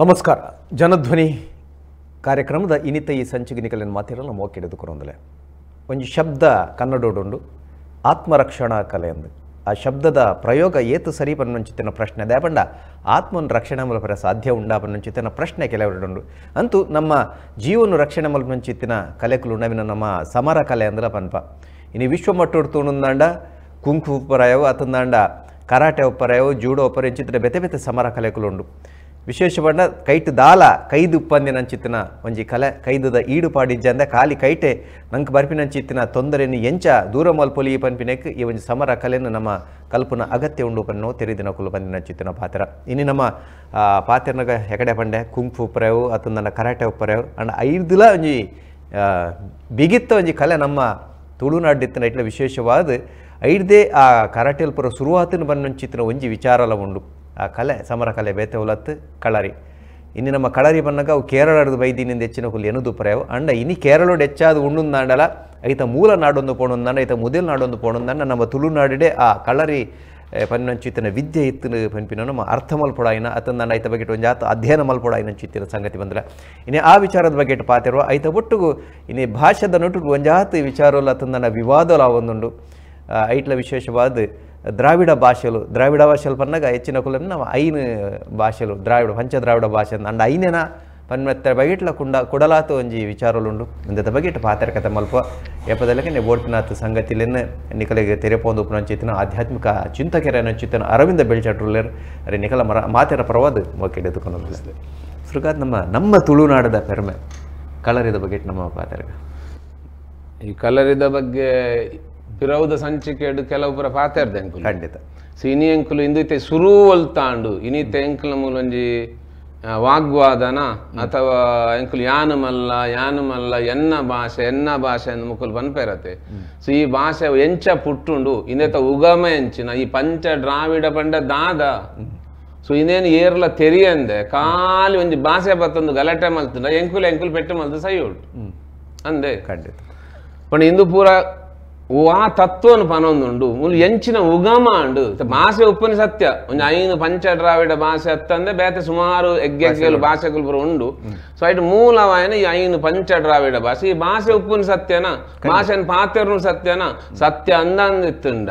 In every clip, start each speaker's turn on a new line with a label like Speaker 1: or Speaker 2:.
Speaker 1: ನಮಸ್ಕಾರ. ಜನಧ್ವನಿ ಕಾರ್ಯಕ್ರಮದ ಇನ್ನಿತ ಈ ಸಂಚಿಗೆ ನಿಕಲಿನ ಮಾತಿರಲ್ಲ ಮೋಕೆಡೆದುಕೊಂಡಲೆ ಒಂದು ಶಬ್ದ ಕನ್ನಡೋಡುಂಡು ಆತ್ಮರಕ್ಷಣಾ ಕಲೆ ಎಂದು. ಆ ಶಬ್ದದ ಪ್ರಯೋಗ ಏತು ಸರಿ ಪನ್ನೊಂಚಿತ್ತಿನ ಪ್ರಶ್ನೆ ದೇಪಂಡ ಆತ್ಮನ ರಕ್ಷಣೆ ಮಲ್ಪರೆ ಸಾಧ್ಯ ಉಂಡಾ ಪನ್ನೊಂಚಿತ್ತಿನ ಪ್ರಶ್ನೆ ಕೆಲವರುಂಡು. ಅಂತೂ ನಮ್ಮ ಜೀವನ ರಕ್ಷಣೆ ಮಲ್ಪನೊಂಚಿತ್ತಿನ ಕಲೆಕುಲು ನವಿನ ನಮ್ಮ ಸಮರ ಕಲೆ ಅಂದ್ರೆ ಪನ್ಪ. ಇನ್ನು ವಿಶ್ವಮಟ್ಟೋಡು ತೂಣುಂದಾಂಡ ಕುಂಕು ಉಪ್ಪರಾಯವು ಅತಂದಾಂಡ ಕರಾಟೆ ಒಪ್ಪರಾಯವು ಜೂಡೋ ಒಪ್ಪರ ಇಂಚಿತ್ತಿನ ಬೆತೆ ಬೆತೆ ಸಮರ ಕಲೆಕುಲುಂಡು. ವಿಶೇಷವಾದ ಕೈಟ್ ದಾಲ ಕೈದು ಉಪ್ಪಂದಿನಂಚಿತ್ತಿನ ಒಂಜಿ ಕಲೆ ಕೈದದ ಈಡು ಪಾಡಿಜ್ಜಂದ ಖಾಲಿ ಕೈಟೆ ನಂಗೆ ಬರ್ಪಿನಂಚಿತ್ತಿನ ತೊಂದರೆಯನ್ನು ಎಂಚ ದೂರ ಮಲ್ಪೊಲಿ ಪನ್ಪಿನೆಕ್ ಈ ಒಂಜಿ ಸಮರ ಕಲೆಯನ್ನು ನಮ್ಮ ಕಲ್ಪನ ಅಗತ್ಯ ಉಂಡು ಪನ್ನೋ ತೆರಿದಿನ ಕುಲು ಬಂದಿನಂಚಿತ್ತಿನ ಪಾತ್ರ. ಇನ್ನು ನಮ್ಮ ಪಾತ್ರನಾಗ ಹೆಕಡೆ ಪಂಡೆ ಕುಂಫು ಉಪ್ಪರೆವು ಅಥವಾ ನನ್ನ ಕರಾಟೆ ಉಪ್ಪರೆವು ಅಂಡ್ ಐದುಲ ಒಂಜಿ ಬಿಗಿತ್ತ ಒಂಜಿ ಕಲೆ ನಮ್ಮ ತುಳುನಾಡಿತ್ತಿನ ಇಟ್ಲ ವಿಶೇಷವಾದ ಐಡ್ದೇ ಆ ಕರಾಟೆಲ್ ಪುರ ಶುರುವಾತಿನ ಬನ್ನಂಚಿತ್ತಿನ ಒಂಜಿ ವಿಚಾರಲ ಉಂಡು. ಆ ಕಲೆ ಸಮರ ಕಲೆ ಬೇತೆ ಉಲತ್ತು ಕಳರಿ. ಇನ್ನು ನಮ್ಮ ಕಳರಿ ಬನ್ನಾಗ ಅವು ಕೇರಳದ ಬೈದಿನಿಂದ ಹೆಚ್ಚಿನ ಹುಲ್ಲು ಎನುದು ಪರೆಯವು ಅಂಡ ಇನಿ ಕೇರಳೋಡು ಹೆಚ್ಚಾದ ಉಂಡುಂದಾಂಡಲ ಐತ ಮೂಲ ನಾಡೊಂದು ಪೋಣೊಂದಾಂಡ ಐತ ಮುದೆಲ್ ನಾಡೊಂದು ಪೋಣೊಂದಾಂಡ ನಮ್ಮ ತುಳುನಾಡಿಡೆ ಆ ಕಳರಿ ಪನ್ನಂಚಿತ್ತಿನ ವಿದ್ಯೆ ಇತ್ತು ಪನ್ಪಿನ ನಮ್ಮ ಅರ್ಥ ಮಲ್ಪೊಡಾಯಿನ ಅತಂದಾಂಡ ಐತ ಬಗ್ಗೆ ಒಂದು ಜಾತ ಅಧ್ಯಯನ ಮಲ್ಪೊಡಾಯಿನ ಸಂಗತಿ ಬಂದ್ರೆ ಇನ್ನು ಆ ವಿಚಾರದ ಬಗ್ಗೆ ಪಾತಿರುವ ಐತ ಒಟ್ಟುಗು ಇನ್ನು ಭಾಷೆದ ನಟುಗು ಒಂಜಾತ ವಿಚಾರಲ್ಲ ಅತಂದಾಂಡ ವಿವಾದಲ ಒಂದುಂಡು. ಐಟ್ಲ ವಿಶೇಷವಾದ ದ್ರಾವಿಡ ಭಾಷೆಲು ದ್ರಾವಿಡ ಭಾಷೆಲು ಪನ್ನಾಗ ಹೆಚ್ಚಿನ ಕುಲ ನಮ್ಮ ಐನು ಭಾಷೆಲು ದ್ರಾವಿಡ ಪಂಚದ್ರಾವಿಡ ಭಾಷೆ ಅಂಡ್ ಐನೇನ ಪನ್ಮೆತ್ತ ಬಗೆಟ್ಲ ಕುಂಡ ಕುಡಲಾತು ಒಂಜಿ ವಿಚಾರಲುಂಡು. ಇಂದದ ಬಗೆಟ್ ಪಾತ್ರ ಕತೆ ಮಲ್ಪ ಏಪದಲ್ಲಕ್ಕೆ ನೀವು ಬೋಡ್ಪಿನಾಥ ಸಂಗತಿಲೆನ್ ನಿಕಲಿಗೆ ತೆರೆಪೋಂದು ಉಪನಂಚಿತ್ತಿನ ಆಧ್ಯಾತ್ಮಿಕ ಚಿಂತಕೆರೆ ನಂಚಿತ್ತಿನ ಅರವಿಂದ ಬೆಳ್ಚಟ್ರುಲ್ಲೇರ್ ಅರೆ ನಿಕಲ ಮರ ಮಾತೆರ ಪರವಾದ ಮೊಕ್ಕೆಡೆದುಕೊಂಡು ಸುರುಕಾದ್ ನಮ್ಮ ನಮ್ಮ ತುಳುನಾಡದ ಪೆರ್ಮೆ ಕಲರಿದ ಬಗೆಟ್ ನಮ್ಮ ಪಾತ್ರ.
Speaker 2: ಈ ಕಲರಿದ ಬಗ್ಗೆ ಪಿರೌದ ಸಂಚಿಕೆಡು ಕೆಲವು ಪಾತೆರ್ದೆ ಅಂಕುಲು
Speaker 1: ಖಂಡಿತ.
Speaker 2: ಸೊ ಇನಿ ಅಂಕುಲು ಇಂದೈತೆ ಸುರು ಒಲ್ತಾಂಡು ಇನಿತೆ ಎಂಕುಲ ಮೂಲೊಂಜಿ ವಾಗ್ವಾದನ ಅಥವಾ ಎಂಕುಲು ಯಾನು ಮಲ್ಲ ಯಾನು ಮಲ್ಲ ಎನ್ನ ಭಾಷೆ ಎನ್ನ ಭಾಷೆ ಅಂದ್ ಮುಕುಲು ಪನ್ಪೆರತೆ. ಸೊ ಈ ಭಾಷೆ ಎಂಚ ಪುಟ್ಟುಂಡು ಇಂದೈತ ಉಗಮ ಎಂಚಿನ ಈ ಪಂಚ ದ್ರಾವಿಡ ಪಂಡ ದಾದ. ಸೊ ಇನ್ನೇನು ಏರ್ಲ ತೆರಿಯಂದೆ ಖಾಲಿ ಒಂಜಿ ಭಾಷೆ ಬತ್ತೊಂದು ಗಲಾಟೆ ಮಲ್ತುಂಡ ಎಂಕುಲು ಎಂಕುಲು ಪೆಟ್ಟು ಮಲ್ತು ಸೈ ಉಂಟು ಅಂದೆ
Speaker 1: ಖಂಡಿತ.
Speaker 2: ಪಂಡ ಇಂದು ಪೂರ ಆ ತತ್ವನು ಪನೊಂದುಂಡು ಮುಲು ಎಂಚಿನ ಉಗಮ ಅಂಡು ಭಾಷೆ ಉಪ್ಪುನ ಸತ್ಯ ಒಂಜಿ ಐನು ಪಂಚ ದ್ರಾವಿಡ ಭಾಷೆ ಅತ್ತಂದೆ ಬೇತೆ ಸುಮಾರು ಎಗ್ಗೆಗ್ಗೆಲು ಭಾಷೆಗಳು ಪೂರ ಉಂಡು. ಸೊ ಐಟ್ ಮೂಲವಾಯನ ಈ ಐನು ಪಂಚ ದ್ರಾವಿಡ ಭಾಷೆ ಈ ಭಾಷೆ ಉಪ್ಪುನ ಸತ್ಯನ ಭಾಷೆನ ಪಾತೆರ್ನು ಸತ್ಯನ ಸತ್ಯ ಅಂದಂದಿತ್ತುಂಡ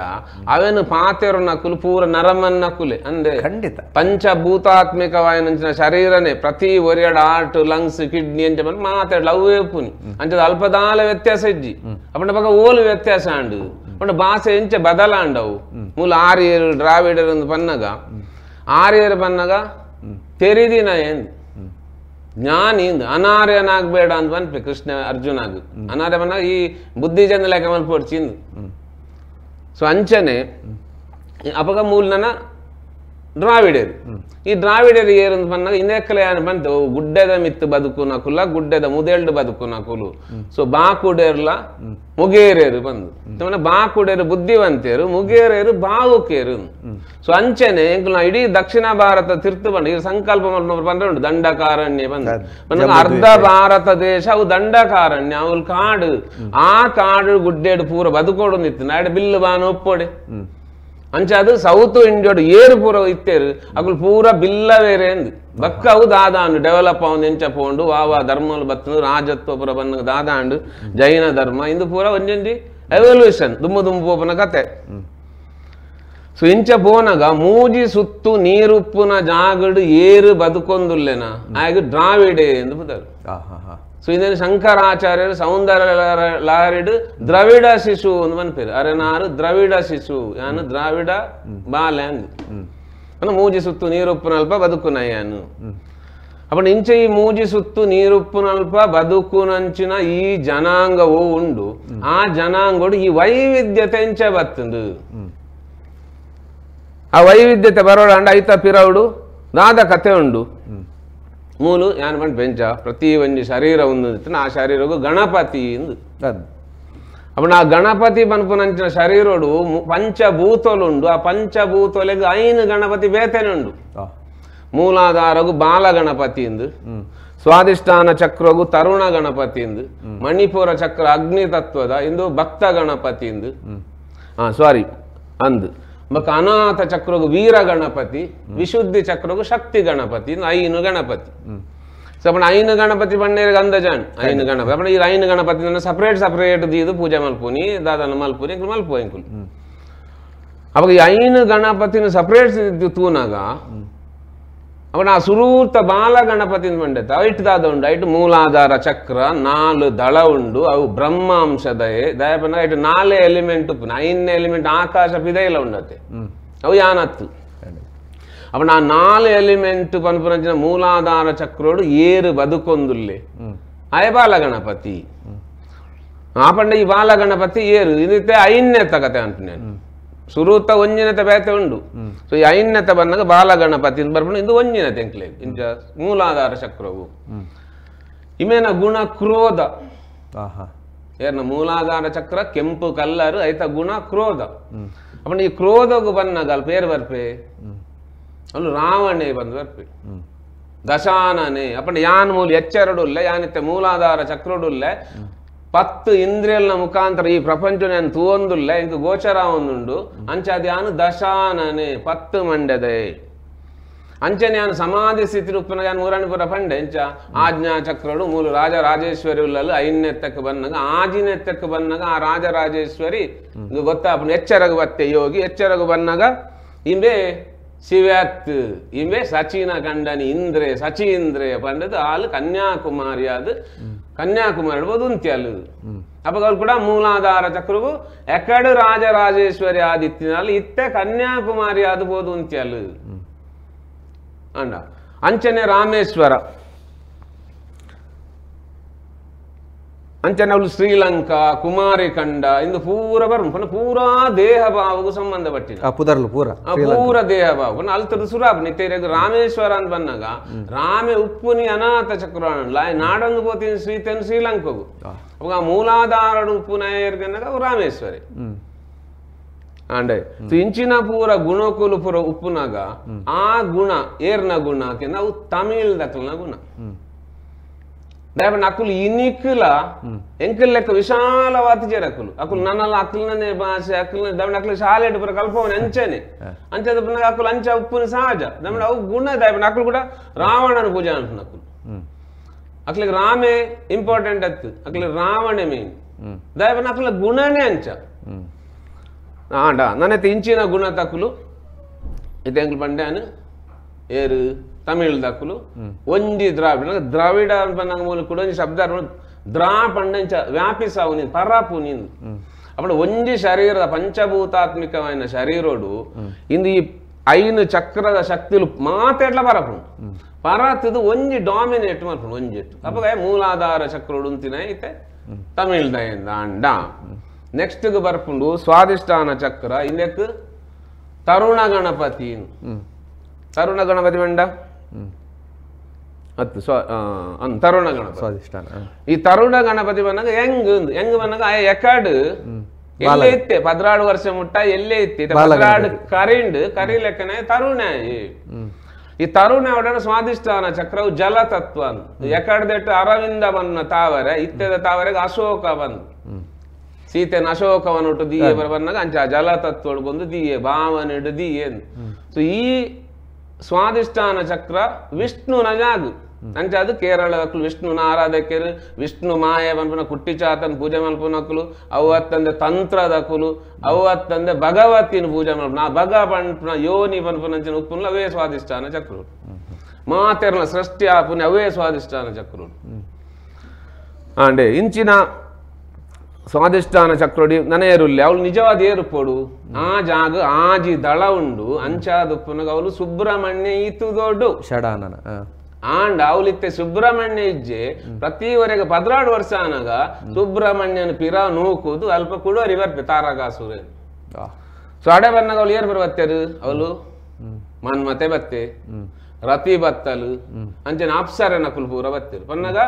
Speaker 2: ಅವೇನು ಪಾತೆರು ನಕುಲು ಪೂರ ನರಮನ್ ನಕುಲೆ ಅಂದೆ
Speaker 1: ಖಂಡಿತ.
Speaker 2: ಪಂಚಭೂತಾತ್ಮಿಕವಾಯನಂಚಿನ ಶರೀರನೇ ಪ್ರತಿ ಒರಿಯಡ heart lungs kidney ಅಂಚ ಮಾತಾಡ ಅವೇ ಉಪ್ಪುನಿ ಅಂಚದ ಅಲ್ಪದಾಲ ವ್ಯತ್ಯಾಸ ಇಜ್ಜಿ ಅಪ್ಪಂಡ ಪಕ್ಕ ಓಲು ವ್ಯತ್ಯಾಸ ಆಂಡು ಪಂಡ ಭಾಷೆ ಎಂಚ ಬದಲಾಂಡವು ಮೂಲ ಆರ್ಯರು ದ್ರಾವಿಡರು ಅಂದ್ ಪನ್ನಗ ಆರ್ಯರು ಪನ್ನಗ ತೆರಿದಿನ ಏಂದು ಜ್ಞಾನಿ ಅನಾರ್ಯನಾಗಬೇಡ ಅಂತ ಪನ್ಪೆ ಕೃಷ್ಣ ಅರ್ಜುನಾಗ ಅನಾರ್ಯ ಪನ್ನಾಗ ಈ ಬುದ್ಧಿ ಜನ ಲೆಕ್ಕ ಮಲ್ಪೊಡ್ಚಿಂದು. ಸೊ ಅಂಚನೆ ಅಪಗ ಮೂಲನ ದ್ರಾವಿಡರು ಈ ದ್ರಾವಿಡರು ಏರಂದು ಪನ್ನಾಗ ಇನ್ನೆಕ್ಕಲೆ ಏನು ಬಂತು ಗುಡ್ಡೆದ ಮಿತ್ತು ಬದುಕು ನಕುಲ ಗುಡ್ಡೆದ ಮುದೆಲ್ಡು ಬದುಕು ನಕುಲು. ಸೊ ಬಾಕುಡೇರ್ಲ ಮುಗೇರೇರು ಬಂದು ಬಾಕುಡೇರು ಬುದ್ಧಿವಂತೇರು ಮುಗೇರೇರು ಬಾವುಕೇರು. ಸೊ ಅಂಚನೆ ಎಂಕುಲ ಇಡೀ ದಕ್ಷಿಣ ಭಾರತ ತಿರ್ತು ಬಂದು ಈ ಸಂಕಲ್ಪ ಬಂದ್ರೆ ಉಂಟು ದಂಡಕಾರಣ್ಯ ಬಂದು ಅರ್ಧ ಭಾರತ ದೇಶ ಅವು ದಂಡಕಾರಣ್ಯ ಅವು ಕಾಡು ಆ ಕಾಡು ಗುಡ್ಡೇಡು ಪೂರ ಬದುಕೋಡು ನಿತ್ತು ನಾಡು ಬಿಲ್ಲು ಬಾನು ಒಪ್ಪೋಡೆ ಅಂಚ ಅದು ಸೌತ್ ಇಂಡಿಯಾಡು ಏರು ಪೂರ ಇತ್ತೇರು ಅಗುಲು ಪೂರ ಬಿಲ್ಲ ಬೇರೆ ಅಂದು ಬಕ್ಕ ಅವು ದಾದಾಂಡು ಡೆವಲಪ್ ಅವನು ಎಂಚ ಪೋಂಡು ವಾವಾ ಧರ್ಮలు ಬತ್ತನು ರಾಜತ್ವ ಪೂರ ಬನ್ನ ದಾದಾಂಡು ಜೈನ ಧರ್ಮ ಇಂದು ಪೂರ ಒಂಜೊಂಜಿ ಎವಲ್ಯೂಷನ್ ದುಮ್ಮು ದುಮ್ಮು ಪೋಪನ ಕತೆ. ಸೊ ಇಂಚ ಪೋನಗ ಮೂಜಿ ಸುತ್ತು ನೀರುಪ್ಪುನ ಜಾಗಡು ಏರು ಬದುಕೊಂದುಲ್ಲೇನ ಆಗ ದ್ರಾವಿಡೆ ಎಂದು ಪುದರು. ಸೊ ಇನ್ನೇನು ಶಂಕರಾಚಾರ್ಯರು ಸೌಂದರ್ಯ ಲಾರಿಡು ದ್ರವಿಡ ಶಿಶು ಒಂದು ಮನ್ಪೇರು ಅರೆ ನಾರು ದ್ರವಿಡ ಶಿಶು ಯಾನು ದ್ರಾವಿಡ ಬಾಲೆ ಅಂದು ಮೂಜಿ ಸುತ್ತು ನೀರುಪ್ಪುನಲ್ಪ ಬದುಕುನಯ್ಯಾನು. ಅప్పుడు ಇಂಚ ಈ ಮೂಜಿ ಸುತ್ತು ನೀರುಪ್ಪುನಲ್ಪ ಬದುಕುನಂಚಿನ ಈ ಜನಾಂಗವೂ ಉಂಡು ಆ ಜನಾಂಗೋಡು ಈ ವೈವಿಧ್ಯತೆ ಇಂಚ ಬತ್ತುಂಡು. ಆ ವೈವಿಧ್ಯತೆ ಬರೋಡ ಅಂಡ ಐತ ಪಿರೌಡು ದಾದ ಕತೆ ಉಂಡು ಮೂಲು ಯಾನ್ ಪಂಡ ಬೆಂಚ ಪ್ರತಿ ಒಂಜಿ ಶರೀರ ಒಂದು ಆ ಶರೀರಗು ಗಣಪತಿ ಇಂದು. ಅప్పుడు ಆ ಗಣಪತಿ ಪನ್ಪುನಂಚಿನ ಶರೀರೋಡು ಪಂಚಭೂತೋಲುಂಡು ಆ ಪಂಚಭೂತೋಲೆಗ್ ಐನು ಗಣಪತಿ ಬೇತನೆ ಉಂಡು. ಮೂಲಾಧಾರಗು ಬಾಲ ಗಣಪತಿ ಇಂದು, ಸ್ವಾದಿಷ್ಠಾನ ಚಕ್ರಗು ತರುಣ ಗಣಪತಿ ಇಂದು, ಮಣಿಪುರ ಚಕ್ರ ಅಗ್ನಿ ತತ್ವದ ಇಂದು ಭಕ್ತ ಗಣಪತಿ ಇಂದು ಸಾರಿ ಅಂದು ಬೊಕ್ಕ ಅನಾಥ ಚಕ್ರಗು ವೀರ ಗಣಪತಿ, ವಿಶುದ್ಧಿ ಚಕ್ರಗು ಶಕ್ತಿ ಗಣಪತಿ, ಐನು ಗಣಪತಿ. ಸೊ ಅಪ್ಪಣ ಐನು ಗಣಪತಿ ಬಂಡೇರಿಗೆ ಅಂದಾಜಾನ್ ಐನು ಗಣಪತಿ ಅಪ್ಪಣ ಈ ಐನು ಗಣಪತಿ ಸಪ್ರೇಟ್ ಸಪ್ರೇಟ್ ದೀದು ಪೂಜೆ ಮಲ್ಪುನಿ ದಾದನ ಮಲ್ಪುನಿ ಇಂಕುಲು ಮಲ್ಪು ಇಂಕುಲು. ಅವಾಗ ಈ ಐನು ಗಣಪತಿನ ಸಪ್ರೇಟ್ ತೂನಾಗ ಅವನ ಆ ಸುರೂತ ಬಾಲ ಗಣಪತಿ ಬಂಡೆತ ಐಟ್ ದಾದ ಉಂಡು, ಐಟ್ ಮೂಲಾಧಾರ ಚಕ್ರ 4 ದಳ ಉಂಡು, ಅವು ಬ್ರಹ್ಮಾಂಶದ ದಯಪನ ಐಟ್ 4 ಎಲಿಮೆಂಟ್ ಉಪ್ಪುನ ಐನ್ ಎಲಿಮೆಂಟ್ ಆಕಾಶ ಪಿದೈಲ ಉಂಡತೆ ಅವು ಯಾನತ್ತು. ಅವನ ಆ 4 ಎಲಿಮೆಂಟ್ ಪನ್ಪುನಂಚಿನ ಮೂಲಾಧಾರ ಚಕ್ರೋಡು ಏರು ಬದುಕೊಂದುಲ್ಲೆ ಆಯ ಬಾಲ ಗಣಪತಿ. ಆ ಪಂಡ ಈ ಬಾಲ ಗಣಪತಿ ಏರು ಇದಕ್ಕೆ ಐನ್ಯತ ಕತೆ ಅಂಟು ಸುರೂತ ಒಂಜಿನತೆ ಬೇತೆ ಉಂಡು. ಸೊ ಈ ಐನ್ಯತೆ ಬಂದಾಗ ಬಾಲ ಗಣಪತಿ ಬರ್ಪುಂಡು, ಇದು ಒಂಜಿನತೆ ಎಂಕ್ಲೆ ಇಂಚ ಮೂಲಾಧಾರ ಚಕ್ರವು. ಇಮೇನ ಗುಣ ಕ್ರೋಧ, ಏರ್ನ ಮೂಲಾಧಾರ ಚಕ್ರ ಕೆಂಪು ಕಲ್ಲರು ಐತ ಗುಣ ಕ್ರೋಧ. ಅಪ್ಪ ಈ ಕ್ರೋಧಗೂ ಬನ್ನಾಗ ಅಲ್ಪ ಏರು ಬರ್ಪೆ ಅಲ್ಲ ರಾವಣೆ ಬಂದು ಬರ್ಪೆ ದಶಾನನೆ. ಅಪ್ಪ ಯಾನ್ ಮೂಲ ಎಚ್ಚರಡುಲ್ಲ ಯಾನಿತ್ತೆ ಮೂಲಾಧಾರ ಚಕ್ರಡುಲ್ಲ 10 ಇಂದ್ರಿಯಲ್ನ ಮುಖಾಂತರ ಈ ಪ್ರಪಂಚ ನಾನು ತೂವೊಂದುಲ್ಲ ಇಂಕ ಗೋಚರ ಒಂದುಂಡು ಅಂಚಾದ ಯಾನು ದಶಾನನೆ 10 ಮಂಡದೆ. ಅಂಚನೆ ಯಾನು ಸಮಾಧಿ ಸ್ಥಿತಿ ಉಪ್ಪನ ಯಾನು ಮೂರಣಿಪುರ ಪಂಡೆ ಇಂಚ ಆಜ್ಞಾ ಚಕ್ರಡು ಮೂಲ ರಾಜ ರಾಜೇಶ್ವರಿ ಉಲ್ಲಲು ಐನೆತ್ತಕ್ಕೆ ಬನ್ನಾಗ ಆಜಿನೆತ್ತಕ್ಕೆ ಬನ್ನಾಗ ಆ ರಾಜರಾಜೇಶ್ವರಿ ಗೊತ್ತಾಪನ ಎಚ್ಚರಗು ಬತ್ತೆ ಯೋಗಿ ಎಚ್ಚರಗು ಬನ್ನಾಗ ಇಂಬೆ ಶಿವತ್ ಇಂಬೆ ಸಚಿನ ಕಂಡನಿ ಇಂದ್ರೆ ಸಚೀಂದ್ರೆ ಪಂಡದು ಆಲು ಕನ್ಯಾಕುಮಾರಿ ಅದು ಕನ್ಯಾಕುಮಾರಿ ಇಡ್ಬೋದು ಉಂತಿ ಅಲ್ಲು. ಅಪ್ಪ ಅವ್ರು ಕೂಡ ಮೂಲಾಧಾರ ಚಕ್ರವು ಎಕಡು ರಾಜರಾಜೇಶ್ವರಿ ಆದಿತ್ತಿನಲ್ಲಿ ಇತ್ತೆ ಕನ್ಯಾಕುಮಾರಿ ಆದಬೋದು ಉಂತಿ ಅಲ್ಲು ಅಂಡ. ಅಂಚನೆ ರಾಮೇಶ್ವರ ಅಂಚನೆ ಅವಳು ಶ್ರೀಲಂಕಾ ಕುಮಾರಿಖಂಡ ಇಂದು ಪೂರ ಬರ್ ಪೂರಾ ದೇಹ ಭಾವಗೂ ಸಂಬಂಧಪಟ್ಟಿನ
Speaker 1: ಪುದರ್ಲು ಪೂರ
Speaker 2: ಪೂರ ದೇಹ ಭಾವ ಅಲ್ತದ ಸುರಾಬ್ ನಿತ್ಯ ರಾಮೇಶ್ವರ ಅಂತ ಬಂದಾಗ ರಾಮೆ ಉಪ್ಪುನಿ ಅನಾಥ ಚಕ್ರ ನಾಡೊಂದು ಪೋತೀನಿ ಶ್ರೀತನ್ ಶ್ರೀಲಂಕಗೂ ಅವಾಗ ಮೂಲಾಧಾರಡು ಉಪ್ಪು ನಾಯರ್ಗನ್ನಾಗ ಅವು ರಾಮೇಶ್ವರಿ ಅಂಡೆ. ಇಂಚಿನ ಪೂರ ಗುಣಕುಲು ಪೂರ ಉಪ್ಪುನಾಗ ಆ ಗುಣ ಏರ್ನ ಗುಣ ಅವು ತಮಿಳ್ ದಕ್ಲನ ಗುಣ. ದಯಪಂಡ ಅಕುಲು ಇನಿಕ್ಲ ಎಂಕಲ್ ಲೆಕ್ಕ ವಿಶಾಲವಾದ ಅಕುಲು ಅಕುಲು ನನ್ನಲ್ಲ ಅಕುಲ್ನೇ ಭಾಷೆ ಅಕುಲ್ನ ದಮಣ ಅಕುಲು ಶಾಲೆ ಪೂರ ಕಲ್ಪವನೆ ಅಂಚನೆ ಅಂಚದ ಅಕುಲು ಅಂಚ ಉಪ್ಪುನ ಸಹಜ ದಮಣ ಅವು ಗುಣ. ದಯಪಂಡ ಅಕುಲು ಕೂಡ ರಾವಣನ ಪೂಜೆ ಅಂಟು ಅಕುಲು ಅಕ್ಲಿಗೆ ರಾಮೇ ಇಂಪಾರ್ಟೆಂಟ್ ಅತ್ತು ಅಕ್ಲಿ ರಾವಣೆ ಮೇನ್ ದಯಪಂಡ ಅಕುಲ ಗುಣನೇ ಅಂಚ ಆಂಡ ನನ್ನತ್ತೆ ಇಂಚಿನ ಗುಣ ತಕುಲು ಇತ್ತೆ ಎಂಕುಲು ಪಂಡ್ಯಾನು ಏರು ತಮಿಳ್ ದಕ್ಕುಲು ಒಂಜಿ ದ್ರಾವಿಡ ದ್ರಾವಿಡ ಪನ್ನಗ ಮೂಲ ಕೂಡ ಒಂಜಿ ಶಬ್ದ ದ್ರಾ ಪಂಡಂಚ ವ್ಯಾಪಿಸಾವು ನೀನು ಪರಾಪು ನೀನು. ಅప్పుడు ಒಂಜಿ ಶರೀರದ ಪಂಚಭೂತಾತ್ಮಿಕమైన ಶರೀರೋಡು ಇಂದು ಈ 5 ಚಕ್ರದ ಶಕ್ತಿಲು ಮಾತೆಟ್ಲ ಪರಪುಂಡು ಪರತದು ಒಂಜಿ ಡಾಮಿನೇಟ್ ಮಲ್ಪುಂಡು ಒಂಜಿ ಅಪ್ಪಗ ಮೂಲಾಧಾರ ಚಕ್ರೋಡು ಉಂತಿನ ಐತೆ ತಮಿಳ್ ದಯಿಂದ ಅಂಡ. ನೆಕ್ಸ್ಟ್ ಬರ್ಪುಂಡು ಸ್ವಾದಿಷ್ಠಾನ ಚಕ್ರ ಇಂದಕ್ಕೆ ತರುಣ ಗಣಪತಿ. ತರುಣ ಗಣಪತಿ ಮಂಡ ಅತ್ತು ತರುಣ ಗಣಪತಿ
Speaker 1: ಸ್ವಾದಿಷ್ಠಾನ.
Speaker 2: ಈ ತರುಣ ಗಣಪತಿ ಬಂದಾಗ ಹೆಂಗ್ ಹೆಂಗ್ ಬಂದಾಗ ಆ ಎಕಾಡು ಎಲ್ಲೇ ಇತ್ತೆ 14 ವರ್ಷ ಮುಟ್ಟ ಎಲ್ಲೇ ಇತ್ತೆ 14 ಕರಿಂಡು ಕರಿ ಲೆಕ್ಕನೆ ತರುಣ. ಈ ತರುಣ ಒಡನೆ ಸ್ವಾದಿಷ್ಠಾನ ಚಕ್ರವು ಜಲ ತತ್ವ ಎಕಡ್ದೆಟ್ಟು ಅರವಿಂದ ಬನ್ನ ತಾವರೆ ಇತ್ತೆದ ತಾವರೆಗೆ ಅಶೋಕ ಬಂದು ಸೀತೆನ ಅಶೋಕವನ್ನುಟ್ಟು ದಿಯೆ ಬಂದಾಗ ಅಂಚ ಜಲ ತತ್ವ ಬಂದು ದಿಯೆ ಭಾವನೆಡು ದಿಯೆ. ಸೊ ಈ ಸ್ವಾದಿಷ್ಠಾನ ಚಕ್ರ ವಿಷ್ಣುನ ಜಾಗು ಅಂಚ ಅದು ಕೇರಳದಕ್ಕಲು ವಿಷ್ಣುನ ಆರಾಧಕರು ವಿಷ್ಣು ಮಾಯ ಪನ್ಪುನ ಕುಟ್ಟಿಚಾತನ ಪೂಜೆ ಮಲ್ಪುನಕ್ಕಲು ಅವು ಅತ್ತಂದೆ ತಂತ್ರದಕುಲು ಅವು ಅತ್ತಂದೆ ಭಗವತಿನ ಪೂಜೆ ಮಲ್ಪುನ ಆ ಭಗ ಪನ್ಪುನ ಯೋನಿ ಪನ್ಪುನಂಚಿನ ಉಪ್ಪುನ ಅವೇ ಸ್ವಾದಿಷ್ಠಾನ ಚಕ್ರುಡು ಮಾತೆರ್ನ ಸೃಷ್ಟಿ ಆಪುನ ಅವೇ ಸ್ವಾದಿಷ್ಠಾನ ಚಕ್ರುಡು ಅಂಡೆ ಇಂಚಿನ ಸ್ವಾದಿಷ್ಠಾನ ಚಕ್ರೋಡಿ ನನೇರುಲ್ಲೆ ಅವಳು ನಿಜವಾದ ಏರುಪೋಡು ಆ ಜಾಗ ಆಜಿ ದಳ ಉಂಡು ಅಂಚಾದುಪ್ಪುನಗ ಅವಳು ಸುಬ್ರಹ್ಮಣ್ಯ ಈತು ದೊಡ್ಡು
Speaker 1: ಷಡಾನನ
Speaker 2: ಆಂಡ ಅವಳಿತ್ತೆ ಸುಬ್ರಹ್ಮಣ್ಯ ಇಜ್ಜೆ ಪ್ರತಿವರೆಗೆ 14 ವರ್ಷ ಆನಾಗ ಸುಬ್ರಹ್ಮಣ್ಯನ ಪಿರ ನೂಕುದು ಅಲ್ಪ ಕುಡೋರಿ ಬರ್ಪೆ ತಾರಕಾಸುರ. ಸೊ ಅಡೆ ಬನ್ನಾಗ ಅವಳು ಏರ್ ಬರ್ತೇರು ಅವಳು ಮನ್ಮತೆ ಬತ್ತೆ ರತಿ ಬತ್ತಲು ಅಂಚನೆ ಅಪ್ಸರನ ಕುಲ್ಪೂರ ಬತ್ತರು ಪನ್ನಾಗ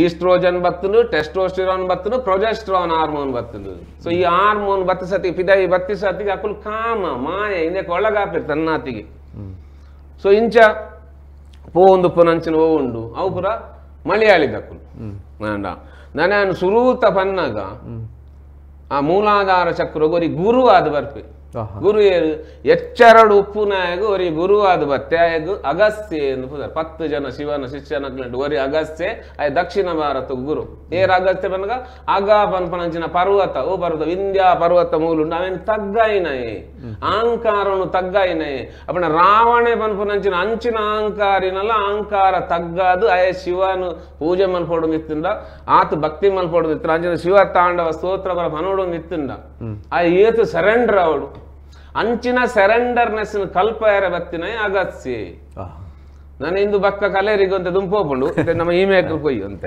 Speaker 2: ಈಸ್ಟ್ರೋಜನ್ ಬತ್ತಲು ಟೆಸ್ಟೋಸ್ಟಿರಾನ್ ಬತ್ತಲು ಪ್ರೊಜೆಸ್ಟ್ರಾನ್ ಹಾರ್ಮೋನ್ ಬತ್ತಲು. ಸೊ ಈ ಹಾರ್ಮೋನ್ ಬತ್ತ ಸತಿ ಪಿದಾಯಿ ಬತ್ತಿ ಸತಿಗೆ ಅಕುಲು ಕಾಮ ಮಾಯ ಇಂದಕ್ಕೆ ಒಳಗಾಪಿರ್ ತನ್ನಾತಿಗೆ. ಸೊ ಇಂಚ ಪೋಂದು ಪುನಂಚಿನ ಉಂಡು ಅವು ಪುರ ಮಲಯಾಳಿದಕ್ಕುಲು ನಾನು ಸುರೂತ ಪನ್ನಾಗ ಆ ಮೂಲಾಧಾರ ಚಕ್ರ ಗೊರಿ ಗುರು ಆದ ಬರ್ಪೆ. ಗುರು ಏರು ಎಚ್ಚರಡು ಉಪ್ಪುನಾಯಗು ಒರಿ ಗುರುವಾದ ಬತ್ತೆ ಆಯಗು ಅಗಸ್ತ್ಯ ಎಂದು ಪುದರ್ 10 ಜನ ಶಿವನ ಶಿಷ್ಯನಕ್ಲಂಟು ಒರಿ ಅಗಸ್ತ್ಯ ಆಯ ದಕ್ಷಿಣ ಭಾರತ ಗುರು ಏರ್ ಅಗಸ್ತ್ಯ ಬನ್ನಗ ಅಗ ಪನ್ಪನಂಚಿನ ಪರ್ವತ ಓ ಪರ್ವತ ವಿಂಧ್ಯ ಪರ್ವತ ಮೂಲುಂಡು ಅವೇನು ತಗ್ಗಾಯಿನಯೇ ಅಹಂಕಾರನು ತಗ್ಗಾಯಿನಯೇ ಅಪ್ಪಣ ರಾವಣೆ ಪನ್ಪನಂಚಿನ ಅಂಚಿನ ಅಹಂಕಾರಿನಲ್ಲ ಅಹಂಕಾರ ತಗ್ಗಾದು ಆಯ ಶಿವನು ಪೂಜೆ ಮಲ್ಪೋಡು ನಿತ್ತುಂಡ ಆತ ಭಕ್ತಿ ಮಲ್ಪೋಡು ನಿತ್ತುಂಡ ಅಂಚಿನ ಶಿವ ತಾಂಡವ ಸ್ತೋತ್ರ ಬರ ಪನೋಡು ನಿತ್ತುಂಡ ಆ ಏತು ಸರೆಂಡರ್ ಅವಡು ಅಂಚಿನ ಸರೆಂಡರ್ನೆಸ್ ಕಲ್ಪಯರ ಬತ್ತಿನ ಅಗತ್ಯ ನಾನು ಇಂದು ಬಕ್ಕ ಕಲೇರಿಗೆ ಅಂತ ದುಂಪೋಪುಂಡು ನಮ್ಮ ಈ ಮೇಕರ್ ಕೊಯ್ಯು ಅಂತ.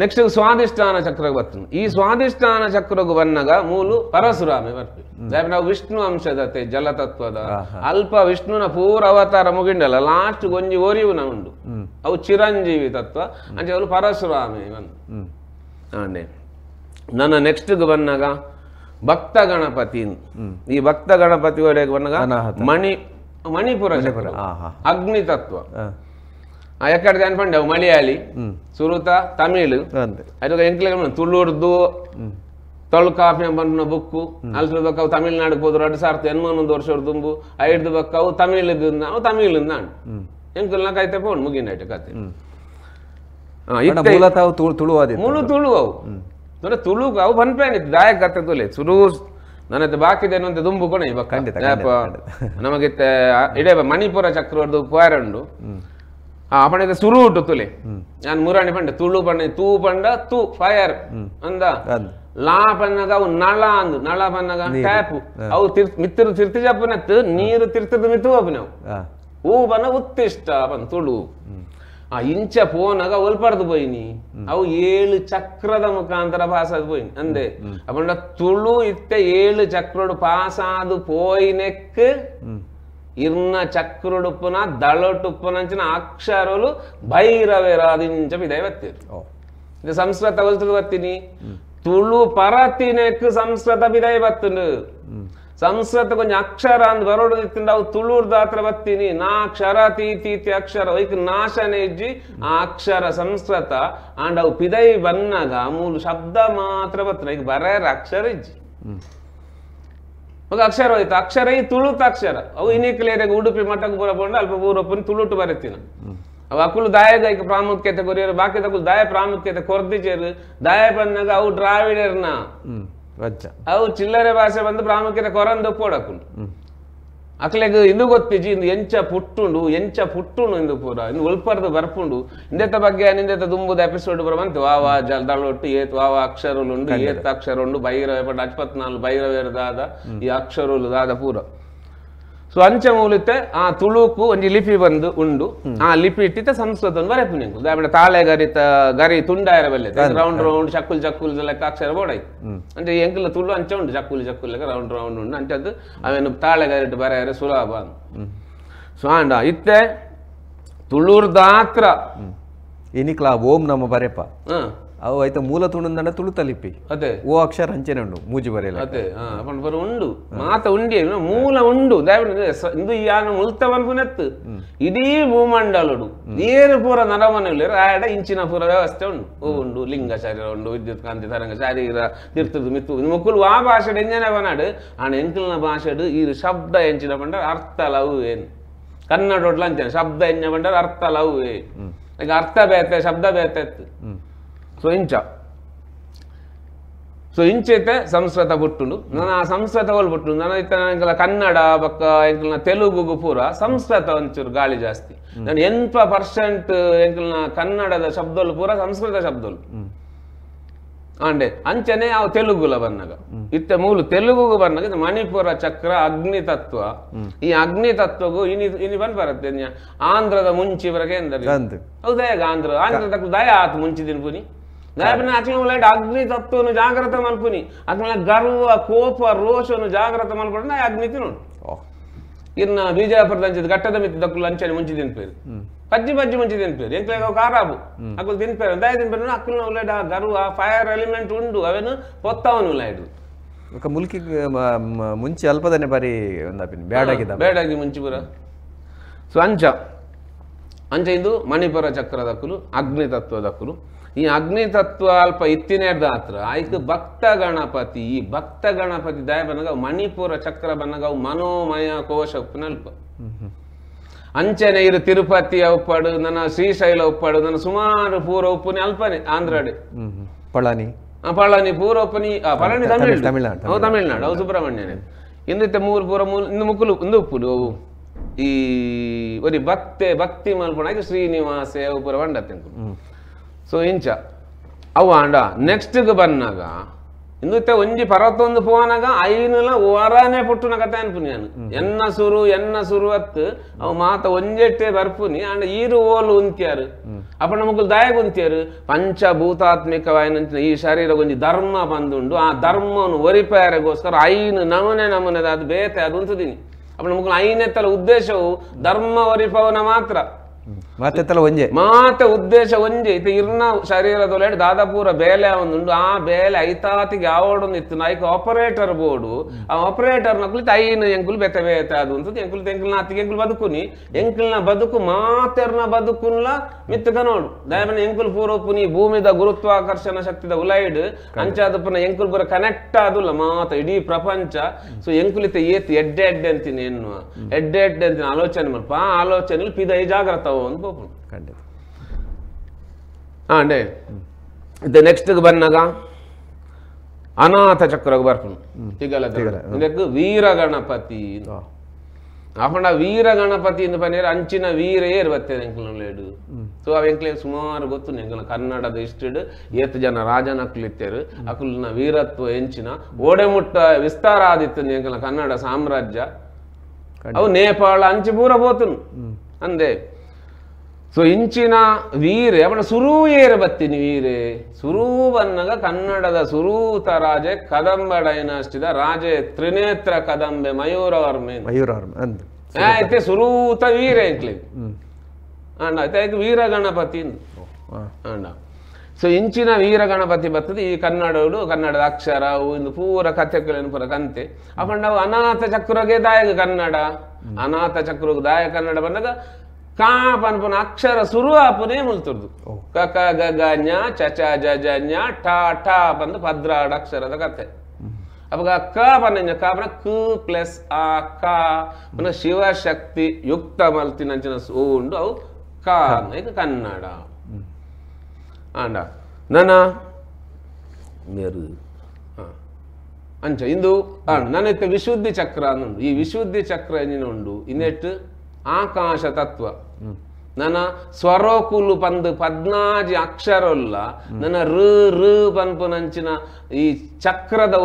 Speaker 2: ನೆಕ್ಸ್ಟ್ ಸ್ವಾದಿಷ್ಠಾನ ಚಕ್ರಕ್ಕೆ ಬರ್ತದೆ. ಈ ಸ್ವಾದಿಷ್ಠಾನ ಚಕ್ರಕ್ಕೆ ಬನ್ನಗ ಮೂಲು ಪರಶುರಾಮೆ ಬರ್ತೀವಿ. ನಾವು ವಿಷ್ಣು ಅಂಶದತೆ ಜಲತತ್ವದ ಅಲ್ಪ ವಿಷ್ಣುನ ಪೂರ ಅವತಾರ ಮುಗಿಂಡಲ್ಲ ಲಾಸ್ಟ್ ಗೊಂಜಿ ಓರಿಯುನ ಉಂಡು ಅವು ಚಿರಂಜೀವಿ ತತ್ವ ಅಂಚೆ ಅವಳು ಪರಶುರಾಮೆ ಬಂದು. ನನ್ನ ನೆಕ್ಸ್ಟ್ ಬನ್ನಾಗ ಭಕ್ತ ಗಣಪತಿ. ಈ ಭಕ್ತ ಗಣಪತಿ ಬನ್ನಾಗ ಮಣಿ ಮಣಿಪುರ ಚಕ್ರ ಅಗ್ನಿ ತತ್ವ. ಎಕ್ಕಡೆ ಅನ್ಪಂಡೆ ಮಲಯಾಳಿ ಸುರುತ ತಮಿಳು ಅದು ಎಂಕ್ಲೆ ತುಳುರ್ದು ತೊಳ್ಕಾಫಿ ಬಂದ ಬುಕ್ಕು ಅಲ್ತ್ರ ಬಕ್ಕವು ತಮಿಳ್ನಾಡಿಗೆ ಹೋದ್ರು 2081 ವರ್ಷ ದುಂಬು ಐದು ಬಕ್ಕವು ತಮಿಳ್ ತಮಿಳ್ ಎಂಕಲ್ನ ಕೈತೆ ಪೋಣ್ ಮುಗಿನಾಯ್ತು ಕತೆ. ಮುಳು ತುಳು ಅವು ಅಂದ್ರೆ ತುಳು ಅವು ಬನ್ಪೇನಿತ್ತು ದಾಯಕ ಕತೆ ತುಲೆ ಸುರು ನನ್ನತ್ತೆ ಬಾಕಿದೇನು ಅಂತ ದುಂಬು ಕೊನೆ ನಮಗಿತ್ತೆ ಇಡೇ ಮಣಿಪುರ ಚಕ್ರವರ್ದು ಪೋಯರಂಡು ಅಪಣಕ್ಕೆ ಸುರು ಉಂಟು ತುಲೆ ನಾನು ಮುರಾಣಿ ಪಂಡೆ ತುಳು ಪಂಡೆ ತೂ ಪಂಡ ತೂ ಫೈರ್ ಅಂದ ಲಾ ಪನ್ನಗ ಅವು ನಳ ಅಂದು ನಳ ಪನ್ನಗ ಟ್ಯಾಪ್ ಅವು ಮಿತ್ರ ತಿರ್ತಿ ಜಪ್ಪನತ್ತು ನೀರು ತಿರ್ತದ ಮಿತ್ತು ಅಪ್ಪನವು ಹೂ ಬನ್ನ ಉತ್ತಿಷ್ಟ ಪನ್ ತುಳು. ಆ ಇಂಚ ಪೋನಾಗ ಒಲ್ಪಡ್ದು ಪೋಯಿನಿ ಅವು 7 ಚಕ್ರದ ಮುಖಾಂತರ ಪಾಸ್ ಆದ್ ಪೋಯಿನಿ ಅಂದೆ ಅಪಂಡ ತುಳು ಇತ್ತೆ 7 ಚಕ್ರಡು ಪಾಸ್ ಆದು ಪೋಯಿನೆಕ್ ಇರ್ನ ಚಕ್ರುಡುಪ್ಪುನ ದಳಟುಪ್ಪುನಂಚಿನ ಅಕ್ಷರಲು ಭೈರವೇರಾದಿಂಚ ಬಿದೈ ಬತ್ತೀರು. ಇದು ಸಂಸ್ಕೃತ ಒಲ್ತದ ಬತ್ತೀನಿ ತುಳು ಪರತಿನೆಕ್ ಸಂಸ್ಕೃತ ಬಿದೈ ಬತ್ತುಂಡು. ಸಂಸ್ಕೃತ ಕೊಂಚ ಅಕ್ಷರ ಅಂದ್ ಬರೋಡು ಇತ್ತಿಂದ ಅವು ತುಳುರ್ದ ಹತ್ರ ಬತ್ತೀನಿ ನಾ ಅಕ್ಷರ ತೀ ತೀತಿ ಅಕ್ಷರ ಒಯ್ಕ್ ನಾಶನೆ ಇಜ್ಜಿ ಆ ಅಕ್ಷರ ಸಂಸ್ಕೃತ ಅಂಡ್ ಅವು ಪಿದೈ ಬನ್ನಾಗ ಮೂಲು ಶಬ್ದ ಮಾತ್ರ ಬತ್ತನ ಈಗ ಬರೇರ ಅಕ್ಷರ ಇಜ್ಜಿ ಒಂದು ಅಕ್ಷರ ಹೋಯ್ತು ಅಕ್ಷರ ಈ ತುಳುತ ಅಕ್ಷರ ಅವು ಇನ್ನಿಕ್ಲೇರಿಗೆ ಉಡುಪಿ ಮಠಕ್ಕೆ ಬರಬಹುದು ಅಲ್ಪ ಪೂರಪ್ಪನ ತುಳುಟು ಬರತ್ತಿನ ಅವು ಅಕುಲು ದಾಯಗ ಪ್ರಾಮುಖ್ಯತೆ ಕೊರಿಯರು ಬಾಕಿ ತಕುಲು ದಾಯ ಪ್ರಾಮುಖ್ಯತೆ ಕೊರ್ದಿಚೇರು ದಾಯ ಬಂದಾಗ ಅವು ದ್ರಾವಿಡರ್ನ ಅವು ಚಿಲ್ಲರೆ ಭಾಷೆ ಬಂದು ಪ್ರಾಮುಖ್ಯತೆ ಕೊರಂದು ಪೋಡಕುಲು ಅಕ್ಲೆಗ್ ಇಂದು ಗೊತ್ತಿಜಿ ಇಂದು ಎಂಚ ಪುಟ್ಟುಂಡು ಎಂಚ ಪುಟ್ಟುಂಡು ಇಂದು ಪೂರ ಇಂದು ಒಲ್ಪರ್ದು ಬರ್ಪುಂಡು ಇಂದೆತ್ತ ಬಗ್ಗೆ ನಿಂದೆತ್ತ ದುಂಬುದ ಎಪಿಸೋಡ್ ಪೂರ ಬಂತು ವಾವಾ ಜಲದಳೊಟ್ಟು ಏತ್ ವಾವಾ ಅಕ್ಷರಲು ಉಂಡು ಏತ್ ಅಕ್ಷರ ಉಂಡು ಭೈರವ ಪಂಡ 84 ಭೈರವೇರು ದಾದ ಈ ಅಕ್ಷರಲು ದಾದ ಪೂರ. ಸೊ ಅಂಚ ಮೂಲತೆ ಆ ತುಳುಕು ಒಂಜಿ ಲಿಪಿ ಬಂದು ಉಂಡು ಆ ಲಿಪಿ ಇಟ್ಟಿತ್ತ ಸಂಸ್ಕೃತ ಬರೆಪು ನಿಂಕು ದಾಪಡ ತಾಳೆ ಗರಿತ ಗರಿ ತುಂಡಾಯರ ಬಲ್ಲೆ ರೌಂಡ್ ರೌಂಡ್ ಚಕ್ಕುಲ್ ಚಕ್ಕುಲ್ ಲೆಕ್ಕ ಅಕ್ಷರ ಬೋಡಾಯ್ತು ಅಂದ್ರೆ ಎಂಕಲ ತುಳು ಅಂಚ ಉಂಡು ಚಕ್ಕುಲ್ ಚಕ್ಕುಲ್ ಲೆಕ್ಕ ರೌಂಡ್ ರೌಂಡ್ ಉಂಡು ಅಂಚದ್ದು ಅವೇನು ತಾಳೆ ಗರಿಟ್ ಬರೆಯರೆ ಸುಲಭ. ಸೊ ಅಂಡ ಇತ್ತೆ ತುಳುರ್ದಾತ್ರ
Speaker 1: ಇನಿಕ್ಲಾ ಓಂ ನಮ ಬರೆಪ ಅವು ಆಯ್ತು ಮೂಲ ತುಳುಂದಣ್ಣ ತುಳುತ ಲಿಪಿ ಅದೇ ಓ ಅಕ್ಷರ ಅಂಚೆನೆ ಉಂಡು ಮೂಜಿ ಬರೆಯಲ್ಲ
Speaker 2: ಅದೇ ಬರ ಉಂಡು ಮಾತ ಉಂಡಿ ಮೂಲ ಉಂಡು ಇಂದು ಯಾನ ಮುಲ್ತ ಪನ್ಪುನೆತ್ತು ಇಡೀ ಭೂಮಂಡಲುಡು ಏರು ಪೂರ ನರಮನೆ ಆಡ ಇಂಚಿನ ಪೂರ ವ್ಯವಸ್ಥೆ ಉಂಡು ಓ ಉಂಡು ಲಿಂಗ ಶರೀರ ಉಂಡು ವಿದ್ಯುತ್ ಕಾಂತಿ ತರಂಗ ಶರೀರ ತಿರ್ತದ ಮಿತ್ತು ಮುಕ್ಕುಲು ಆ ಭಾಷೆಡ್ ಎಂಜನೆ ಬನಾಡು ಆಣ ಎಂಕಲ್ನ ಭಾಷೆಡು ಈ ಶಬ್ದ ಎಂಚಿನ ಪಂಡ ಅರ್ಥ ಲವ್ ಏನು ಕನ್ನಡೊಡ್ಲ ಅಂಚನೆ ಶಬ್ದ ಎಂಜ ಪಂಡ ಅರ್ಥ ಲವ್ ಈಗ ಅರ್ಥ ಬೇತೆ ಶಬ್ದ ಬೇತೆ ಸೊ ಇಂಚ ಸೊ ಇಂಚೈತೆ ಸಂಸ್ಕೃತ ಬುಟ್ಟುಂಡು ನನ್ನ ಆ ಸಂಸ್ಕೃತ ಒಲ್ ಬುಟ್ಟುಂಡು ನನ್ನ ಇತ್ತ ಎಂಕಲ ಕನ್ನಡ ಬಕ್ಕ ಎಂಕಲ್ನ ತೆಲುಗುಗು ಪೂರ ಸಂಸ್ಕೃತ ಒಂಚೂರು ಗಾಳಿ ಜಾಸ್ತಿ. ನಾನು 80% ಎಂಕಲ್ನ ಕನ್ನಡದ ಶಬ್ದಲು ಪೂರ ಸಂಸ್ಕೃತ ಶಬ್ದಲು ಅಂಡೆ ಅಂಚನೆ ಅವು ತೆಲುಗುಲ ಬನ್ನಾಗ ಇತ್ತೆ ಮೂಲು ತೆಲುಗುಗು ಬನ್ನಾಗ ಮಣಿಪುರ ಚಕ್ರ ಅಗ್ನಿ ತತ್ವ ಈ ಅಗ್ನಿ ತತ್ವಗೂ ಇನಿ ಇನಿ ಬಂದ್ ಬರುತ್ತೆ ಆಂಧ್ರದ ಮುಂಚಿ ಬರಕ್ಕೆ ಎಂದರೆ ಹೌದಾ ಆಂಧ್ರ ಆಂಧ್ರದ ದಯ ಆತು ಮುಂಚಿ ತಿನ್ಪುನಿ ದಯಪನ ಅಗ್ನಿ ತತ್ವನು ಜಾಗ್ರತ ಮಲ್ಪುನಿ ಅಗ್ನ ಗರ್ವ ಕೋಪ ರೋಷನು ಜಾಗ್ರತ ಮಲ್ಪಡ ಅಗ್ನಿ ತಿನ್ನೋಡು. ಇನ್ನ ಬಿಜಾಪುರದ ಅಂಚಿದ ಘಟ್ಟದ ಮಿತ್ತ ದಕ್ಕುಲು ಅಂಚನೆ ಮುಂಚಿ ತಿನ್ಪೇರು ಪಜ್ಜಿ ಪಜ್ಜಿ ಮುಂಚಿ ತಿನ್ಪೇರು ಎಂಕ್ಲೆ ಖಾರಾಬು ಅಕ್ಕುಲು ತಿನ್ಪೇರು ದಯ ತಿನ್ಪೇರು ಅಕ್ಕುಲು ಉಳ್ಳಾಡ ಗರ್ವ ಫೈರ್ ಎಲಿಮೆಂಟ್ ಉಂಡು ಅವೇನು ಪೊತ್ತವನು ಉಳ್ಳಾಯ್ದು
Speaker 1: ಮುಲ್ಕಿ ಮುಂಚೆ ಅಲ್ಪದನೆ ಬಾರಿ ಒಂದಾಪಿನ ಬೇಡಾಗಿ ಬೇಡಾಗಿ
Speaker 2: ಮುಂಚಿ ಪೂರ. ಸೊ ಅಂಚ ಅಂಚೆ ಇಂದು ಮಣಿಪುರ ಚಕ್ರದಕ್ಕುಲು ಅಗ್ನಿತತ್ವದಕ್ಕುಲು ಈ ಅಗ್ನಿತತ್ವ ಅಲ್ಪ ಇತ್ತಿನೇರ್ದಾತ್ರ ಆಯ್ತು ಭಕ್ತ ಗಣಪತಿ ಈ ಭಕ್ತ ಗಣಪತಿ ದಯ ಬನ್ನಗ ಮಣಿಪುರ ಚಕ್ರ ಬನ್ನಗ ಅವು ಮನೋಮಯ ಕೋಶ ಉಪ್ಪುನಲ್ಪ ಅಂಚನೆ ಇರು ತಿರುಪತಿ ಉಪ್ಪಾಡು ನನ್ನ ಶ್ರೀಶೈಲ ಉಪ್ಪಾಡು ನನ್ನ ಸುಮಾರು ಪೂರ ಉಪ್ಪುನಿ ಅಲ್ಪನೆ ಆಂಧ್ರಡೆ
Speaker 1: ಪಳನಿ
Speaker 2: ಪಳನಿ ಪೂರ ಉಪ್ಪುನಿ ಪಳನಿ ತಮಿಳ್ನಾಡು ಅವು ತಮಿಳ್ನಾಡು ಅವು ಸುಬ್ರಹ್ಮಣ್ಯನೇ ಇಂದಿತ್ತೆ ಮೂರು ಪೂರ ಮೂರು ಇಂದು ಮುಕ್ಕುಲು ಇಂದು ಉಪ್ಪುಲು ಅವು ಈ ಒರಿ ಭಕ್ತೆ ಭಕ್ತಿ ಮಲ್ಪುಣ ಶ್ರೀನಿವಾಸೆ ಅವು ಪೂರ ಬಂಡತ್ತೆ ಸೊ ಇಂಚ ಅವು ಆಂಡ ನೆಕ್ಸ್ಟ್ಗೆ ಬನ್ನಾಗ ಇಂದುತ್ತೆ ಒಂಜಿ ಪರ್ವತೊಂದು ಪೋನಾಗ ಐನುಲ ವರನೇ ಪುಟ್ಟುನ ಕತೆ ಅನ್ಪುನಿ ನಾನು ಎನ್ನ ಸುರು ಎನ್ನ ಸುರು ಅತ್ತು ಅವು ಮಾತ ಒಂಜೆಟ್ಟೆ ಬರ್ಪುನಿ ಅಂಡ ಈರು ಓಲು ಉಂತ್ಯಾರು ಅಪ್ಪ ನಮಗುಲ್ ದಾಯಗ ಉಂತ್ಯಾರು ಪಂಚಭೂತಾತ್ಮಿಕವಾಯಿನ ಈ ಶರೀರ ಒಂಜಿ ಧರ್ಮ ಬಂದುಂಡು ಆ ಧರ್ಮವನ್ನು ಒರಿಪಾಯರೆಗೋಸ್ಕರ ಐನು ನಮೂನೆ ನಮೂನೆ ಅದು ಬೇತೆ ಅದು ಉಂತುದೀನಿ ಅಪ್ಪ ನಮಗುಲ್ ಐನೆತ್ತಲ ಉದ್ದೇಶವು ಧರ್ಮ ಒರಿಪವನ ಮಾತ್ರ
Speaker 1: ಮಾತೆತ್ತಲ ಒಂಜೆ
Speaker 2: ಮಾತೆ ಉದ್ದೇಶ ಒಂಜೆ ಇತ್ತೆ ಇರ್ನ ಶರೀರದೊಳಗೆ ದಾದಾಪೂರ ಬೇಲೆ ಒಂದುಂಡು ಆ ಬೇಲೆ ಐತಾತಿಗೆ ಯಾವಡೊಂದು ಇತ್ತು ನಾಯ್ಕ ಆಪರೇಟರ್ ಬೋರ್ಡು ಆ ಆಪರೇಟರ್ ನಕುಲಿ ಐನು ಎಂಕುಲು ಬೆತೆ ಬೇತೆ ಅದು ಅಂತ ಎಂಕುಲು ಎಂಕುಲ್ನ ಅತ್ತಿಗೆ ಎಂಕುಲು ಬದುಕುನಿ ಎಂಕುಲ್ನ ಬದುಕು ಮಾತೆರ್ನ ಬದುಕುನ್ಲ ಮಿತ್ತಕ ನೋಡು ದಯಮನೆ ಎಂಕುಲು ಪೂರ ಉಪ್ಪುನಿ ಭೂಮಿದ ಗುರುತ್ವಾಕರ್ಷಣ ಶಕ್ತಿದ ಉಲೈಡ್ ಅಂಚಾದಪ್ಪನ ಎಂಕುಲು ಪೂರ ಕನೆಕ್ಟ್ ಆದುಲ್ಲ ಮಾತ ಇಡೀ ಪ್ರಪಂಚ ಸೊ ಎಂಕುಲಿತ ಏತ್ ಎಡ್ಡೆ ಎಡ್ಡೆ ಅಂತೀನಿ ಎನ್ನುವ ಎಡ್ಡೆ ಎಡ್ಡೆ ಅಂತೀನಿ ಆಲೋಚನೆ ಮಲ್ಪ ಆ ಆಲೋಚನೆ ಪಿದೈ ಜಾಗ್ರತ
Speaker 1: ಖಂಡಿತ
Speaker 2: ಅಂಡೆ ಇದು ನೆಕ್ಸ್ಟ್ ಬನ್ನಾಗ ಅನಾಥ ಚಕ್ರಗ್ ಬರ್ಪುನು ತಿಗಲ ಇದಕ್ಕೆ ವೀರ ಗಣಪತಿ ಅಪಂಡ ವೀರ ಗಣಪತಿ ಇಂದು ಪನ್ನೇರು ಅಂಚಿನ ವೀರೇ ಬರ್ತೇನೆ ಎಂಕುಲು ಸೊ ಅವ ಎಂಕ್ಲೆ ಸುಮಾರು ಗೊತ್ತು ಎಂಕುಲ ಕನ್ನಡದ ಇಷ್ಟಿಡ್ ಏತ್ ಜನ ರಾಜನಕ್ಲಿತ್ತೇರು ಅಕುಲಿನ ವೀರತ್ವ ಎಂಚಿನ ಓಡೆಮುಟ್ಟ ವಿಸ್ತಾರ ಆದಿತ್ತು ಎಂಕುಲ ಕನ್ನಡ ಸಾಮ್ರಾಜ್ಯ ಅವು ನೇಪಾಳ ಅಂಚಿ ಪೂರ ಬೋತುನು ಅಂದೆ ಸೊ ಇಂಚಿನ ವೀರೆ ಅವನ ಸುರೂ ಏರ ಬತ್ತೀನಿ ವೀರೆ ಸುರೂ ಬನ್ನಗ ಕನ್ನಡದ ಸುರೂತ ರಾಜೆ ಕದಂಬ ಡೈನಾಸ್ಟಿದ ರಾಜೆ ತ್ರಿನೇತ್ರ ಕದಂಬೆ ಮಯೂರವರ್ಮೆ
Speaker 1: ಮಯೂರವರ್ಮೆ ಅಂದು
Speaker 2: ಆಯ್ತೆ ಸುರೂತ ವೀರೆ ಎಂಕ್ಲಿ ಅಂಡ ಆಯ್ತು ವೀರ ಗಣಪತಿ ಅಂಡ ಸೊ ಇಂಚಿನ ವೀರ ಗಣಪತಿ ಬರ್ತದೆ ಈ ಕನ್ನಡಡು ಕನ್ನಡದ ಅಕ್ಷರ ಇಂದು ಪೂರ ಕಥೆಗಳನ್ನು ಪೂರ ಕಂತೆ ಅಪಂಡ ಅನಾಥ ಚಕ್ರಗೆ ದಾಯಕ ಕನ್ನಡ ಅನಾಥ ಚಕ್ರಗೆ ದಾಯ ಕನ್ನಡ ಬಂದಾಗ ಕಾ ಪನ್ಪುನ ಅಕ್ಷರ ಸುರು ಆಪುನೇ ಮುಲ್ತುರ್ದು ಕ ಕ ಗ ಗ ಞ ಚ ಚ ಜ ಜ ಞ ಠ ಠ ಬಂದು ಪದ್ರಾಡ್ ಅಕ್ಷರದ ಕತೆ ಅವಾಗ ಕ ಪನ್ನ ಕ ಪನ ಕ ಪ್ಲಸ್ ಆ ಕ ಪುನಃ ಶಿವಶಕ್ತಿ ಯುಕ್ತ ಮಲ್ತಿನಂಚಿನ ಸೂ ಉಂಡು ಅವು ಕ ಈಗ ಕನ್ನಡ ಆಂಡ ನನ್ನ ಮೇರು ಅಂಚ ಇಂದು ನನ್ನೈತೆ ವಿಶುದ್ಧಿ ಚಕ್ರ ಅನ್ನುಂಡು ಈ ವಿಶುದ್ಧಿ ಚಕ್ರ ಎಂಜಿನ ಉಂಡು ಇನ್ನೆಟ್ಟು ಆಕಾಶ ತತ್ವ ನನ್ನ ಸ್ವರೋಕುಲು ಪಂದು ಪದ್ನಾಜಿ ಅಕ್ಷರಲ್ಲ ನನ್ನ ಋ ಋ ಪನ್ಪುನಂಚಿನ ಈ ಚಕ್ರದ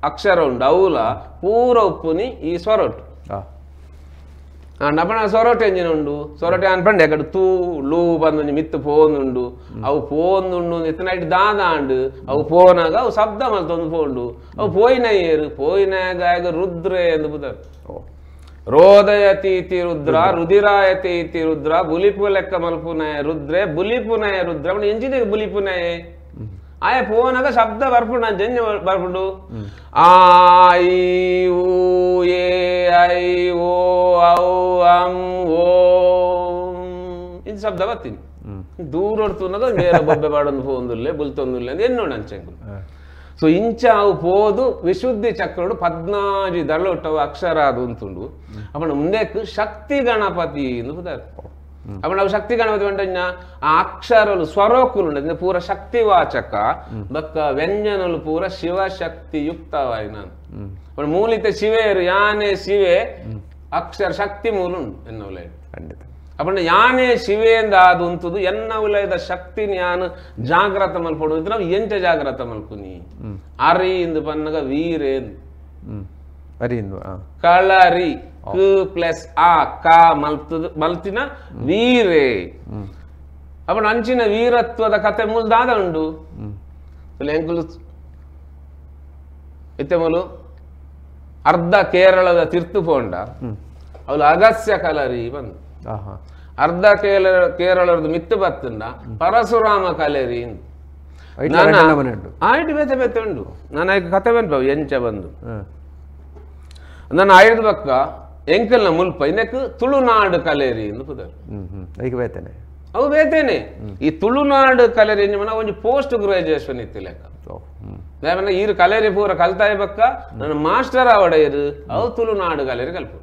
Speaker 2: ಅಕ್ಷರ ಉಂಡು ಅವಲ ಪೂರ ಉಪ್ಪುನಿ ಈ ಸ್ವರೋಟು ನಪಣ ಸೊರಟೆ ಎಂಜಿನ ಉಂಡು ಸೊರಟೆ ಅನ್ಪಂಡೆ ಅಕಡೆ ತೂ ಲೂ ಬಂದು ಮಿತ್ತು ಪೋನುಂಡು ಅವು ಪೋನುಂಡು ಇತ್ತನೈಟ್ ದಾದಾಂಡು ಅವು ಪೋನಾಗ ಅವು ಶಬ್ದ ಮಲ್ತೊಂದು ಪೋಂಡು ಅವು ಪೋಯಿನ ಏರು ಪೋಯಿನಾಗ ಆಗ ರುದ್ರೆ ಎಂದು ಬುದಾರು ರೋದಯತೀತಿ ರುದ್ರ ರುದಿರಾಯತೀತಿ ರುದ್ರ ಬುಲಿಪು ಲೆಕ್ಕ ಮಲ್ಪುನಯ ರುದ್ರೆ ಬುಲಿಪುನಯ ರುದ್ರ ಅವನು ಎಂಜಿನಿಗೆ ಬುಲಿಪುನಯ ಆಯ ಪೋನಾಗ ಶಬ್ದ ಬರ್ಪುಂಡು ಜಂಜ ಬರ್ಪುಂಡು ಆ I uh A I O ಔ ಅಂ ಓ ಇದು ಶಬ್ದ ಬರ್ತೀನಿ ದೂರ ಹೊಡ್ತುನಾಗ ಬೇರೆ ಬೊಬ್ಬೆ ಬಾಡೊಂದು ಪೋಂದುಲ್ಲೆ ಬುಲ್ತೊಂದುಲ್ಲೆ ಅಂತ ಎನ್ನೋಣ ಅಂಚೆಂಕು ಸೊ ಇಂಚ ಅವು ಪೋದು ವಿಶುದ್ಧಿ ಚಕ್ರಡು ಪದ್ನಾಜಿ ದಳೊಟ್ಟವು ಅಕ್ಷರ ಅದು ಉಂಟುಂಡು ಅಪ್ಪಣ ಮುಂದೆಕ್ ಶಕ್ತಿ ಗಣಪತಿ ಎಂದು ಬುದಾರು ಅಪ್ಪ ನಾವು ಶಕ್ತಿ ಗಣಪತಿ ಬಂಟ ಆ ಅಕ್ಷರಲು ಸ್ವರೋಕುಲು ಉಂಡು ಪೂರ ಶಕ್ತಿವಾಚಕ ಬಕ್ಕ ವ್ಯಂಜನಲು ಪೂರ ಶಿವಶಕ್ತಿ ಯುಕ್ತವಾಯಿ ನಾನು ಅಪ್ಪಣ ಮೂಲಿತ ಶಿವೇರು ಯಾನೆ ಶಿವೆ ಅಕ್ಷರ ಶಕ್ತಿ ಮೂಲ ಉಂಡು ಎನ್ನವಲೇ
Speaker 1: ಖಂಡಿತ
Speaker 2: ಅಪ್ಪಣ ಯಾನೆ ಶಿವೆಯಿಂದ ಅದು ಉಂಟುದು ಎನ್ನ ಉಲಯದ ಶಕ್ತಿ ಯಾನು ಜಾಗ್ರತ ಮಲ್ಪಡು ನಾವು ಎಂಚ ಜಾಗ್ರತ ಮಲ್ಪುನಿ ಅರಿ ಇಂದು ಪನ್ನಗ ವೀರೇಂದು
Speaker 1: ಅರಿ
Speaker 2: ಕಳರಿ ಕ ಪ್ಲಸ್ ಆ ಕ ಮಲ್ತದ ಮಲ್ತಿನ ವೀರೇ ಅಪ್ಪಣ ಅಂಚಿನ ವೀರತ್ವದ ಕತೆ ಮುಲ್ದಾದ ಉಂಡು ಎಂಕುಲು ಇತ್ತೆ ಮೂಲು ಅರ್ಧ ಕೇರಳದ ತಿರ್ತು ಪೋಂಡ ಅವಳು ಅಗಸ್ಯ ಕಲರಿ ಬಂದು ಅರ್ಧ ಕೇರಳದ ಮಿತ್ತು ಬತ್ತುಂಡ ಪರಶುರಾಮ ಕಲರಿ ಆಯ್ತು ಬೇತೆ ಬೇತೆ ಉಂಡು ನಾನು ಕತೆ ಬಂದು ಎಂಚ ಬಂದು ನಾನು ಆಯ್ದು ಬಕ್ಕ ಎಂಕಲ್ನ ಮುಲ್ಪ ಇದಕ್ಕೆ ತುಳುನಾಡು ಕಲೇರಿ ಎಂದು ಪುದರ್
Speaker 1: ಈಗ ಬೇತೇನೆ
Speaker 2: ಅವು ಬೇತೇನೆ ಈ ತುಳುನಾಡು ಕಲೇರಿ ಎಂಜ ಒಂಜಿ ಪೋಸ್ಟ್ ಗ್ರಾಜುಯೇಷನ್ ಇತ್ತು ಲೆಕ್ಕ ದಾಯೆ ಈರು ಕಲೇರಿ ಪೂರ ಕಲ್ತಾಯ ಬಕ್ಕ ನನ್ನ ಮಾಸ್ಟರ್ ಆವಡ ಇರು ಅವು ತುಳುನಾಡು ಕಲೇರಿ ಕಲ್ಪು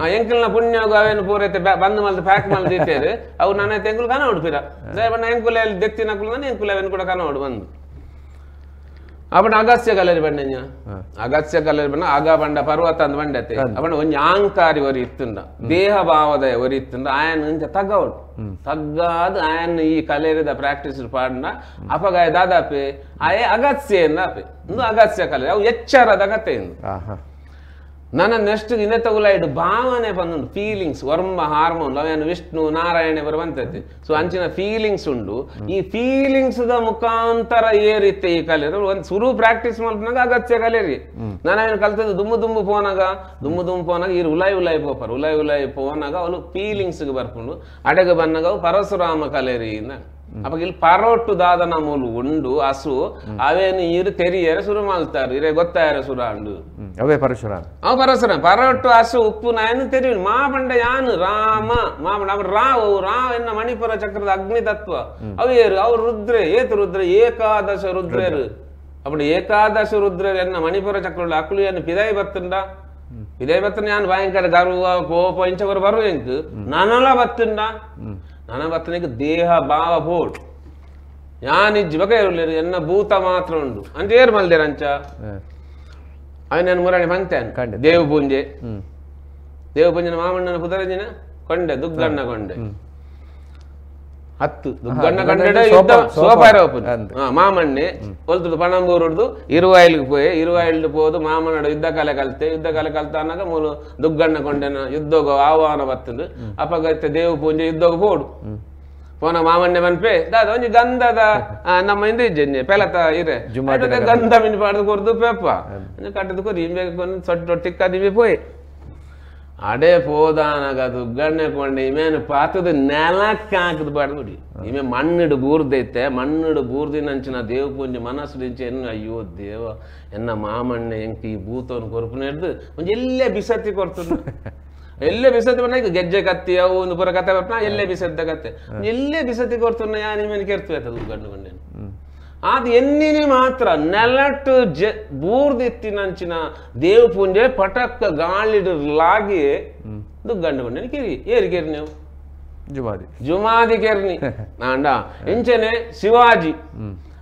Speaker 2: ಎಂಕಲ್ನ ಪುಣ್ಯೋಗ ಅವೇನು ಪೂರೈತೆ ಬಂದು ಮಲ್ದು ಪ್ಯಾಕ್ ಮಲ್ದು ಇತ್ತೇರು ಅವು ನನ್ನ ಎಂಕುಲು ಕನವಡು ಪಿರ ದಾಯೆ ಎಂಕುಲ ದೆತ್ತಿನಕುಲು ನಾನು ಎಂಕುಲ ಅವೇನು ಕೂಡ ಕನವಡು ಬಂದು ಅಪ್ಪಣ ಅಗಸ್ತ್ಯ ಕಲರಿ ಬಂಡೆಂಜ ಅಗಸ್ತ್ಯ ಕಲರಿ ಬಂಡ ಅಗ ಬಂಡ ಪರ್ವತ ಅಂದ್ ಬಂಡತೆ ಅಪ್ಪಣ ಒಂಜಿ ಆಂಕಾರಿ ಒರಿ ಇತ್ತುಂಡ ದೇಹ ಭಾವದ ಒರಿ ಇತ್ತುಂಡ ಆಯನ್ ಇಂಚ ತಗ್ಗವಡು ತಗ್ಗಾದ ಆಯನ್ ಈ ಕಲೇರಿದ ಪ್ರಾಕ್ಟೀಸ್ ಪಾಡ್ನ ಅಪಗಾಯ ದಾದಾಪೆ ಆಯೆ ಅಗಸ್ತ್ಯ ಎಂದಾಪೆ ಇಂದು ಅಗಸ್ತ್ಯ ಕಲರಿ ಅವು ಎಚ್ಚರದ ಕತೆ ಇಂದು ನನ್ನ ನೆಕ್ಸ್ಟ್ ಇನ್ನ ತಗುಲಾಯ್ಡು ಭಾವನೆ ಬಂದುಂಡು ಫೀಲಿಂಗ್ಸ್ ವರ್ಮ ಹಾರ್ಮೋನ್ ಅವೇನು ವಿಷ್ಣು ನಾರಾಯಣ ಬರುವಂತದ್ದು ಸೊ ಅಂಚಿನ ಫೀಲಿಂಗ್ಸ್ ಉಂಡು ಈ ಫೀಲಿಂಗ್ಸ್ the ಮುಖಾಂತರ ಏರಿತ್ತೆ ಈ ಕಲೆ ಒಂದು ಸುರು ಪ್ರಾಕ್ಟೀಸ್ ಮಲ್ಪನಾಗ ಅಗತ್ಯ ಕಲೇರಿ ನಾನು ಕಲ್ತದ್ದು ದುಮ್ಮು ದುಂಬು ಪೋನಾಗ ದುಮ್ಮು ದುಂಬು ಪೋನಾಗ ಈ ಉಲಾಯ್ ಉಲಾಯ್ ಪೋಪರ್ ಉಲಾಯ್ ಉಲಾಯ್ ಪೋನಾಗ ಅವಳು ಫೀಲಿಂಗ್ಸ್ಗೆ ಬರ್ಕೊಂಡು ಅಡಗ ಬನ್ನಾಗ ಅವು ಪರಶುರಾಮ ಕಲೇರಿ ಅಪ್ಪ ಇಲ್ಲಿ ಪರೋಟು ದಾದನ ಮೂಲು ಉಂಡು ಹಸು ಅವೇನು ಇರು ತೆರಿಯರ ಸುರು ಮಲ್ತಾರು ಇರೇ ಗೊತ್ತಾಯರ ಸುರ ಅಂಡು
Speaker 1: ಅವೇ ಪರಶುರಾಮ
Speaker 2: ಅವ ಪರಶುರಾಮ ಪರೋಟು ಹಸು ಉಪ್ಪು ನಾಯನು ತೆರಿಯು ಮಾ ಬಂಡ ಯಾನು ರಾಮ ಮಾ ಬಂಡ ಅವ ರಾವ್ ರಾವ್ ಎನ್ನ ಮಣಿಪುರ ಚಕ್ರದ ಅಗ್ನಿ ತತ್ವ ಅವೇರು ಅವ್ರು ರುದ್ರೆ ಏತು ರುದ್ರ ಏಕಾದಶ ರುದ್ರರು ಅప్పుడు ಏಕಾದಶ ರುದ್ರರು ಎನ್ನ ಮಣಿಪುರ ಚಕ್ರ ಅಕ್ಲು ಏನು ಪಿದಾಯಿ ಬತ್ತುಂಡ ಪಿದಾಯಿ ಬತ್ತುಂಡ ಯಾನು ಭಯಂಕರ ಗರ್ವ ಕೋಪ ಇಂಚವರು ಬರು ಎಂಕ್ ನಾನಲ್ಲ ಬತ್ತುಂಡ ನನ್ನ ಬತ್ತನಿಗೆ ದೇಹ ಭಾವ ಬೋಡ್ ಯಾನಿಜ್ಜಿ ಬಕ ಇರಲಿರು ಎನ್ನ ಭೂತ ಮಾತ್ರ ಉಂಡು ಅಂತ ಏರು ಮಲ್ದೇರ ಅಂಚ ಅವನೇನು ಮುರಾಣಿ ಬಂತೇನೆ ದೇವ ಪೂಂಜೆ ದೇವ ಪೂಂಜನ ಮಾಮಣ್ಣನ ಪುದರಂಜಿನ ಕೊಂಡೆ ದುಗ್ಗಣ್ಣ ಕೊಂಡೆ ಹತ್ತು ದುಗ್ಗಣ್ಣ ಕಂಡೆ ಯುದ್ಧ ಸೋಪಾರ ಮಾಮಣ್ಣೆ ಒಲ್ತದು ಪಣಂಬೂರುಡ್ದು ಇರುವಾಯಿಲ್ಗೆ ಪೋಯೆ ಇರುವಾಯಿಲ್ಡು ಪೋದು ಮಾಮಣ್ಣಡ ಯುದ್ಧ ಕಲೆ ಕಲ್ತೆ ಯುದ್ಧ ಕಲೆ ಕಲ್ತ ಅನ್ನಾಗ ಮೂಲು ದುಗ್ಗಣ್ಣ ಕೊಂಡೆನ ಯುದ್ಧೋಗ ಆಹ್ವಾನ ಬತ್ತಂದು ಅಪಗತ್ತೆ ದೇವ ಪೂಂಜೆ ಯುದ್ಧೋಗ ಪೋಡು ಪೋನ ಮಾಮಣ್ಣೆ ಮನ್ಪೆ ದಾದ ಒಂಜಿ ಗಂಧದ ನಮ್ಮ ಇಂದ ಇಜ್ಜೆ ಪೆಲತ ಇರೆ ಗಂಧ ಮಿನ್ ಪಾಡ್ದು ಕೊರ್ದು ಪೇಪ ಕಟ್ಟದು ಕೊರಿ ಇಂಬೆ ಸೊಟ್ಟ ತಿಕ್ಕದಿಮೆ ಪೋಯೆ ಅಡೆ ಪೋದಾನಗ ದುಗ್ಗಣ್ಣೆ ಕೊಂಡೆ ಇಮೇನು ಪಾತದ ನೆಲಕ್ಕೆ ಹಾಕದ ಬಾಡ್ದು ಬಿಡಿ ಇಮೆ ಮಣ್ಣಿಡು ಬೂರ್ದೈತೆ ಮಣ್ಣಿಡು ಬೂರ್ದಿನಂಚಿನ ದೇವ ಪೂಂಜೆ ಮನಸ್ಸು ಎನ್ನು ಅಯ್ಯೋ ದೇವ ಎನ್ನ ಮಾಮಣ್ಣೆ ಎಂಕ್ ಈ ಭೂತವನ್ನು ಕೊರ್ಪುನ ಹಿಡ್ದು ಒಂಜಿ ಎಲ್ಲೇ ಬಿಸತ್ತಿ ಕೊರ್ತುಂಡು ಎಲ್ಲೇ ಬಿಸತ್ತಿ ಬಂದ ಈಗ ಗೆಜ್ಜೆ ಕತ್ತಿ ಅವು ಒಂದು ಪುರ ಕತೆ ಬರ್ಪುನ ಎಲ್ಲೇ ಬಿಸದ್ದ ಕತ್ತೆ ಎಲ್ಲೇ ಬಿಸತ್ತಿ ಕೊರ್ತುನ್ನ ಯಾನ್ ಇಮೇನು ಕೆರ್ತು ಆಯ್ತದ ದುಗ್ಗಣ್ಣು ಕೊಂಡೇನು ಅದು ಎನ್ನಿನಿ ಮಾತ್ರ ನೆಲಟ್ಟು ಜ ಬೂರ್ದಿತ್ತಿನಂಚಿನ ದೇವ ಪೂಂಜೆ ಪಟಕ್ಕ ಗಾಳಿಡು ಲಾಗಿ ದುಗ್ಗಂಡು ಕೊಂಡೇನು ಕೆರಿ ಏರಿ ಕೆರಿ ನೀವು
Speaker 1: ಜುಮಾದಿ
Speaker 2: ಜುಮಾದಿ ಕೆರ್ನಿ ನಾಂಡ ಇಂಚನೆ ಶಿವಾಜಿ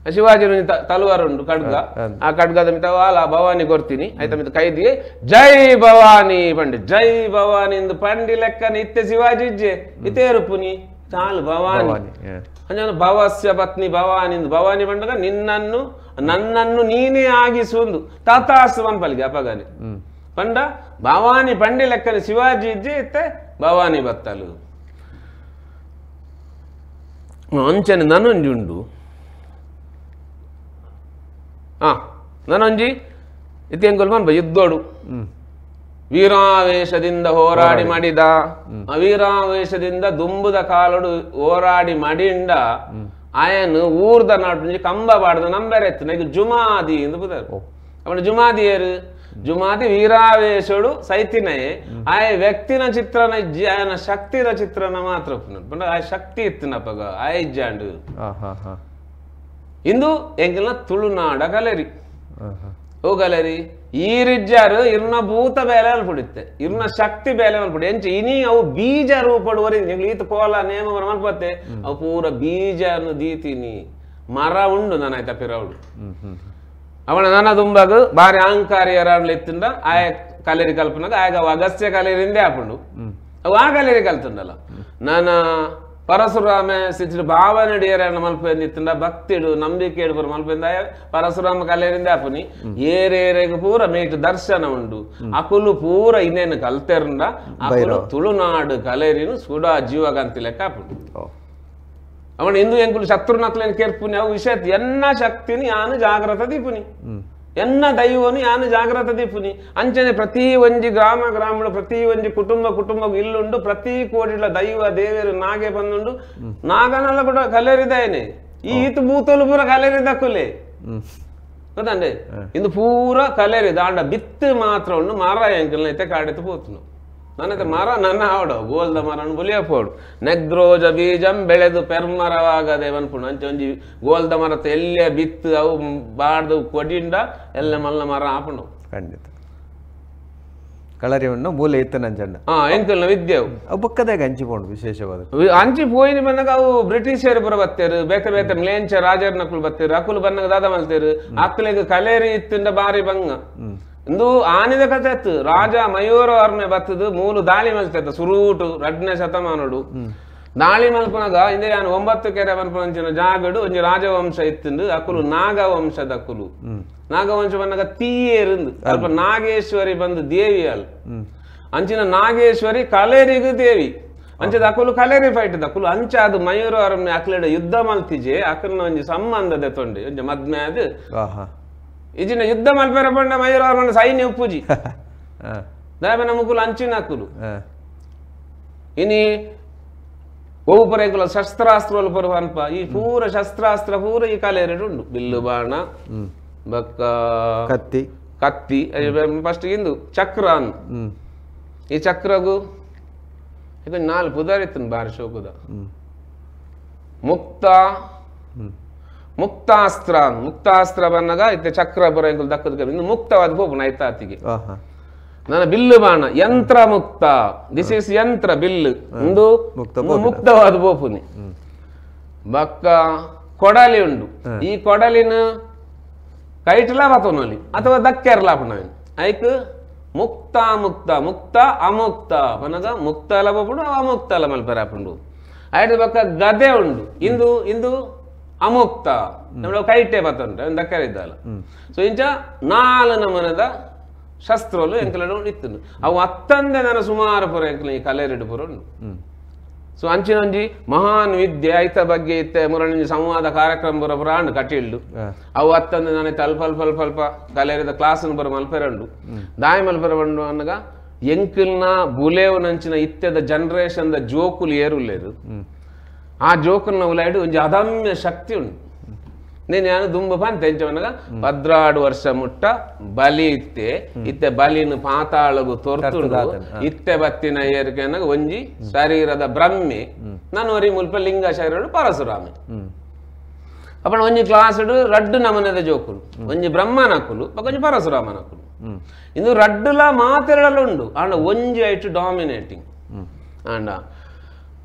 Speaker 2: ಶಿವಾಜಿ ತಲುವಾರುಂಡು ಖಡ್ಗ ಆ ಖಡ್ಗದ ಮಿತ ವಾಲ ಭವಾನಿ ಕೊರ್ತೀನಿ ಆಯ್ತಾ ಮಿತ ಕೈದಿ ಜೈ ಭವಾನಿ ಪಂಡಿ ಜೈ ಭವಾನಿ ಇಂದು ಪಂಡಿ ಲೆಕ್ಕನ ಇತ್ತೆ ಶಿವಾಜಿ ಇಜ್ಜೆ ಇತೇರುಪುನಿ ಚಾಲು ಭವಾನಿ ಅಂಜನ ಭವಸ್ಯ ಪತ್ನಿ ಭವಾನಿ ಭವಾನಿ ಬಂಡಗ ನಿನ್ನನ್ನು ನನ್ನನ್ನು ನೀನೇ ಆಗಿಸುವಂದು ತಾತಾಸು ಪಂಪಲಿಗೆ ಅಪಗಾನೆ ಪಂಡ ಭವಾನಿ ಪಂಡಿ ಲೆಕ್ಕನ ಶಿವಾಜಿ ಇಜ್ಜೆ ಇತ್ತೆ ಭವಾನಿ ಬತ್ತಲು ಅಂಚನೆ ನನೊಂಜಿ ಉಂಡು ನನೊಂಜಿ ಇತ್ತೆ ಎಂಕೊಲ್ ಪನ್ಪ ಯುದ್ಧೋಡು ವೀರಾವೇಶದಿಂದ ಹೋರಾಡಿ ಮಾಡಿದ ವೀರಾವೇಶದಿಂದ ದುಂಬುದ ಕಾಲಡು ಹೋರಾಡಿ ಮಡಿಂಡ ಆಯನು ಊರ್ದ ನಾಟು ಕಂಬ ಬಾಡ್ದ ನಂಬರೆತ್ತು ನೈಕ್ ಜುಮಾದಿ ಎಂದು ಪುದರು ಅವನು ಜುಮಾದಿಯರು ಜುಮಾದಿ ವೀರಾವೇಶಡು ಸೈತಿನಯೇ ಆಯ ವ್ಯಕ್ತಿನ ಚಿತ್ರನ ಇಜ್ಜಿ ಆಯನ ಶಕ್ತಿನ ಚಿತ್ರನ ಮಾತ್ರ ಆ ಶಕ್ತಿ ಇತ್ತಿನಪ್ಪಗ ಆಯ ಇಜ್ಜಾಂಡು ಇಂದು ಎಂಕಲ್ನ ತುಳುನಾಡ ಕಲರಿ ಓ ಕಲರಿ ಈರಿಜ್ಜಾರು ಇರ್ನ ಭೂತ ಬೇಲೆ ಮಲ್ಪುಡಿತ್ತೆ ಇರ್ನ ಶಕ್ತಿ ಬೇಲೆ ಮಲ್ಪುಡಿ ಎಂಚ ಇನಿ ಅವು ಬೀಜ ರೂಪಡುವರಿ ಈತ ಕೋಲ ನೇಮ ಮಲ್ಪತ್ತೆ ಅವು ಪೂರ ಬೀಜನು ದೀತೀನಿ ಮರ ಉಂಡು ನಾನು ಆಯ್ತಾ ಪಿರವಡು ಅವನ ನನ್ನ ದುಂಬಾಗ ಬಾರಿ ಅಹಂಕಾರಿ ಎತ್ತಿಂದ ಆಯ ಕಲೇರಿ ಕಲ್ಪನಾಗ ಆಗ ಅವು ಅಗಸ್ತ್ಯ ಕಲೇರಿಂದೇ ಆಪುಂಡು ಅವು ಆ ಕಲೇರಿ ಕಲ್ತುಂಡಲ್ಲ ನನ್ನ ಪರಶುರಾಮ ಸಿಟ್ಟು ಭಾವನೆ ಏರಣ್ಣ ಮಲ್ಪೆಂದಿತ್ತುಂಡ ಭಕ್ತಿಡು ನಂಬಿಕೆ ಇಡು ಪೂರ ಮಲ್ಪೆಂದ ಪರಶುರಾಮ ಕಲೇರಿಂದ ಆಪುನಿ ಏರೇರೆಗ್ ಪೂರ ಮೇಟ್ ದರ್ಶನ ಉಂಡು ಅಕುಲು ಪೂರ ಇನ್ನೇನು ಕಲ್ತೆರುಂಡ ಅಕುಲು ತುಳುನಾಡು ಕಲೇರಿನು ಸುಡ ಜೀವಗಂತಿ ಲೆಕ್ಕ ಆಪುಂಡು ಅವನು ಇಂದು ಎಂಕುಲು ಶತ್ರುನಕ್ಲೇನು ಕೇರ್ಪುನಿ ಅವು ವಿಷಯ ಎನ್ನ ಶಕ್ತಿನಿ ಯಾನು ಜಾಗ್ರತ ದೀಪುನಿ ಎನ್ನ ದೈವನು ಯಾನು ಜಾಗ್ರತ ದೀಪುನಿ ಅಂಚನೆ ಪ್ರತಿ ಒಂಜಿ ಗ್ರಾಮ ಗ್ರಾಮಗಳು ಪ್ರತಿ ಒಂಜಿ ಕುಟುಂಬ ಕುಟುಂಬ ಇಲ್ಲುಂಡು ಪ್ರತಿ ಕೋಟಿಲ ದೈವ ದೇವರು ನಾಗೆ ಬಂದುಂಡು ನಾಗನಲ್ಲ ಕೂಡ ಕಲೇರಿದಾಯನೆ ಈ ಈತು ಭೂತಲು ಪೂರ ಕಲೇರಿದಕ್ಕುಲೆ ಗೊತ್ತಂಡೆ ಇಂದು ಪೂರ ಕಲೇರಿ ದಾಂಡ ಬಿತ್ತು ಮಾತ್ರ ಉಂಡು ಮರ ಎಂಕಲ್ನ ಇತ್ತೆ ಕಾಡೆತ್ತು ಪೋತುನು ನನ್ನತ್ತೆ ಮರ ನನ್ನ ಆವಡು ಗೋಲ್ದ ಮರನು ಬುಲಿಯಪೋಡು ನೆಗ್ರೋಜ ಬೀಜಂ ಬೆಳೆದು ಪೆರ್ಮರವಾಗದೆ ಪನ್ಪುಂಡು ಅಂಚೆ ಒಂಜಿ ಗೋಲ್ದ ಮರತ ಎಲ್ಲೇ ಬಿತ್ತು ಅವು ಬಾಡ್ದು ಕೊಡಿಂಡ ಎಲ್ಲ ಮಲ್ಲ ಮರ ಆಪುಂಡು
Speaker 1: ಖಂಡಿತ ಕಳರಿಯನ್ನು ಮೂಲೆ ಇತ್ತು ನಂಜಣ್ಣ
Speaker 2: ಎಂಕಲ್ನ ವಿದ್ಯೆ
Speaker 1: ಅವು ಬೊಕ್ಕದಾಗ ಹಂಚಿ ಪೋಂಡು ವಿಶೇಷವಾದ
Speaker 2: ಅಂಚಿ ಪೋಯಿನ ಬಂದಾಗ ಅವು ಬ್ರಿಟಿಷರು ಪುರ ಬತ್ತೇರು ಬೇತೆ ಬೇತೆ ಮ್ಲೇಂಚ ರಾಜರ ನಕುಲು ಬತ್ತೇರು ಅಕುಲು ಬನ್ನಾಗ ದಾದ ಮಲ್ತೇರು ಅಕ್ಕಲಿಗೆ ಕಲೇರಿ ಇತ್ತಿಂದ ಬಾರಿ ಬಂಗ ಇಂದು ಆನಿದ ಕಥೆ ಇತ್ತು ರಾಜ ಮಯೂರವರ್ಮೆ ಬತ್ತದು ಮೂಲು ದಾಳಿ ಮಲ್ತೇತ ಸುರೂಟು ರಡ್ನೇ ಶತಮಾನಡು ದಾಳಿ ಮಲ್ಪನಾಗ ಇಂದೇ ನಾನು 9 ಕೆರೆ ಮಲ್ಪನಂಚಿನ ಜಾಗಡು ಒಂಜಿ ರಾಜವಂಶ ಇತ್ತುಂಡು ಅಕುಲು ನಾಗವಂಶದ ಅಕುಲು ನಾಗವಂಶ ಬಂದಾಗ ತೀಯೇರಿಂದು ಅಲ್ಪ ನಾಗೇಶ್ವರಿ ಬಂದು ದೇವಿ ಅಲ್ ಅಂಚಿನ ನಾಗೇಶ್ವರಿ ಕಲೇರಿಗು ದೇವಿ ಅಂಚದ ಅಕುಲು ಕಲೇರಿ ಫೈಟ್ ಅಕುಲು ಅಂಚ ಅದು ಮಯೂರ ಅರಣ್ಯ ಅಕ್ಲೆಡ ಯುದ್ಧ ಮಲ್ತಿಜೆ ಅಕಲ್ನ ಒಂಜಿ ಸಂಬಂಧದ ತೊಂಡೆ ಒಂಜಿ ಮದ್ಮೆ ಅದು ಇಜಿನ ಯುದ್ಧ ಮಲ್ಪೆರ ಪಂಡ ಮಯೂರ ಅರಣ್ಯ ಸೈನ್ಯ ಉಪ್ಪುಜಿ ದಯಪನ ಮುಕುಲು ಅಂಚಿನ ಅಕುಲು ಇನಿ ಒಬ್ಬರ ಶಸ್ತ್ರಾಸ್ತ್ರ ಪೂರ ಅನ್ಪ ಈ ಪೂರ ಶಸ್ತ್ರಾಸ್ತ್ರ ಪೂರ ಈ ಕಲೇರಿ ಉಂಡು ಬಿಲ್ಲು ಬಾಣ ಬಕ್ಕ ಕತ್ತಿ ಕತ್ತಿ ಫಸ್ಟ್ ಇಂದು ಚಕ್ರ ಅನ್ ಈ ಚಕ್ರಗು ಇದು 4 ಪುದರ್ ಇತ್ತು ಬಾರಿ ಶೋಕುದ ಮುಕ್ತ ಮುಕ್ತಾಸ್ತ್ರ ಮುಕ್ತಾಸ್ತ್ರ ಬನ್ನಾಗ ಇತ್ತೆ ಚಕ್ರ ಬರ ದಕ್ಕದ ಇನ್ನು ಮುಕ್ತವಾದ ಹೋಗುಣ ಆಯ್ತಾತಿಗೆ ನನ್ನ ಬಿಲ್ಲು ಬಾಣ ಯಂತ್ರ ಮುಕ್ತ this is ಯಂತ್ರ ಬಿಲ್ಲು ಇಂದು ಮುಕ್ತವಾದ ಬೋಪುನಿ ಬಕ್ಕ ಕೊಡಲಿ ಉಂಡು ಈ ಕೊಡಲಿನ ಕೈಟ್ಲಾ ಬತೋನಲ್ಲಿ ಅಥವಾ ದಕ್ಕೆರ್ಲಾಪಣ ಐಕ್ ಮುಕ್ತ ಮುಕ್ತ ಮುಕ್ತ ಅಮುಕ್ತ ಪನಗ ಮುಕ್ತ ಲಪುಂಡು ಅಮುಕ್ತ ಮಲ್ಪೆರಾಪುಂಡು ಐಟ ಬಕ್ಕ ಗದೆ ಉಂಡು ಇಂದು ಇಂದು ಅಮುಕ್ತ ನಮ್ಮ ಕೈಟೆ ಬತ್ತುಂಟು ದಕ್ಕರಿದ್ದಲ್ಲ ಸೊ ಇಂಚ 4 ನಮನದ ಶಸ್ತ್ರಲು ಎಂಕಲಡು ಇತ್ತು ಅವು ಅತ್ತಂದೆ ನಾನು ಸುಮಾರು ಪುರ ಎಂಕಲ ಈ ಕಲೇರಿಡು ಪುರ ಉಂಡು ಸೊ ಅಂಚಿನ ಒಂಜಿ ಮಹಾನ್ ವಿದ್ಯೆ ಐತ ಬಗ್ಗೆ ಇತ್ತೆ ಮುರಣಿಂಜಿ ಸಂವಾದ ಕಾರ್ಯಕ್ರಮ ಬರ ಪುರಾಂಡು ಕಟೀಲ್ಡು ಅವು ಅತ್ತಂದೆ ನಾನು ಅಲ್ಪ ಅಲ್ಪ ಅಲ್ಪ ಅಲ್ಪ ಕಲೇರಿದ ಕ್ಲಾಸನ್ನು ಬರ ಮಲ್ಪೆರಂಡು ದಾಯಿ ಮಲ್ಪೆರ ಬಂಡು ಅನ್ನಗ ಎಂಕಲ್ನ ಬುಲೇವನಂಚಿನ ಇತ್ಯದ ಜನರೇಷನ್ the ಜೋಕುಲು ಏರುಲ್ಲೇರು ಆ ಜೋಕುಲ್ನ ಉಲಾಯ್ಡು ಒಂಜಿ ಅದಮ್ಯ ಶಕ್ತಿ ಉಂಡು నేను ಯಾನು ದುಂಬ ಪಂತೆ ಎಂಚವನಗ 14 ವರ್ಷ ಮುಟ್ಟ ಬಲಿ ಇತ್ತೆ ಇತ್ತೆ ಬಲಿನ ಪಾತಾಳಗು ತೊರ್ತುಂಡು ಇತ್ತೆ ಬತ್ತಿನ ಏರಿಕೆನಗ ಒಂಜಿ ಶರೀರದ ಬ್ರಹ್ಮೆ ನಾನು ಒರಿ ಮುಲ್ಪ ಲಿಂಗ ಶರೀರ ಪರಶುರಾಮೆ ಅಪ್ಪಣ ಒಂಜಿ ಕ್ಲಾಸ್ ರಡ್ಡು ನಮನದ ಜೋಕುಲು ಒಂಜಿ ಬ್ರಹ್ಮನಕುಲು ಒಂಜಿ ಪರಶುರಾಮನಕುಲು ಇಂದು ರಡ್ಡುಲ ಮಾತೆರಡಲುಂಡು ಆಂಡ ಒಂಜಿ ಐಟು ಡಾಮಿನೇಟಿಂಗ್ ಆಂಡ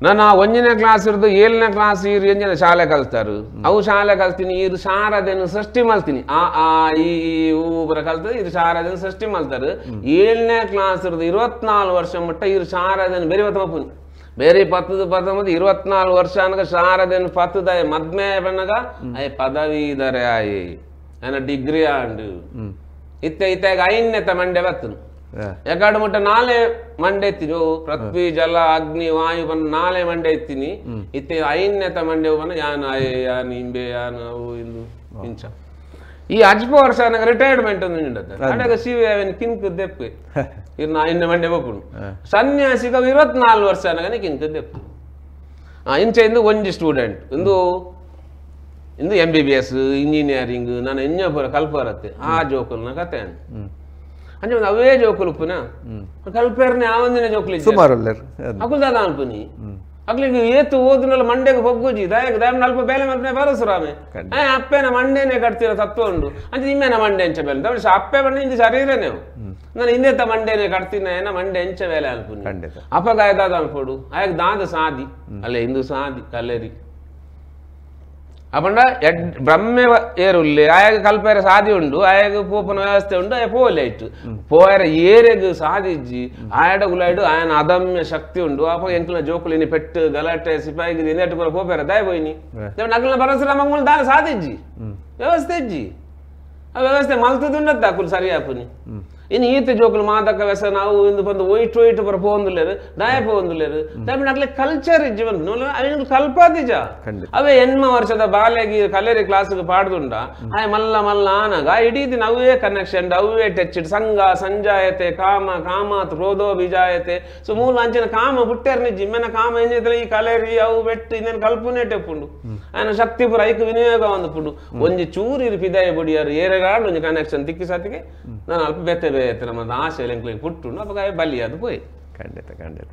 Speaker 2: ನಾನು 1ನೇ ಕ್ಲಾಸ್ ಇರ್ದು 7ನೇ ಕ್ಲಾಸ್ ಇರು ಎಂಜಿನ ಶಾಲೆ ಕಲ್ತಾರು ಅವು ಶಾಲೆ ಕಲ್ತೀನಿ ಇರು ಶಾರದೆಯನ್ನು ಸೃಷ್ಟಿ ಮಾಡ್ತೀನಿ ಆ ಆ ಈ ಊ ಬರ ಕಲ್ತದೆ ಇರು ಶಾರದೆಯನ್ನು ಸೃಷ್ಟಿ ಮಾಡ್ತಾರೆ 7ನೇ ಕ್ಲಾಸ್ ಇರ್ದು 24 ವರ್ಷ ಮಟ್ಟ ಇರು ಶಾರದೆಯನ್ನು ಬೇರೆ ಬತ್ತಮಪ್ಪುನಿ ಬೇರೆ ಪತ್ತದ ಪತ್ತೊಂಬತ್ತು 24 ವರ್ಷ ಅನಗ ಶಾರದೆಯನ್ನು ಪತ್ತದ ಮದ್ಮೆ ಬಣ್ಣಗ ಅಯ್ಯ ಪದವೀಧರೆ ಆಯ್ ನನ್ನ ಡಿಗ್ರಿ ಆಂಡು ಇತ್ತೆ ಇತ್ತಾಗ ಐನ್ನೆತ ಮಂಡೆ ಬತ್ತನು ಯಾಕಡೆ ಮುಟ್ಟ ನಾಳೆ ಮಂಡೆ ಎತ್ತೀನಿ ಪೃಥ್ವಿ ಜಲ ಅಗ್ನಿ ವಾಯು ಬಂದು ನಾಳೆ ಮಂಡೆ ಎತ್ತೀನಿ ಇತ್ತೆ ಐನ್ನೆತ ಮಂಡೆ ಬನ್ನ ಯಾನ್ ಆಯೆ ಯಾನ್ ಇಂಬೆ ಯಾನ್ ಅವು ಇಂದು ಇಂಚ ಈ ಅಜ್ಪ ವರ್ಷ ನನಗೆ ರಿಟೈರ್ಮೆಂಟ್ ಒಂದು ಅಡಗ ಶಿವೆ ಅವನ್ ಕಿಂಕ್ ದೆಪ್ಪೆ ಇನ್ನು ಐನ್ನೆ ಮಂಡೆ ಹೋಗ್ಪುಂಡು ಸನ್ಯಾಸಿಗ 24 ವರ್ಷ ನನಗೆ ಕಿಂಕ್ ದೆಪ್ಪು ಇಂಚ ಇಂದು ಒಂಜಿ ಸ್ಟೂಡೆಂಟ್ ಇಂದು ಇಂದು MBBS engineering ನಾನು ಎಂಜ ಕಲ್ಪರತ್ತೆ ಆ ಜೋಕುಲ್ನ ಕತೆ ಅಂಚೆ ಅವೇ ಜೋಕುಲು ಪುನಃ ಕಲ್ಪೇರ್ನೆ ಆ ಒಂದಿನ ಜೋಕುಲು
Speaker 1: ಸುಮಾರು
Speaker 2: ಅಕುಲ್ ದಾದ ಅನ್ಪುನಿ ಅಕ್ಲಿಗೆ ಏತು ಓದುನಲ್ಲ ಮಂಡೆಗೆ ಹೊಗ್ಗುಜಿ ದಯಕ್ಕೆ ದಯ ಅಲ್ಪ ಬೇಲೆ ಮಲ್ಪನೆ ಪರಶುರಾಮೆ ಅಪ್ಪೆನ ಮಂಡೆನೆ ಕಟ್ತಿರೋ ತತ್ವ ಉಂಡು ಅಂಚೆ ನಿಮ್ಮೇನ ಮಂಡೆ ಎಂಚ ಬೇಲೆ ತಮಿಳು ಅಪ್ಪೆ ಬಂಡೆ ಇಂದು ಶರೀರನೇ ನಾನು ಇನ್ನೆತ್ತ ಮಂಡೆನೆ ಕಟ್ತಿನ ಏನ ಮಂಡೆ ಎಂಚ ಬೇಲೆ ಅನ್ಪುನಿ ಅಪ್ಪಗಾಯ ದಾದ ಅನ್ಪೋಡು ಆಯಾಗ ದಾದ ಸಾದಿ ಅಲ್ಲ ಇಂದು ಸಾದಿ ಕಲ್ಲೇರಿ ಅಪ್ಪಂಡ ಎಡ್ ಬ್ರಹ್ಮೆ ಏರುಲ್ಲೆ ಆಯಾಗ ಕಲ್ಪೇರ ಸಾದಿ ಉಂಡು ಆಯಾಗ ಪೋಪನ ವ್ಯವಸ್ಥೆ ಉಂಡು ಆಯ ಪೋಲೆ ಇಟ್ಟು ಪೋಯರ ಏರೆಗ್ ಸಾದಿಜ್ಜಿ ಆಯಡ ಗುಲಾಯ್ಡು ಆಯನ ಅದಮ್ಯ ಶಕ್ತಿ ಉಂಡು ಅಪ್ಪ ಎಂಕಲ್ನ ಜೋಕುಲಿನಿ ಪೆಟ್ಟು ಗಲಾಟೆ ಸಿಪಾಯಿಗೆ ನೆಟ್ಟು ಪೂರ ಪೋಪೇರ ದಾಯ ಪೋಯಿನಿ ನಕಲ್ನ ಪರಶುರಾಮ ಮೂಲ ದಾನ ಸಾದಿಜ್ಜಿ ವ್ಯವಸ್ಥೆ ಇಜ್ಜಿ ಆ ವ್ಯವಸ್ಥೆ ಮಲ್ತದುಂಡತ್ತ ಅಕುಲು ಸರಿ ಆಪುನಿ ಇನ್ನು ಈತ ಜೋಕುಲು ಮಾದಕ ವ್ಯಸನ ಅವು ಇಂದು ಬಂದು ಒಯ್ಟು ಒಯ್ಟು ಬರ ಪೋಂದುಲೇರು ದಾಯ ಪೋಂದುಲೇರು ತಮಿಳ್ನಾಡ್ಲೆ ಕಲ್ಚರ್ ಜೀವನ ಅವಿನ ಕಲ್ಪಾದಿಜ ಅವೇ ಎನ್ಮ ವರ್ಷದ ಬಾಲೆಗಿ ಕಲೇರಿ ಕ್ಲಾಸ್ಗೆ ಪಾಡ್ದುಂಡ ಆಯ್ ಮಲ್ಲ ಮಲ್ಲ ಆನಗ ಇಡೀ ದಿನ ಅವೇ ಕನೆಕ್ಷನ್ ಅವೇ ಟಚ್ ಸಂಘ ಸಂಜಾಯತೆ ಕಾಮ ಕಾಮಾತ್ ಕ್ರೋಧೋ ಬಿಜಾಯತೆ ಸೊ ಮೂಲ ಅಂಚಿನ ಕಾಮ ಬುಟ್ಟೇರ್ ನಿಜ್ಜಿ ಮೆನ ಕಾಮ ಎಂಜಿದ್ರೆ ಈ ಕಲೇರಿ ಅವು ಬೆಟ್ಟು ಇನ್ನೇನು ಕಲ್ಪನೆ ಟೆಪ್ಪುಂಡು ఆయన ಶಕ್ತಿ ಪೂರ ಐಕ್ ವಿನಿಯೋಗ ಒಂದು ಒಂಜಿ ಚೂರು ಇರು ಪಿದಾಯ ಬುಡಿಯಾರು ಏರೆಗಾಡು ಒಂಜಿ ಕನೆಕ್ಷನ್ ತಿಕ್ಕಿ ಸಾತಿಗೆ ನಾನು ಅಲ್ಪ ಬೆತ್ತೆ ಬೇತೆ ನಮ್ಮ ಆಸೆ ಎಂಕ್ಲಿಗೆ ಪುಟ್ಟುಂಡು ಅವಾಗ ಬಲಿ ಅದು ಪೋಯ್
Speaker 1: ಖಂಡಿತ ಖಂಡಿತ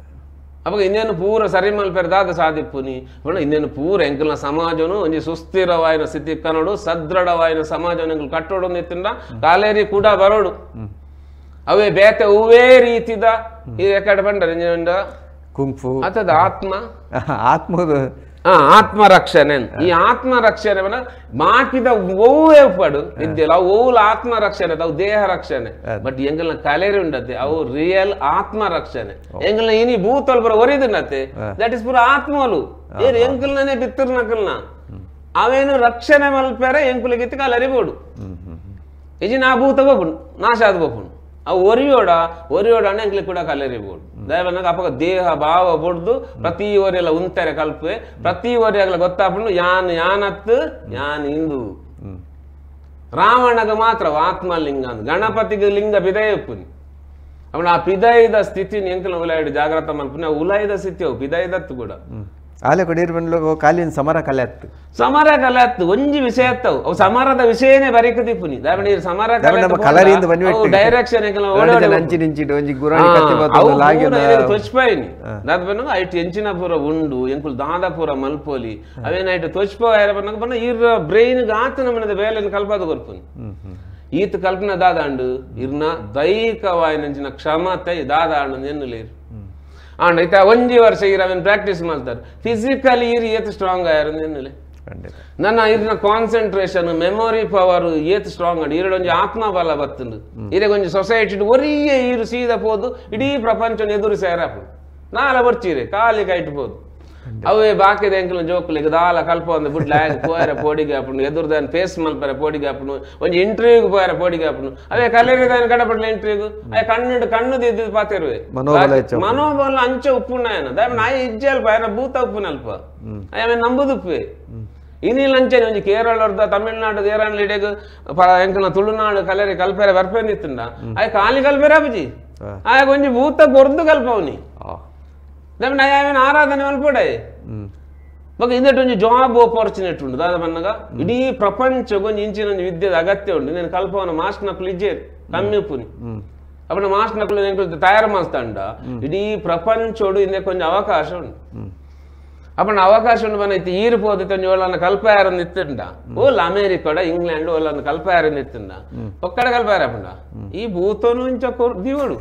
Speaker 2: ಅವಾಗ ಇನ್ನೇನು ಪೂರ ಸರಿ ಮಲ್ಪೆರ್ ದಾದ ಸಾಧಿಪ್ಪುನಿ ಇನ್ನೇನು ಪೂರ ಎಂಕಲ್ನ ಸಮಾಜನು ಒಂಜಿ ಸುಸ್ಥಿರವಾಯಿನ ಸ್ಥಿತಿ ಕನೋಡು ಸದೃಢವಾಯಿನ ಸಮಾಜನ ಎಂಕಲ್ ಕಟ್ಟೋಡು ನಿತ್ತಿಂದ ಕಾಲೇರಿ ಕೂಡ ಬರೋಡು ಅವೇ ಬೇತೆ ಹೂವೇ ರೀತಿದ ಈ ಎಕಡೆ ಬಂಡ
Speaker 1: ಕುಂಫು
Speaker 2: ಅತದ ಆತ್ಮ
Speaker 1: ಆತ್ಮದ
Speaker 2: ಆತ್ಮರಕ್ಷಣೆ ಈ ಆತ್ಮರಕ್ಷಣೆ ಮಾಕಿದ ಒವ್ವೇ ಪಡು ವಿದ್ಯೆಲ್ಲ ಅವು ಓವುಲ ಆತ್ಮರಕ್ಷಣೆ ಅವು ದೇಹ ರಕ್ಷಣೆ ಬಟ್ ಎಂಗಲ್ನ ಕಲೇರಿ ಉಂಡತೆ ಅವು ರಿಯಲ್ ಆತ್ಮರಕ್ಷಣೆ ಎಂಗಲ್ನ ಇನಿ ಭೂತಲ್ ಬರ ಒರಿದುಂಡತೆ that is ಪೂರ ಆತ್ಮಲು ಏರು ಎಂಕಲ್ನೇ ಬಿತ್ತರ್ ನಕಲ್ನ ಅವೇನು ರಕ್ಷಣೆ ಮಲ್ಪೆರೆ ಎಂಕುಲಿಗಿತ್ತು ಕಲರಿ ಬೋಡು ಇಜಿ ನಾ ಭೂತ ಬೋಪುಂಡು ನಾಶ ಆದ ಬೋಪುಂಡು ಅವು ಒರಿಯೋಡ ಒರಿಯೋಡ ಅಣ್ಣ ಎಂಕ್ಲಿಗೆ ಕೂಡ ಕಲೇರಿ ಬೋಡು ದಯವನ್ನಾಗ ಅಪ್ಪಗ ದೇಹ ಭಾವ ಬೊಡ್ದು ಪ್ರತಿ ಒರೆಲ್ಲ ಉಂತಾರೆ ಕಲ್ಪೆ ಪ್ರತಿ ಒರೆಯಾಗಲ ಗೊತ್ತಾಪುಂಡು ಯಾನ್ ಯಾನತ್ತು ಯಾನ್ ಇಂದು ರಾವಣಗ ಮಾತ್ರ ಆತ್ಮಲಿಂಗ ಅಂದ್ ಗಣಪತಿಗೆ ಲಿಂಗ ಪಿದಯಪ್ಪುನಿ ಅವನ ಆ ಪಿದಯದ ಸ್ಥಿತಿನ ಎಂಕಲ ಉಲಾಯಿಡು ಜಾಗ್ರತ ಮಲ್ಪುನಿ ಆ ಉಲಾಯಿದ ಸ್ಥಿತಿ ಅವು ಪಿದಯದತ್ತು ಕೂಡ
Speaker 1: ಆಲೆ ಕೊಡೀರ್ ಬಂದ್ಲು ಕಾಲಿನ ಸಮರ ಕಲೆ ಅತ್ತು
Speaker 2: ಸಮರ ಕಲೆ ಅತ್ತು ಒಂಜಿ ವಿಷಯ ಅತ್ತವು ಅವು ಸಮರದ ವಿಷಯನೇ ಬರೀಕ ದಿಪ್ಪುನಿ ದಾವಣಗೆರೆ ಸಮರ ಕಲೆ ಡೈರೆಕ್ಷನ್ ತೊಚ್ಪಾಯಿನಿ ದಾದ ಬನ್ನಗ ಐಟ್ ಎಂಚಿನ ಪೂರ ಉಂಡು ಎಂಕುಲು ದಾದ ಪೂರ ಮಲ್ಪೋಲಿ ಅವೇನ ಐಟ್ ತೊಚ್ಪಾಯ ಬನ್ನಗ ಬನ್ನ ಇರ ಬ್ರೈನ್ ಆತನ ಮನದ ಬೇಲೆನ ಕಲ್ಪಾದ ಕೊರ್ಪುನಿ ಈತ ಕಲ್ಪನೆ ದಾದಾಂಡು ಇರ್ನ ದೈಹಿಕವಾಯಿನಂಚಿನ ಕ್ಷಮತೆ ದಾದಾಂಡು ಎನ್ನುಲೇರು ಆಂಡ್ ಐತ ಒಂಜಿ ವರ್ಷ ಇರ ಅವೇನು ಪ್ರಾಕ್ಟೀಸ್ ಮಾಡ್ತಾರೆ ಫಿಸಿಕಲಿ ಇರ್ ಏತ್ ಸ್ಟ್ರಾಂಗ್ ಆಯಾರ ಎನ್ನುಲೆ ನನ್ನ ಇರ್ನ concentration memory power ಏತ್ ಸ್ಟ್ರಾಂಗ್ ಅಂಡ್ ಇರಡು ಒಂಜಿ ಆತ್ಮಬಲ ಬತ್ತುಂಡು ಇರೆ ಒಂಜಿ ಸೊಸೈಟಿ ಒರಿಯೇ ಇರು ಸೀದ ಪೋದು ಇಡೀ ಪ್ರಪಂಚನ ಎದುರು ಸೇರಪ್ಪು ನಾಲ ಬರ್ಚೀರೆ ಕಾಲಿ ಕೈಟ್ ಪೋದು ಅವೇ ಬಾಕಿದ ಎಂಕಲ್ನ ಜೋಕುಲಿಗೆ ದಾಲ ಕಲ್ಪ ಒಂದು ಬುಡ್ಲ ಪೋಯರ ಪೋಡಿಗೆ ಅಪ್ಪನು ಎದುರುದಾನ ಫೇಸ್ ಮಲ್ಪರೆ ಪೋಡಿಗೆ ಅಪ್ಪನು ಒಂಜಿ ಇಂಟರ್ವ್ಯೂಗೆ ಪೋಯರ ಪೋಡಿಗೆ ಅಪ್ಪನು ಅವೇ ಕಲೇರಿದಾನ ಕಡಪಡ್ಲ ಇಂಟರ್ವ್ಯೂಗು ಅವೇ ಕಣ್ಣು ಕಣ್ಣು ದಿದ್ದು ಪಾತಿರುವೆ ಮನೋಬಲ ಅಂಚೆ ಉಪ್ಪುನಾಯನ ದಾಯ ನಾಯಿ ಇಜ್ಜೆ ಅಲ್ಪ ಆಯನ ಭೂತ ಉಪ್ಪುನಲ್ಪ ಆಮೇಲೆ ನಂಬುದುಪ್ಪೆ ಇನ್ನಿಲ್ಲ ಅಂಚೆನೆ ಒಂಜಿ ಕೇರಳದ ತಮಿಳ್ನಾಡು ಏರಾನ್ ಇಡೇಗ್ ಎಂಕಲ್ನ ತುಳುನಾಡು ಕಲೇರಿ ಕಲ್ಪೆರೆ ಬರ್ಪೆ ನಿತ್ತುಂಡ ಆಯ್ ಖಾಲಿ ಕಲ್ಪೆರ ಅಬುಜಿ ಆಯ್ ಒಂಜಿ ಭೂತ ಕೊರ್ದು ಕಲ್ಪವನಿ ನಾ ಆರಾಧನೆ ಮಲ್ಪಡೆ ಬೊಕ ಇಂದೆಟ್ ಒಂಜಿ ಜಾಬ್ ಆಪರ್ಚುನಿಟಿ ಉಂಡು ದಾದ ಪನ್ನಗ ಇಡೀ ಪ್ರಪಂಚಗ್ ಒಂಜಿ ಇಂಚಿನ ಒಂಜಿ ವಿದ್ಯೆದ ಅಗತ್ಯ ಉಂಡು నేను ಕಲ್ಪವನ ಮಾಸ್ಟರ್ ನಕುಲು ಇಜ್ಜೇರು ಕಮ್ಮಿ ಉಪ್ಪುನಿ ಅಪ್ಪನ ಮಾಸ್ಟರ್ ನಕುಲು ಎಂಕುಲು ತಯಾರು ಮಲ್ತಂಡ ಇಡೀ ಪ್ರಪಂಚೋಡು ಇಂದೆ ಕೊಂಚ ಅವಕಾಶ ಉಂಡು ಅಪ್ಪನ ಅವಕಾಶ ಉಂಡು ಬನ್ನ ಇತ್ತೆ ಈರು ಪೋದಿತ್ತೆ ಒಂಜಿ ಓಲನ್ನ ಕಲ್ಪಯಾರನ್ನು ಇತ್ತುಂಡ ಓಲ್ ಅಮೇರಿಕಡ ಇಂಗ್ಲೆಂಡ್ ಓಲನ್ನ ಕಲ್ಪಯಾರನ್ನು ಇತ್ತುಂಡ ಒಕ್ಕಡೆ ಕಲ್ಪಯಾರ ಅಪ್ಪಂಡ ಈ ಭೂತನು ಇಂಚ ದಿವಡು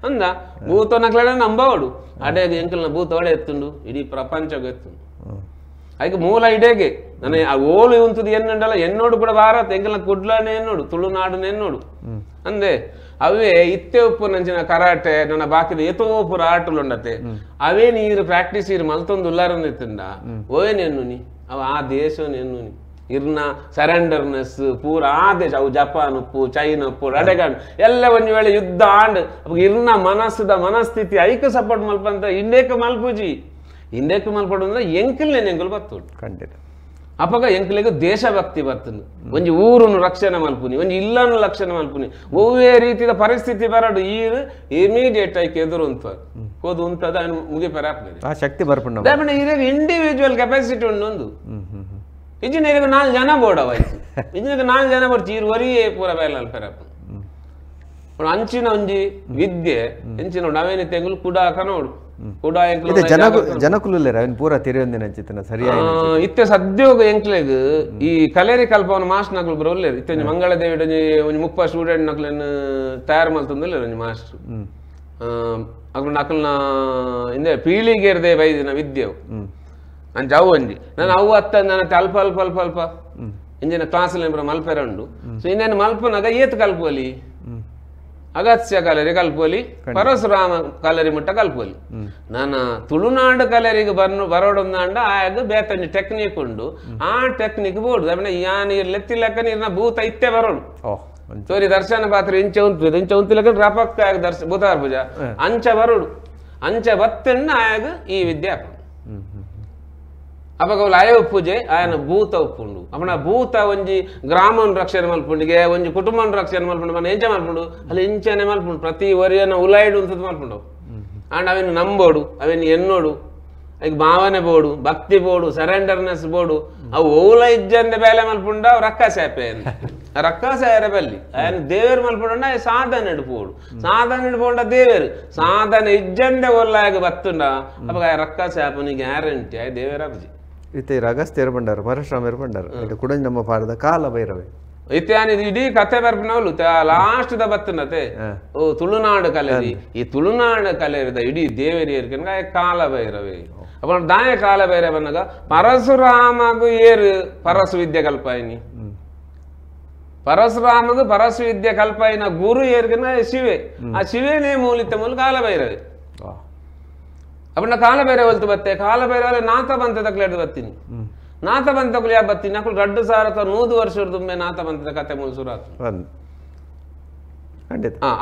Speaker 2: ಅಂದ ಭೂತನಕ್ಲಡ ನಂಬವಡು ಅಡೆ ಎಂಕಲ್ನ ಭೂತ ಒಡೆ ಎತ್ತುಂಡು ಇಡೀ ಪ್ರಪಂಚಗ್ ಎತ್ತುಂಡು ಅದಕ್ಕೆ ಮೂಲ ಇಡೇಗೆ ನನ್ನ ಆ ಓಲು ಉಂತುದು ಎನ್ನುಂಡಲ್ಲ ಎನ್ನೋಡು ಕೂಡ ಭಾರತ ಎಂಕಲ್ನ ಕುಡ್ಲನೆ ಎನ್ನೋಡು ತುಳುನಾಡುನ ಎನ್ನೋಡು ಅಂದೆ ಅವೇ ಇತ್ತೆ ಉಪ್ಪು ನಂಚಿನ ಕರಾಟೆ ನನ್ನ ಬಾಕಿದ ಏತೋ ಪೂರ ಆಟಲು ಉಂಡತೆ ಅವೇ ನೀರು ಪ್ರಾಕ್ಟೀಸ್ ಇರು ಮಲ್ತೊಂದು ಉಲ್ಲಾರಂದಿತ್ತುಂಡ ಓವೇನು ಎನ್ನುನಿ ಅವ ಆ ದೇಶನ ಎನ್ನುನಿ ಇರ್ನ ಸರೆಂಡರ್ನೆಸ್ ಪೂರ ಆ ದೇಶ ಅವು ಜಪಾನ್ ಉಪ್ಪು ಚೈನಾ ಉಪ್ಪು ರಡೆಗಾಂಡ್ ಎಲ್ಲ ಒಂಜಿ ವೇಳೆ ಯುದ್ಧ ಆಂಡ್ ಇರ್ನ ಮನಸ್ಸುದ ಮನಸ್ಥಿತಿ ಐಕ ಸಪೋರ್ಟ್ ಮಲ್ಪಂತ ಇಂಡೇಕ ಮಲ್ಪುಜಿ ಇಂಡೇಕ ಮಲ್ಪಡು ಅಂದ್ರೆ ಎಂಕಲ್ ನೇನು ಎಂಕಲ್ ಬರ್ತುಂಡು
Speaker 1: ಖಂಡಿತ
Speaker 2: ಅಪಗ ಎಂಕಲಿಗೆ ದೇಶಭಕ್ತಿ ಬರ್ತುಂಡು ಒಂಜಿ ಊರುನು ರಕ್ಷಣೆ ಮಲ್ಪುನಿ ಒಂಜಿ ಇಲ್ಲನು ರಕ್ಷಣೆ ಮಲ್ಪುನಿ ಒವ್ವೇ ರೀತಿಯ ಪರಿಸ್ಥಿತಿ ಬರಡು ಈರು ಇಮಿಡಿಯೇಟ್ ಆಗಿ ಎದುರು ಉಂತ ಹೋದು ಉಂತದ ಮುಗಿಪೆರ
Speaker 1: ಆ ಶಕ್ತಿ ಬರ್ಪುಂಡು
Speaker 2: ಇರೇಗ ಇಂಡಿವಿಜುವಲ್ ಕೆಪಾಸಿಟಿ ಉಂಡು ಒಂದು ಇಂಜಿನಿಯರ್ ನಾಲ್ಕು ಜನ ಬೋರ್ಡ್ ಆಯ್ತು ಇಂಜಿನಿಯರ್ ನಾಲ್ಕು ಜನ ಬರ್ತಿ ಇರು ವರಿಯೇ ಪೂರ ಬೇಲೆ ಅಲ್ಪೆರಪ್ಪ ಅಂಚಿನ ಒಂಜಿ ವಿದ್ಯೆ ಎಂಚಿನ ನವೇನ ತೆಂಗುಲು ಕುಡ ಕನೋಡು ಕುಡ ಎಂಕುಲು
Speaker 1: ಜನಕುಲು ಅವನ್ ಪೂರ ತಿರಿಯೊಂದಿನ ಅಂಚಿತನ ಸರಿಯಾಗಿ
Speaker 2: ಇತ್ತೆ ಸದ್ಯೋಗ ಎಂಕ್ಲೆಗ್ ಈ ಕಲೇರಿ ಕಲ್ಪವನ ಮಾಸ್ಟರ್ ನಕಲು ಬರೋಲ್ಲೇರು ಇತ್ತೆ ಒಂಜಿ ಮಂಗಳದೇವಿ ಒಂಜಿ ಒಂಜಿ 30 ಸ್ಟೂಡೆಂಟ್ ನಕಲನ್ನು ತಯಾರು ಮಲ್ತೊಂದುಲ್ಲೇರು ಒಂಜಿ ಮಾಸ್ಟರ್ ಅಕುಲು ನಕಲ್ನ ಇಂದೆ ಪೀಳಿಗೆರ್ದೆ ಬೈದಿನ ವಿದ್ಯೆವು ಅಂಚ ಅವು ಒಂಜಿ ನಾನು ಅವು ಅತ್ತ ನನ್ನ ಅಲ್ಪ ಅಲ್ಪ ಅಲ್ಪ ಅಲ್ಪ ಇಂಜಿನ ಕ್ಲಾಸಲ್ಲಿ ಮಲ್ಪೆರ ಉಂಡು ಸೊ ಇನ್ನೇನು ಮಲ್ಪನಾಗ ಏತ್ ಕಲ್ಪೋಲಿ ಅಗತ್ಯ ಕಲರಿ ಕಲ್ಪೋಲಿ ಪರಶುರಾಮ ಕಲರಿ ಮುಟ್ಟ ಕಲ್ಪೋಲಿ ನಾನು ತುಳುನಾಡು ಕಲರಿಗೆ ಬರೋಡೊಂದಾಂಡ ಆಗ ಬೇತೊಂಜಿ ಟೆಕ್ನಿಕ್ ಉಂಡು ಆ ಟೆಕ್ನಿಕ್ ಬೋಡು ಆಮೇಲೆ ಯಾನ್ ಲೆತ್ತಿ ಲೆಕ್ಕ ನೀರಿನ ಭೂತ ಇತ್ತೆ ಬರೋಡು ತೋರಿ ದರ್ಶನ ಪಾತ್ರ ಇಂಚ ಉಂತು ಇಂಚ ಉಂತಿಲಕ ರಪಕ್ಕ ಆಗ ದರ್ಶ ಭೂತಾರ ಪೂಜಾ ಅಂಚ ಬರುಡು ಅಂಚ ಬತ್ತಣ್ಣ ಆಯಾಗ ಈ ವಿದ್ಯೆ ಅಪಗ ಆಯ ಪೂಜೆ ಆಯನ ಭೂತ ಉಪ್ಪುಂಡು ಅಪ್ಪಣ ಭೂತ ಒಂಜಿ ಗ್ರಾಮನ್ ರಕ್ಷಣೆ ಮಲ್ಪುಂಡಿಗೆ ಒಂಜಿ ಕುಟುಂಬನ್ ರಕ್ಷಣೆ ಮಲ್ಪುಂಡು ಮನ ಎಂಚ ಮಲ್ಪುಂಡು ಅಲ್ಲಿ ಇಂಚನೆ ಮಲ್ಪುಂಡು ಪ್ರತಿ ವರಿಯನ ಉಲಾಯ್ಡು ಅಂತದ್ ಮಲ್ಪುಂಡು ಅಂಡ್ ಅವೆನ್ ನಂಬೋಡು ಅವೆನ್ ಎನ್ನೋಡು ಐಕ್ ಭಾವನೆ ಬೋಡು ಭಕ್ತಿ ಬೋಡು ಸರೆಂಡರ್ನೆಸ್ ಬೋಡು ಅವು ಓಲ ಇಜ್ಜಂದೆ ಬೇಲೆ ಮಲ್ಪುಂಡ ಅವು ರಕ್ಕಸೆ ರಕ್ಕಸೆ ಆಯರ ಬಲ್ಲಿ ಆಯನ ದೇವೇರು ಮಲ್ಪುಂಡ ಸಾಧನೆ ಇಡ್ಪೋಡು ಸಾಧನೆ ಇಡ್ಪೋಂಡ ದೇವೇರು ಸಾಧನೆ ಇಜ್ಜಂದೆ ಒಲ್ಲಾಗ ಬತ್ತುಂಡ ಅವಾಗ ರಕ್ಕಸೆ ಆಪನಿ ಗ್ಯಾರಂಟಿ ಆಯ್ ದೇವೇರ ಅಬ್ಜಿ
Speaker 1: ಇತ್ತೆ ಅಗಸ್ತ್ಯರು ಬಂಡಾರು ಪರಶುರಾಮರು ಬಂಡಾರು ಕುಡಂಜಿ ನಮ್ಮ ಪಾರದ ಕಾಲ ಭೈರವೇ
Speaker 2: ಇತ್ತೆ ಇಡೀ ಕತೆ ಬರ್ಪನವಲು ಲಾಸ್ಟ್ the ಬತ್ತನತೆ ಓ ತುಳುನಾಡು ಕಲೆರಿ ಈ ತುಳುನಾಡು ಕಲೆರಿದ ಇಡೀ ದೇವೇರಿ ಏರ್ಕನ್ಗ ಕಾಲ ಭೈರವೇ ಅಪ್ಪ ದಾಯ ಕಾಲ ಭೈರವನಗ ಪರಶುರಾಮಗು ಏರು ಪರಶು ವಿದ್ಯೆ ಕಲ್ಪಾಯಿನಿ ಪರಶುರಾಮಗು ಪರಶು ವಿದ್ಯೆ ಕಲ್ಪಾಯಿನ ಗುರು ಏರ್ಕನ ಶಿವೆ ಆ ಶಿವೇನೇ ಮೂಲಿತ ಮೂಲ ಕಾಲ ಭೈರವೇ ಅಪ್ಪನ ಕಾಲಭೈರವ ಹೊಲ್ತು ಬತ್ತೆ ಕಾಲಭೈರವಲೆ ನಾತ ಬಂತ ತಕ್ಲೇಡ್ದು ಬತ್ತೀನಿ ನಾತ ಬಂತ ಯಾ ಬತ್ತೀನಿ ಅಕ್ಕಳು ರಡ್ಡು ಸಾವಿರ 100 ವರ್ಷದ ತುಂಬೆ ನಾತ ಬಂತದ ಕತೆ ಮೂಲ ಸುರಾತು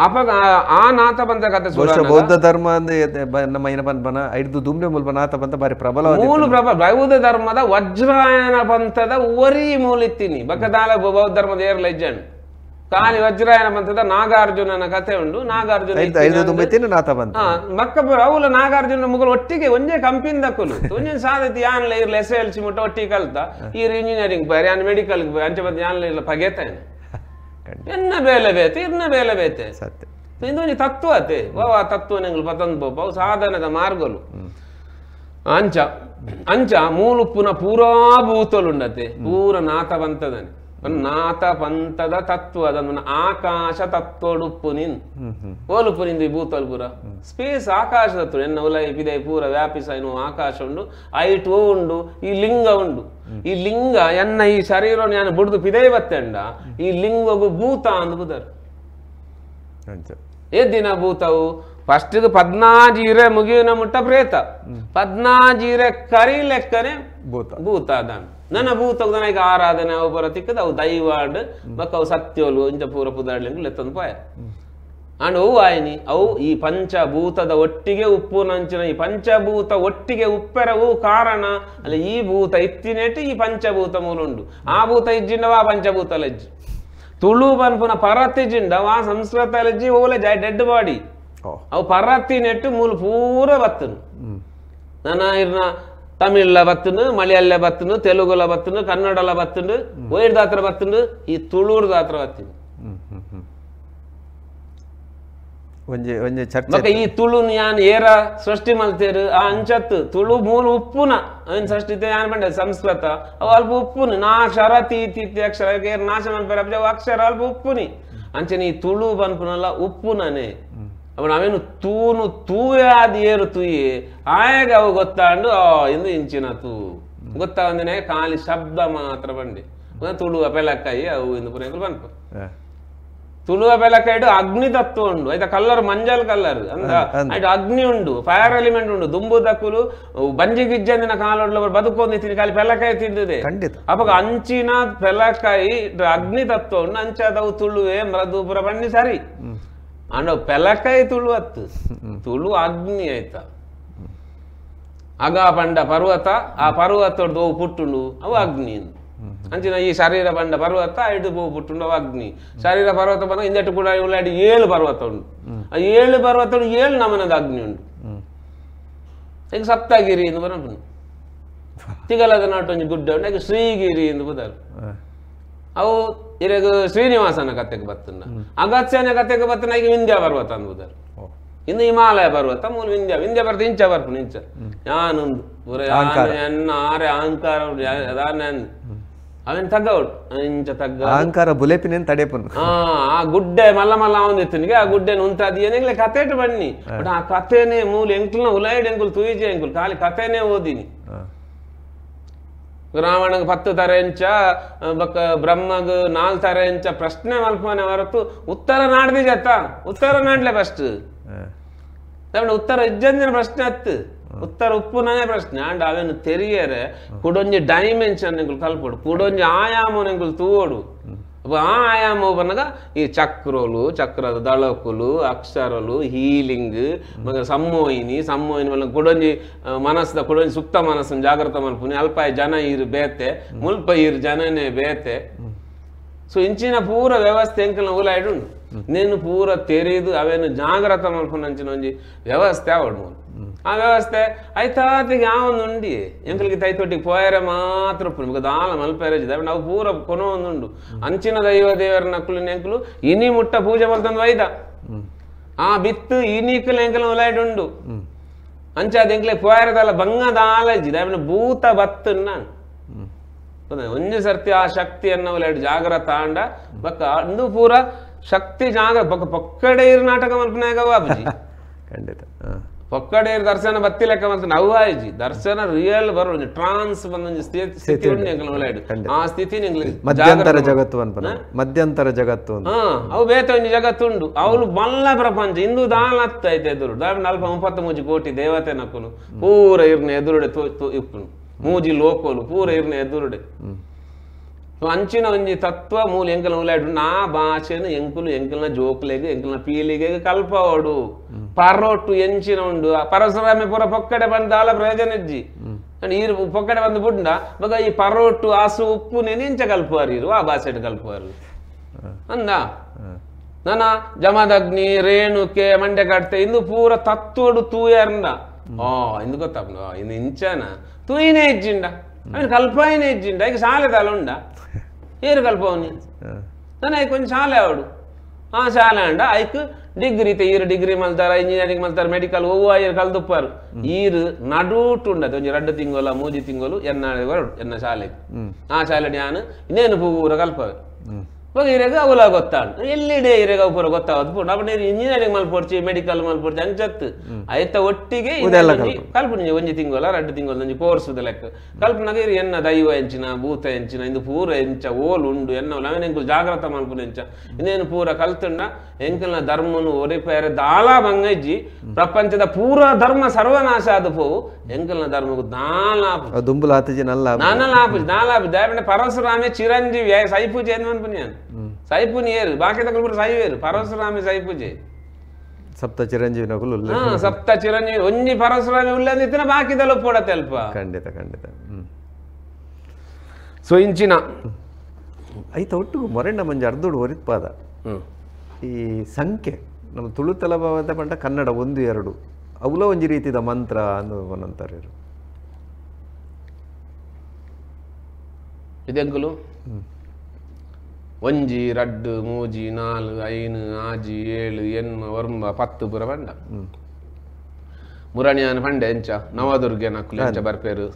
Speaker 2: ಅಪಗ ಆ ನಾತ ಬಂತ ಕತೆ ಸುರ
Speaker 1: ಬೌದ್ಧ ಧರ್ಮ ನಮ್ಮ ಏನ ಬನ ಐದು ದುಂಬೆ ಮೂಲ ನಾತ ಬಂತ ಬಾರಿ ಪ್ರಬಲ
Speaker 2: ಮೂಲ ಪ್ರಬಲ ಬೌದ್ಧ ಧರ್ಮದ ವಜ್ರಾಯನ ಪಂಥದ ಒರಿ ಮೂಲಿತ್ತೀನಿ ಬಕದಾಲ ಬೌದ್ಧ ಧರ್ಮದ ಏರ್ ಲೆಜೆಂಡ್ ಕಾಲಿ ವಜ್ರಾಯನ ಪಂಥದ ನಾಗಾರ್ಜುನನ ಕಥೆ ಉಂಡು ನಾಗಾರ್ಜುನ ಮಕ್ಕಪುರ ಅವಲ ನಾಗಾರ್ಜುನ ಮುಗಲು ಒಟ್ಟಿಗೆ ಒಂಜೇ ಕಂಪಿಂದ ಕುಲು ಒಂಜೇ ಸಾಧತಿ ಯಾನ್ಲ ಇರ್ಲ S L C ಮುಟ್ಟ ಒಟ್ಟಿಗೆ ಕಲ್ತ ಈರ್ ಇಂಜಿನಿಯರಿಂಗ್ ಬಾರಿ ಯಾನ್ ಮೆಡಿಕಲ್ ಬಾರಿ ಅಂಚೆ ಬಂದು ಯಾನ್ಲ ಇರ್ಲ ಪಗೆತ ಎನ್ನ ಬೇಲೆ ಬೇತೆ ಇರ್ನ ಬೇಲೆ ಬೇತೆ ಇದು ಒಂಜಿ ತತ್ವ ಅತೆ ವಾ ತತ್ವ ನೆಂಗ್ಲು ಪತಂದ್ ಪೋಪ ಅವು ಸಾಧನದ ಮಾರ್ಗಲು ಅಂಚ ಅಂಚ ಮೂಲುಪ್ಪುನ ಪೂರಾ ಭೂತಲುಂಡತೆ ಪೂರ ನಾತ ಬಂತದನೆ ನಾಥ ಪಂಥದ ತತ್ವ ಅದನ್ನು ಆಕಾಶ ತತ್ವಡುಪ್ಪು ನಿನ್ ಓಲುಪ್ಪು ನಿಂದು ಈ ಭೂತಲ್ ಪೂರ ಸ್ಪೇಸ್ ಆಕಾಶ ತತ್ವ ಎನ್ನ ಉಲೈ ಪಿದೈ ಪೂರ ವ್ಯಾಪಿಸ ಏನು ಆಕಾಶ ಉಂಡು ಐಟ್ ಓ ಉಂಡು ಈ ಲಿಂಗ ಉಂಡು ಈ ಲಿಂಗ ಎನ್ನ ಈ ಶರೀರ ನಾನು ಬುಡ್ದು ಪಿದೈ ಬತ್ತೆಂಡ ಈ ಲಿಂಗಗು ಭೂತ ಅಂದು ಬುದರು ಏ ದಿನ ಭೂತವು ಫಸ್ಟ್ 14 ಮುಗಿಯುನ ಮುಟ್ಟ ಪ್ರೇತ 14 ಕರಿ ಲೆಕ್ಕನೆ ಭೂತ ಭೂತ ಅದಾನ ನನ್ನ ಭೂತ ಈಗ ಆರಾಧನೆ ಅವು ಪೂರ ತಿಕ್ಕದ ಅವು ದೈವಾಡ್ ಬಕ್ಕ ಅವು ಸತ್ಯೋಲು ಇಂಚ ಪೂರ ಪುದಾಡ್ಲಿಂಗ್ ಲೆತ್ತಂದು ಪಾಯ ಅಂಡ್ ಅವು ಆಯ್ನಿ ಅವು ಈ ಪಂಚಭೂತದ ಒಟ್ಟಿಗೆ ಉಪ್ಪು ನಂಚಿನ ಈ ಪಂಚಭೂತ ಒಟ್ಟಿಗೆ ಉಪ್ಪೆರವು ಕಾರಣ ಅಲ್ಲಿ ಈ ಭೂತ ಇತ್ತಿನೇಟು ಈ ಪಂಚಭೂತ ಮೂಲುಂಡು ಆ ಭೂತ ಇಜ್ಜಿಂಡವ ಆ ಪಂಚಭೂತ ಲಜ್ಜಿ ತುಳು ಪನ್ಪುನ ಪರತಿ ಜಿಂಡವ ಆ ಸಂಸ್ಕೃತ ಲಜ್ಜಿ ಓಲೆ ಜಾಯ್ ಡೆಡ್ ಬಾಡಿ ಅವು ಪರತಿ ನೆಟ್ಟು ಮೂಲ ಪೂರ ಬತ್ತನು ನನ್ನ ಇರ್ನ ತಮಿಳ್ಲ ಬತ್ತನು ಮಲಯಾಳ ಬತ್ತನು ತೆಲುಗುಲ ಬತ್ತನು ಕನ್ನಡಲ ಬತ್ತನು ಒಯ್ಡ್ ದಾತ್ರ ಬತ್ತನು ಈ ತುಳುರ್ ದಾತ್ರ ಬತ್ತೀನಿ ಮತ್ತೆ ಈ ತುಳು ಯಾನ್ ಏರ ಸೃಷ್ಟಿ ಮಲ್ತೇರು ಆ ಅಂಚತ್ತು ತುಳು ಮೂಲ ಉಪ್ಪುನ ಅವನ್ ಸೃಷ್ಟಿ ಯಾನ್ ಬಂಡೆ ಸಂಸ್ಕೃತ ಅವು ಅಲ್ಪ ಉಪ್ಪುನು ನಾಕ್ಷರ ತಿ ತಿ ಅಕ್ಷರ ಏರ್ ನಾಶ ಮಲ್ಪೇರ ಅವು ಅಕ್ಷರ ಅಲ್ಪ ಉಪ್ಪುನಿ ಅಂಚನೆ ಈ ತುಳು ಬನ್ಪುನಲ್ಲ ಉಪ್ಪುನನೆ ಅವನು ಅವೇನು ತೂನು ತೂಯಾದ ಏರು ತೂಯಿ ಆಯಾಗ ಅವು ಗೊತ್ತಾಂಡು ಎಂದು ಇಂಚಿನ ತೂ ಗೊತ್ತಾವಂದಿನ ಖಾಲಿ ಶಬ್ದ ಮಾತ್ರ ಬಂಡಿ ತುಳುವ ಪೆಲಕ್ಕಾಯಿ ಅವು ಎಂದು ಪುರ ಬನ್ಪ ತುಳುವ ಪೆಲಕ್ಕಾಯಿಡು ಅಗ್ನಿ ತತ್ವ ಉಂಡು ಆಯ್ತಾ ಕಲ್ಲರ್ ಮಂಜಲ್ ಕಲ್ಲರ್ ಅಂದ ಆಯ್ತು ಅಗ್ನಿ ಉಂಡು ಫೈರ್ ಎಲಿಮೆಂಟ್ ಉಂಡು ದುಂಬು ದಕ್ಕುಲು ಬಂಜಿ ಗಿಜ್ಜಂದಿನ ಕಾಲೊಡ್ಲ ಬದುಕೊಂದಿತ್ತೀನಿ ಖಾಲಿ ಪೆಲಕಾಯಿ ತಿಂದಿದೆ ಅವಾಗ ಅಂಚಿನ ಪೆಲಕಾಯಿ ಅಗ್ನಿ ತತ್ವ ಉಂಡು ಅಂಚಾದವು ತುಳುವೆ ಮೃದು ಪುರ ಬಣ್ಣಿ ಸರಿ ಅಂಡ ಪೆಲಕಾಯಿ ತುಳು ಅತ್ತು ತುಳು ಅಗ್ನಿ ಆಯ್ತಾ ಅಗ ಪಂಡ ಪರ್ವತ ಆ ಪರ್ವತೊಡ್ದು ಅವು ಪುಟ್ಟುಂಡು ಅವು ಅಗ್ನಿ ಅಂಚಿನ ಈ ಶರೀರ ಬಂಡ ಪರ್ವತ ಐದು ಪೋ ಪುಟ್ಟುಂಡು ಅವು ಅಗ್ನಿ ಶರೀರ ಪರ್ವತ ಬಂದ ಹಿಂದೆಟ್ಟು ಕೂಡ ಉಳ್ಳಾಡಿ 7 ಪರ್ವತ ಉಂಟು ಆ 7 ಪರ್ವತ ಉಂಟು 7 ನಮನದ ಅಗ್ನಿ ಉಂಟು ಈಗ ಸಪ್ತಗಿರಿ ಎಂದು ಬರಪುಂಡು ತಿಗಲದ ನಾಟು ಒಂಜಿ ಗುಡ್ಡ ಉಂಟು ಈಗ ಶ್ರೀಗಿರಿ ಎಂದು ಬುದಾರು ಅವು ಇರಗ ಶ್ರೀನಿವಾಸನ ಕತೆಗೆ ಬತ್ತನ ಅಗತ್ಯನ ಕತೆಗೆ ಬತ್ತನ ಈಗ ವಿಂಧ್ಯ ಪರ್ವತ ಅನ್ಬುದಾರು ಇನ್ನು ಹಿಮಾಲಯ ಪರ್ವತ ಮೂಲ ವಿಂಧ್ಯ ವಿಂಧ್ಯ ಪರ್ವತ ಇಂಚ ಬರ್ಪುನು ಇಂಚ ಯಾನೊಂದು ಎನ್ನ ಆರೆ ಅಹಂಕಾರ ಅದಾನ ಅವನ್ ತಗ್ಗವಡು ಇಂಚ ತಗ್ಗ
Speaker 1: ಅಹಂಕಾರ ಬುಲೆಪಿನೇನು ತಡೆಪುನು
Speaker 2: ಆ ಗುಡ್ಡೆ ಮಲ್ಲ ಮಲ್ಲ ಅವನಿತ್ತನಿಗೆ ಆ ಗುಡ್ಡೆ ಉಂತಾದಿ ಏನಿಗ್ಲೆ ಕತೆಟ್ ಬನ್ನಿ ಬಟ್ ಆ ಕತೆನೇ ಮೂಲ ಎಂಕ್ಲನ ಉಲೈಡ್ ಎಂಕುಲು ತುಯಿಜೆ ಎಂಕುಲು ಖಾಲಿ ಕತೆನೇ ಓದಿನಿ ರಾವಣಗ್ 10 ತರ ಇಂಚ ಬಕ್ಕ ಬ್ರಹ್ಮಗ್ 4 ತರ ಇಂಚ ಪ್ರಶ್ನೆ ಮಲ್ಪನೆ ಹೊರತು ಉತ್ತರ ನಾಡ್ದಿ ಜತ್ತ ಉತ್ತರ ನಾಡ್ಲೆ ಫಸ್ಟ್ ಉತ್ತರ ಇಜ್ಜಂದಿನ ಪ್ರಶ್ನೆ ಅತ್ತು ಉತ್ತರ ಉಪ್ಪುನೇ ಪ್ರಶ್ನೆ ಅಂಡ್ ಅವೇನು ತೆರಿಯರೆ ಕುಡೊಂಜಿ ಡೈಮೆನ್ಷನ್ ಎಂಕುಲು ಕಲ್ಪೊಡು ಕುಡೊಂಜಿ ಆಯಾಮ ಎಂಕುಲು ತೂವೊಡು ಆ ಆಯಾಮ ಬನ್ನಗ ಈ ಚಕ್ರೋಲು ಚಕ್ರದ ದಳಕುಲು ಅಕ್ಷರಲು ಹೀಲಿಂಗ್ ಸಮ್ಮೋಹಿನಿ ಸಮ್ಮೋಹಿನಿ ಮಲ್ಲ ಕೊಡೊಂಜಿ ಮನಸ್ಸದ ಕೊಡೊಂಜಿ ಸುಪ್ತ ಮನಸ್ಸನ್ನು ಜಾಗೃತ ಮಲ್ಪುನಿ ಅಲ್ಪಾಯ ಜನ ಇರು ಬೇತೆ ಮುಲ್ಪ ಇರು ಜನನೇ ಬೇತೆ. ಸೊ ಇಂಚಿನ ಪೂರ ವ್ಯವಸ್ಥೆ ಎಂಕಲ್ನ ಉಲಾಯ್ಡುಂಡು నేను ಪೂರ ತೆರೆದು ಅವೇನು ಜಾಗ್ರತ ಮಲ್ಪುನಂಚಿನ ಒಂಜಿ ವ್ಯವಸ್ಥೆ ಆವಡು ಮೂಲು. ಆ ವ್ಯವಸ್ಥೆ ಐತಾತಿಗೆ ಯಾವೊಂದುಂಡಿ ಎಂಕಲ್ಗೆ ತೈತೊಟ್ಟಿಗೆ ಪೋಯರೆ ಮಾತ್ರ ಉಪ್ಪುನು ದಾಲ ಮಲ್ಪೆರೆ ನಾವು ಪೂರ ಕೊನೊ ಒಂದುಂಡು ಅಂಚಿನ ದೈವ ದೇವರ ನಕ್ಕುಲು ಎಂಕಲು ಇನಿ ಮುಟ್ಟ ಪೂಜೆ ಮಲ್ತಂದು ವೈದ ಆ ಬಿತ್ತು ಇನಿಕಲು ಎಂಕಲು ಉಲಾಯ್ಡುಂಡು ಅಂಚಾದ ಎಂಕ್ಲೆ ಪೋಯರದಲ್ಲ ಬಂಗ ದಾಲಜಿ ದಾವಿನ ಭೂತ ಬತ್ತು ನಾನು ಒಂಜಿ ಸರ್ತಿ ಆ ಶಕ್ತಿಯನ್ನು ಉಲಾಯ್ಡು ಜಾಗ್ರತ ಆಂಡ ಬಕ್ಕ ಅಂದು ಪೂರ ಶಕ್ತಿ ಜಾಗ ಬೊಕ್ಕ ಪೊಕ್ಕಡೆ ಇರು ನಾಟಕ ಮಲ್ಪನಾಗ ಬಾಬುಜಿ
Speaker 1: ಖಂಡಿತ
Speaker 2: ಪೊಕ್ಕಡೆ ಇರು ದರ್ಶನ ಬತ್ತಿ ಲೆಕ್ಕ ಮಲ್ತ ಅವಾಯಿಜಿ ದರ್ಶನ ರಿಯಲ್ ಬರೋ ಟ್ರಾನ್ಸ್ ಬಂದೊಂಜಿ ಸ್ಥಿತಿ ಉಂಡು ಎಂಕಲ್ನ ಉಲಾಯ್ಡು ಆ ಸ್ಥಿತಿ
Speaker 1: ಮಧ್ಯಂತರ ಜಗತ್ತು ಅನ್ಪನ ಮಧ್ಯಂತರ ಜಗತ್ತು
Speaker 2: ಹಾ ಅವು ಬೇತೆ ಒಂಜಿ ಜಗತ್ತು ಉಂಡು ಅವಳು ಬಲ್ಲ ಪ್ರಪಂಚ ಇಂದು ದಾಲ ಐತೆ ಎದುರು ದಾವಿನ ಅಲ್ಪ 33 ಕೋಟಿ ದೇವತೆ ನಕ್ಕುಲು ಪೂರ ಇರ್ನ ಎದುರುಡೆ ಇಪ್ಪುನು ಮೂಜಿ ಲೋಕೋಲು ಪೂರ ಇರ್ನ ಎದುರುಡೆ. ಅಂಚಿನ ಒಂಜಿ ತತ್ವ ಮೂಲ ಎಂಕಲ್ನ ಉಲಾಯ್ಡು ನಾ ಭಾಷೆನು ಎಂಕುಲು ಎಂಕಲ್ನ ಜೋಕ್ಲೆಗ್ ಎಂಕಲ್ನ ಪೀಳಿಗೆಗೆ ಕಲ್ಪವಡು ಪರೋಟು ಎಂಚಿನ ಉಂಡು ಪರಶುರಾಮೆ ಪೂರ ಪೊಕ್ಕಡೆ ಬಂದ ದಾಲ ಪ್ರಯೋಜನ ಇಜ್ಜಿ ಈರು ಪೊಕ್ಕಡೆ ಬಂದು ಬುಡ್ಡ ಬಗ ಈ ಪರೋಟು ಹಸು ಉಪ್ಪು ನೆನೆ ಕಲ್ಪುವಾರು ಇರು ಆ ಭಾಷೆಡ್ ಕಲ್ಪುವಾರು ಅಂದ ನನ್ನ ಜಮದಗ್ನಿ ರೇಣುಕೆ ಮಂಡೆ ಕಟ್ತೆ ಇಂದು ಪೂರ ತತ್ವಡು ತೂಯರ್ಂಡ ಓ ಇಂದು ಗೊತ್ತಾಪುಂಡು ಇಂದು ಇಂಚನ ತೂಯಿನೇ ಇಜ್ಜಿಂಡ ಅವನು ಕಲ್ಪಾಯಿನೇ ಇಜ್ಜಿಂಡ ಈಗ ಶಾಲೆ ದಾಲ ಉಂಡ ಏರು ಕಲ್ಪವನಿ ನಾನು ಐಕ್ ಒಂಜಿ ಶಾಲೆ ಅವಡು ಆ ಶಾಲೆ ಅಂಡ ಐಕ್ ಡಿಗ್ರಿ ಈರು ಡಿಗ್ರಿ ಮಲ್ತಾರ ಇಂಜಿನಿಯರಿಂಗ್ ಮಲ್ತಾರ ಮೆಡಿಕಲ್ ಒವ್ವ ಈರು ಕಲ್ದುಪ್ಪಾರು ಈರು ನಡುಟು ಉಂಡದು ಒಂಜಿ 2 ತಿಂಗಳು 3 ತಿಂಗಳು ಎನ್ನ ಎನ್ನ ಶಾಲೆಗೆ ಆ ಶಾಲೆ ನಾನು ಇನ್ನೇನು ಪೂರ ಕಲ್ಪವೆ ಇವಾಗ ಇರೆಗ ಅವಲ ಗೊತ್ತಾಂಡು ಎಲ್ಲಿಡೆ ಇರೆಗ ಅವು ಪೂರ ಗೊತ್ತಾವದು ಪೂರ ಅಪ್ಪ ನೀರು ಇಂಜಿನಿಯರಿಂಗ್ ಮಲ್ಪೊಡ್ಚಿ ಮೆಡಿಕಲ್ ಮಲ್ಪೊಡ್ಚಿ ಅಂಚತ್ತು ಐತ ಒಟ್ಟಿಗೆ ಕಲ್ಪುನಿ ಒಂಜಿ ತಿಂಗಳ 2 ತಿಂಗಳು ಒಂಜಿ ಕೋರ್ಸ್ ಲೆಕ್ಕ ಕಲ್ಪನಾಗ ಇರು ಎನ್ನ ದೈವ ಎಂಚಿನ ಭೂತ ಎಂಚಿನ ಇಂದು ಪೂರ ಎಂಚ ಓಲು ಉಂಡು ಎನ್ನ ಅವನ ಎಂಕುಲು ಜಾಗ್ರತ ಮಲ್ಪುನ ಎಂಚ ಇನ್ನೇನು ಪೂರ ಕಲ್ತುಂಡ ಎಂಕಲ್ನ ಧರ್ಮನು ಒರಿಪೇರೆ ದಾಲ ಬಂಗಜ್ಜಿ ಪ್ರಪಂಚದ ಪೂರ ಧರ್ಮ ಸರ್ವನಾಶ ಆದ ಪೋವು ಎಂಕಲ್ನ ಧರ್ಮಕ್ಕೂ ದಾಲ ನಾನಲ್ಲ ದಾಲಾಪು ದಾಪಂಡೆ ಪರಶುರಾಮೆ ಚಿರಂಜೀವಿ ಸೈಪೂಜೆ ಅನ್ಪುನಿ ಸೈಪುನಿ ಏರು ಬಾಕಿ ತಗೊಳ್ಬಿಟ್ರೆ ಸೈವೇರು ಪರಶುರಾಮೆ ಸೈಪೂಜೆ
Speaker 1: ಸಪ್ತ ಚಿರಂಜೀವಿ ನಕುಲು
Speaker 2: ಸಪ್ತ ಚಿರಂಜೀವಿ ಒಂಜಿ ಪರಶುರಾಮೆ ಉಲ್ಲಂದಿತ್ತಿನ ಬಾಕಿದಲ್ಲ ಪೋಡತ್ತೆ ಅಲ್ಪ
Speaker 1: ಖಂಡಿತ ಖಂಡಿತ.
Speaker 2: ಸೊ ಇಂಚಿನ
Speaker 1: ಐತ ಒಟ್ಟು ಮೊರೆಂಡ ಮಂಜ ಅರ್ಧೋಡು ಒರಿತ್ಪಾದ ಈ ಸಂಖ್ಯೆ ನಮ್ಮ ತುಳು ತಲಭಾವದ ಪಂಡ ಕನ್ನಡ 1 2 ಅವುಲ ಒಂಜಿ ರೀತಿದ ಮಂತ್ರ ಅಂದು ಒಂದಂತಾರೆ
Speaker 2: ಇದೆಂಕುಲು 1 2 3 4 5 6 7 8 9 10 ಪೂರ ಪಂಡ ಮುರಣಿಯಾನ ಪಂಡೆ ಎಂಚ ನವದುರ್ಗೆ ನಕ್ಕುಲು ಎಂಚ ಬರ್ಪೇರು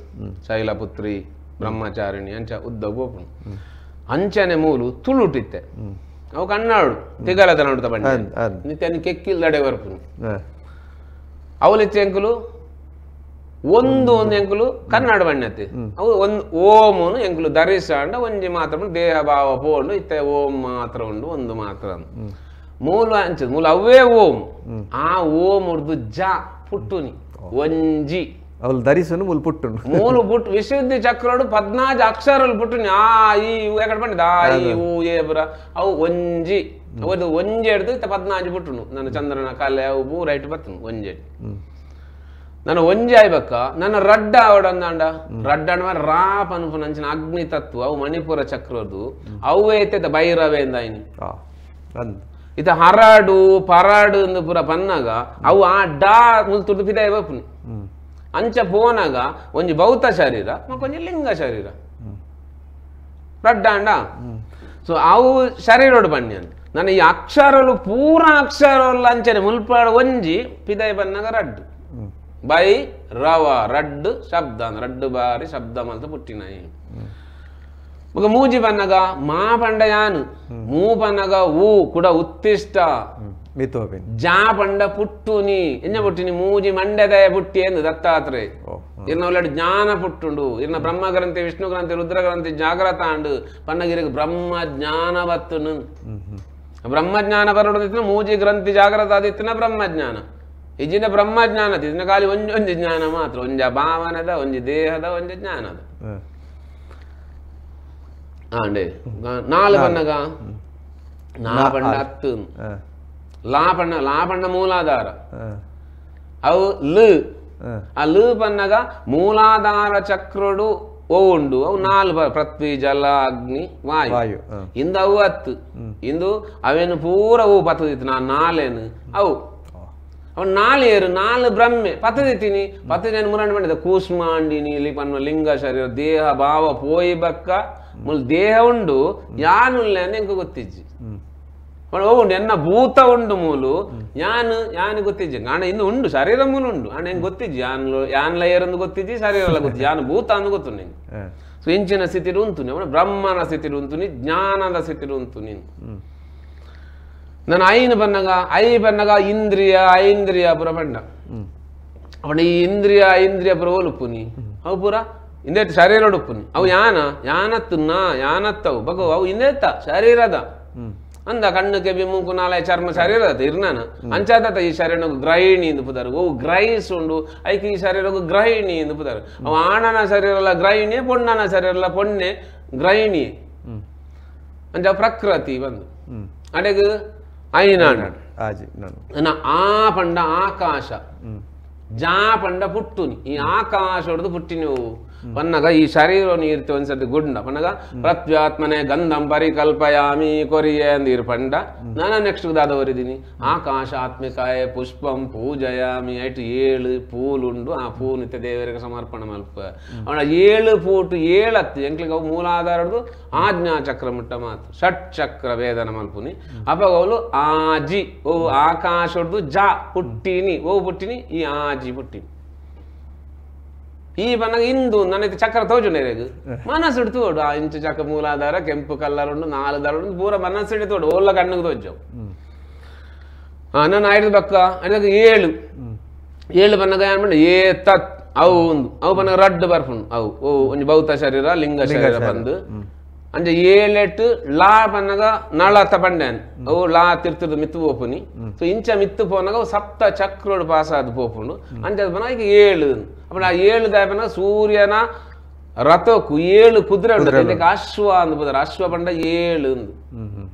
Speaker 2: ಶೈಲಪುತ್ರಿ ಬ್ರಹ್ಮಚಾರಿಣಿ ಅಂಚ ಉದ್ದ ಗೋಪುನು ಅಂಚನೆ ಮೂಲು ತುಳುಟಿತ್ತೆ ಅವು ಕನ್ನಾಡು ತಿಗಲದ ನಡುತ್ತ ಬಂಡೆ ನಿತ್ಯ ಕೆಕ್ಕಿಲ್ದಡೆ ಬರ್ಪುನು ಅವಲಿತ್ತೆ ಎಂಕುಲು ಒಂದು ಒಂದು ಎಂಕುಲು ಕನ್ನಡ ಬಣ್ಣತೆ ಅವು ಒಂದು ಓಮನು ಎಂಕುಲು ಧರಿಸಾಂಡ ಒಂಜಿ ಮಾತ್ರ ದೇಹ ಭಾವ ಪೋಂಡು ಇತ್ತೆ ಓಂ ಮಾತ್ರ ಉಂಡು ಒಂದು ಮಾತ್ರ ಮೂಲ ಅಂಚ ಮೂಲ ಅವೇ ಓಂ ಆ ಓಂ ಉರ್ದು ಜ ಪುಟ್ಟುನಿ ಒಂಜಿ
Speaker 1: ಅವಳು ಧರಿಸುನು ಮೂಲ ಪುಟ್ಟುನು
Speaker 2: ಮೂಲ ಪುಟ್ಟು ವಿಶುದ್ಧಿ ಚಕ್ರೋಡು 14 ಅಕ್ಷರలు ಪುಟ್ಟುನಿ ಆ ಈ ಎಕಡೆ ಬಂಡಿದ ಆ ಈ ಊ ಏ ಬುರ ಅವು ಒಂಜಿ ಒಂದು ಒಂಜಿ ಹಿಡ್ದು ಇತ್ತ 14 ಪುಟ್ಟುನು ನನ್ನ ಚಂದ್ರನ ಕಲೆ ಅವು ಪೂರ ಇಟ್ಟು ಬತ್ತನು ಒಂಜಿ ನನ್ನ ಒಂಜಿ ಆಯ್ಬಕ್ಕ ನನ್ನ ರಡ್ಡ ಆವಡ ಅಂದಾಂಡ ರಡ್ಡ ಅಂಡ ರಾ ಪನ್ಪುನಂಚಿನ ಅಗ್ನಿ ತತ್ವ ಅವು ಮಣಿಪುರ ಚಕ್ರದ್ದು ಅವು ಐತೆ ಭೈರವೆ ಎಂದಾಯಿನಿ ಇತ ಹರಾಡು ಪರಾಡು ಎಂದು ಪೂರ ಪನ್ನಾಗ ಅವು ಆ ಡಾ ಮುಲ್ತುರ್ದು ಪಿದಾಯ ಬಪ್ಪುನಿ ಅಂಚ ಪೋನಾಗ ಒಂಜಿ ಭೌತ ಶರೀರ ಮಕ್ಕೊಂಜಿ ಲಿಂಗ ಶರೀರ ರಡ್ಡಾಂಡ. ಸೊ ಅವು ಶರೀರೋಡು ಬನ್ನಿ ನನ್ನ ಈ ಅಕ್ಷರಲು ಪೂರ ಅಕ್ಷರಲ್ಲ ಅಂಚನೆ ಮುಲ್ಪಾಡು ಒಂಜಿ ಪಿದಾಯ ಬನ್ನಾಗ ರಡ್ಡು ಬೈ ರವ ರಡ್ಡು ಶಬ್ದ ರಡ್ಡು ಬಾರಿ ಶಬ್ದ ಮಲ್ತ ಪುಟ್ಟಿನಾಯಿ. ಬೊಕ ಮೂಜಿ ಪನ್ನಗ ಮಾ ಪಂಡ ಯಾನು ಮೂ ಪನ್ನಗ ಊ ಕುಡ ಉತ್ತಿಷ್ಟ ಜಾ ಪಂಡ ಪುಟ್ಟುನಿ ಎನ್ನ ಪುಟ್ಟಿನಿ ಮೂಜಿ ಮಂಡ್ಯದಯ ಪುಟ್ಟಿ ಎಂದು ದತ್ತಾತ್ರೇಯ ಇರ್ನ ಒಳ್ಳೆ ಜ್ಞಾನ ಪುಟ್ಟುಂಡು ಇರ್ನ ಬ್ರಹ್ಮ ಗ್ರಂಥಿ ವಿಷ್ಣು ಗ್ರಂಥಿ ರುದ್ರ ಗ್ರಂಥಿ ಜಾಗ್ರತ ಅಂಡು ಪನ್ನಗಿರಿಗೆ ಬ್ರಹ್ಮ ಜ್ಞಾನ ಬತ್ತುನು ಬ್ರಹ್ಮಜ್ಞಾನ ಬರೋಡು ಮೂಜಿ ಗ್ರಂಥಿ ಜಾಗ್ರತ ಆದಿತ್ತಿನ ಬ್ರಹ್ಮಜ್ಞಾನ ಇಜಿನ ಬ್ರಹ್ಮಜ್ಞಾನ ಇದನ್ನ ಖಾಲಿ ಒಂಜಿ ಒಂಜಿ ಜ್ಞಾನ ಮಾತ್ರ ಒಂಜ ಭಾವನದ ಒಂಜಿ ದೇಹದ ಒಂಜಿ ಜ್ಞಾನದ. ಅಂಡೆ ನಾಲ್ ಬನ್ನಗ ನಾ ಪಂಡ ಅತ್ತು ಲಾ ಪಣ್ಣ ಲಾ ಪಣ್ಣ ಮೂಲಾಧಾರ ಅವು ಲು ಆ ಲು ಪನ್ನಗ ಮೂಲಾಧಾರ ಚಕ್ರಡು ಓ ಉಂಡು ಅವು ನಾಲ್ ಪೃಥ್ವಿ ಜಲ ಅಗ್ನಿ ವಾಯು ಇಂದು ಅವು ಅತ್ತು ಇಂದು ಅವೇನು ಪೂರ ಅವು ಪತ್ತದಿತ್ತು ನಾ ನಾಲೇನು ಅವು ಅವ್ ನಾಲೇರು ನಾಲ್ ಬ್ರಹ್ಮೆ ಪತ್ತದಿತ್ತೀನಿ ಪತ್ತದೇನು ಮುರಂಡು ಮಾಡಿದ ಕೂಷ್ಮಾಂಡಿನಿ ಇಲ್ಲಿ ಪನ್ನ ಲಿಂಗ ಶರೀರ ದೇಹ ಭಾವ ಪೋಯಿ ಬಕ್ಕ ಮುಲ್ ದೇಹ ಉಂಡು ಯಾನುಲ್ಲ ಎಂಕ ಗೊತ್ತಿಜ್ಜಿ ಓ ಉಂಡು ಎನ್ನ ಭೂತ ಉಂಡು ಮೂಲು ಯಾನು ಯಾನು ಗೊತ್ತಿಜ್ಜಿ ಆಣ ಇನ್ನು ಉಂಡು ಶರೀರ ಮೂಲು ಉಂಡು ಆಣ ಹೆಂಗೆ ಗೊತ್ತಿಜ್ಜಿ ಯಾನ್ ಯಾನ್ಲ ಏರಂದು ಗೊತ್ತಿಜ್ಜಿ ಶರೀರ ಎಲ್ಲ ಗೊತ್ತಿಜ್ಜಿ ಯಾನು ಭೂತ ಅಂದು ಗೊತ್ತು ನಿಂಗೆ. ಸೊ ಇಂಚಿನ ಸ್ಥಿತಿ ಉಂಟು ನೀನು ಬ್ರಹ್ಮನ ಸ್ಥಿತಿ ಉಂಟು ನೀ ಜ್ಞಾನದ ಸ್ಥಿತಿ ಉಂಟು ನೀನು. ನಾನು ಐನು ಬನ್ನಗ I ಬನ್ನಗ ಇಂದ್ರಿಯ ಐಂದ್ರಿಯ ಪುರ ಬಣ್ಣ ಅವನ ಈ ಇಂದ್ರಿಯ ಐಂದ್ರಿಯ ಪುರ ಒಲುಪುನಿ ಅವು ಪೂರ ಇಂದೇ ಶರೀರ ಉಡುಪುನಿ ಅವು ಯಾನ ಯಾನತ್ತು ನಾ ಯಾನತ್ತವು ಬಗು ಅವು ಇಂದೇತ ಶರೀರದ ಅಂದ ಕಣ್ಣು ಕೆಬಿ ಮೂಕು ನಾಲೆ ಚರ್ಮ ಶರೀರದ ಇರ್ನಾನ ಅಂಚಾದತ ಈ ಶರೀರಕ್ಕೆ ಗ್ರಹಿಣಿ ಎಂದು ಪುದಾರು ಓ ಗ್ರಹಿಸ್ ಉಂಡು ಐಕೆ ಈ ಶರೀರಕ್ಕೆ ಗ್ರಹಿಣಿ ಎಂದು ಪುದಾರು ಅವು ಆಣನ ಶರೀರಲ್ಲ ಗ್ರಹಿಣಿ ಪೊಣ್ಣನ ಶರೀರಲ್ಲ ಪೊಣ್ಣೆ ಗ್ರಹಿಣಿ ಅಂಚ ಪ್ರಕೃತಿ ಬಂದು ಅಡೆಗ್ ಐನಾಡು ಆ ಪಂಡ ಆಕಾಶ ಜಾ ಪಂಡ ಪುಟ್ಟುನಿ ಈ ಆಕಾಶ ಹೊಡೆದು ಪುಟ್ಟಿನಿ ಪನ್ನಗ ಈ ಶರೀರ ನೀರ್ತಿ ಒಂದ್ಸತಿ ಗುಂಡ ಪನ್ನಗ ಪ್ರತ್ಯಾತ್ಮನೆ ಗಂಧಂ ಪರಿಕಲ್ಪಯಾಮಿ ಕೊರಿಯೆ ಅಂದಿರು ಪಂಡ ನಾನು ನೆಕ್ಸ್ಟ್ ದಾದವರಿದ್ದೀನಿ ಆಕಾಶಾತ್ಮಿಕಾಯ ಪುಷ್ಪಂ ಪೂಜಯಾಮಿ ಐಟು ಏಳು ಪೂಲುಂಡು ಆ ಪೂ ನಿತ್ಯ ದೇವರಿಗೆ ಸಮರ್ಪಣೆ ಮಲ್ಪ ಅವನ ಏಳು ಪೂಟು ಏಳತ್ತು ಎಂಕ್ಲಿಗೆ ಅವು ಮೂಲಾಧಾರದ್ದು ಆಜ್ಞಾ ಚಕ್ರ ಮುಟ್ಟ ಮಾತು ಷಟ್ ಚಕ್ರ ವೇದನ ಮಲ್ಪುನಿ ಅಪ್ಪ ಅವಳು ಆಜಿ ಓ ಆಕಾಶ ಹೊಡೆದು ಜಾ ಪುಟ್ಟಿನಿ ಓ ಪುಟ್ಟಿನಿ ಈ ಆಜಿ ಪುಟ್ಟಿನಿ ಈ ಬನ್ನಗ ಇಂದು ನನ್ನ ಚಕ್ರ ತೋಜುನೇರೆಗ್ ಮನಸ್ಸು ತೋಡು ಆ ಇಂಚು ಚಕ್ರ ಮೂಲಾಧಾರ ಕೆಂಪು ಕಲ್ಲರ್ ಉಂಡು ನಾಲು ದಾರ ಉಂಡು ಪೂರ ಮನಸ್ಸು ತೋಡು ಓಲ್ಲ ಕಣ್ಣಿಗೆ ತೋಜವು. ನಾನು ಐದು ಬಕ್ಕ ಐದಕ್ಕೆ ಏಳು ಏಳು ಬನ್ನಗ ಏನು ಮಾಡಿ ಏ ತತ್ ಅವು ಒಂದು ಅವು ಬನ್ನಗ ರಡ್ಡು ಬರ್ಪುಂಡು ಅವು ಓ ಒಂಜಿ ಭೌತ ಶರೀರ ಲಿಂಗ ಶರೀರ ಬಂದು ಅಂಚೆ ಏಳೆಟ್ಟು ಲಾ ಬನ್ನಗ ನಳತ ಬಂಡ್ಯಾನ್ ಅವು ಲಾ ತಿರ್ತದ ಮಿತ್ತು ಪೋಪುನಿ ಸೊ ಇಂಚ ಮಿತ್ತು ಪೋನಾಗ ಅವು ಸಪ್ತ ಚಕ್ರೋಡು ಪಾಸ್ ಆದ್ ಪೋಪುಂಡು ಅಂಚ ಬನ್ನಗ ಈಗ ಏಳು ಅప్పుడు ಆ ಏಳು ದಾಪನ ಸೂರ್ಯನ ರಥಕ್ಕೂ ಏಳು ಕುದುರೆ ಉಂಟು ಇದಕ್ಕೆ ಅಶ್ವ ಅಂದ್ ಪುದರ್ ಅಶ್ವ ಬಂಡ ಏಳು ಅಂದು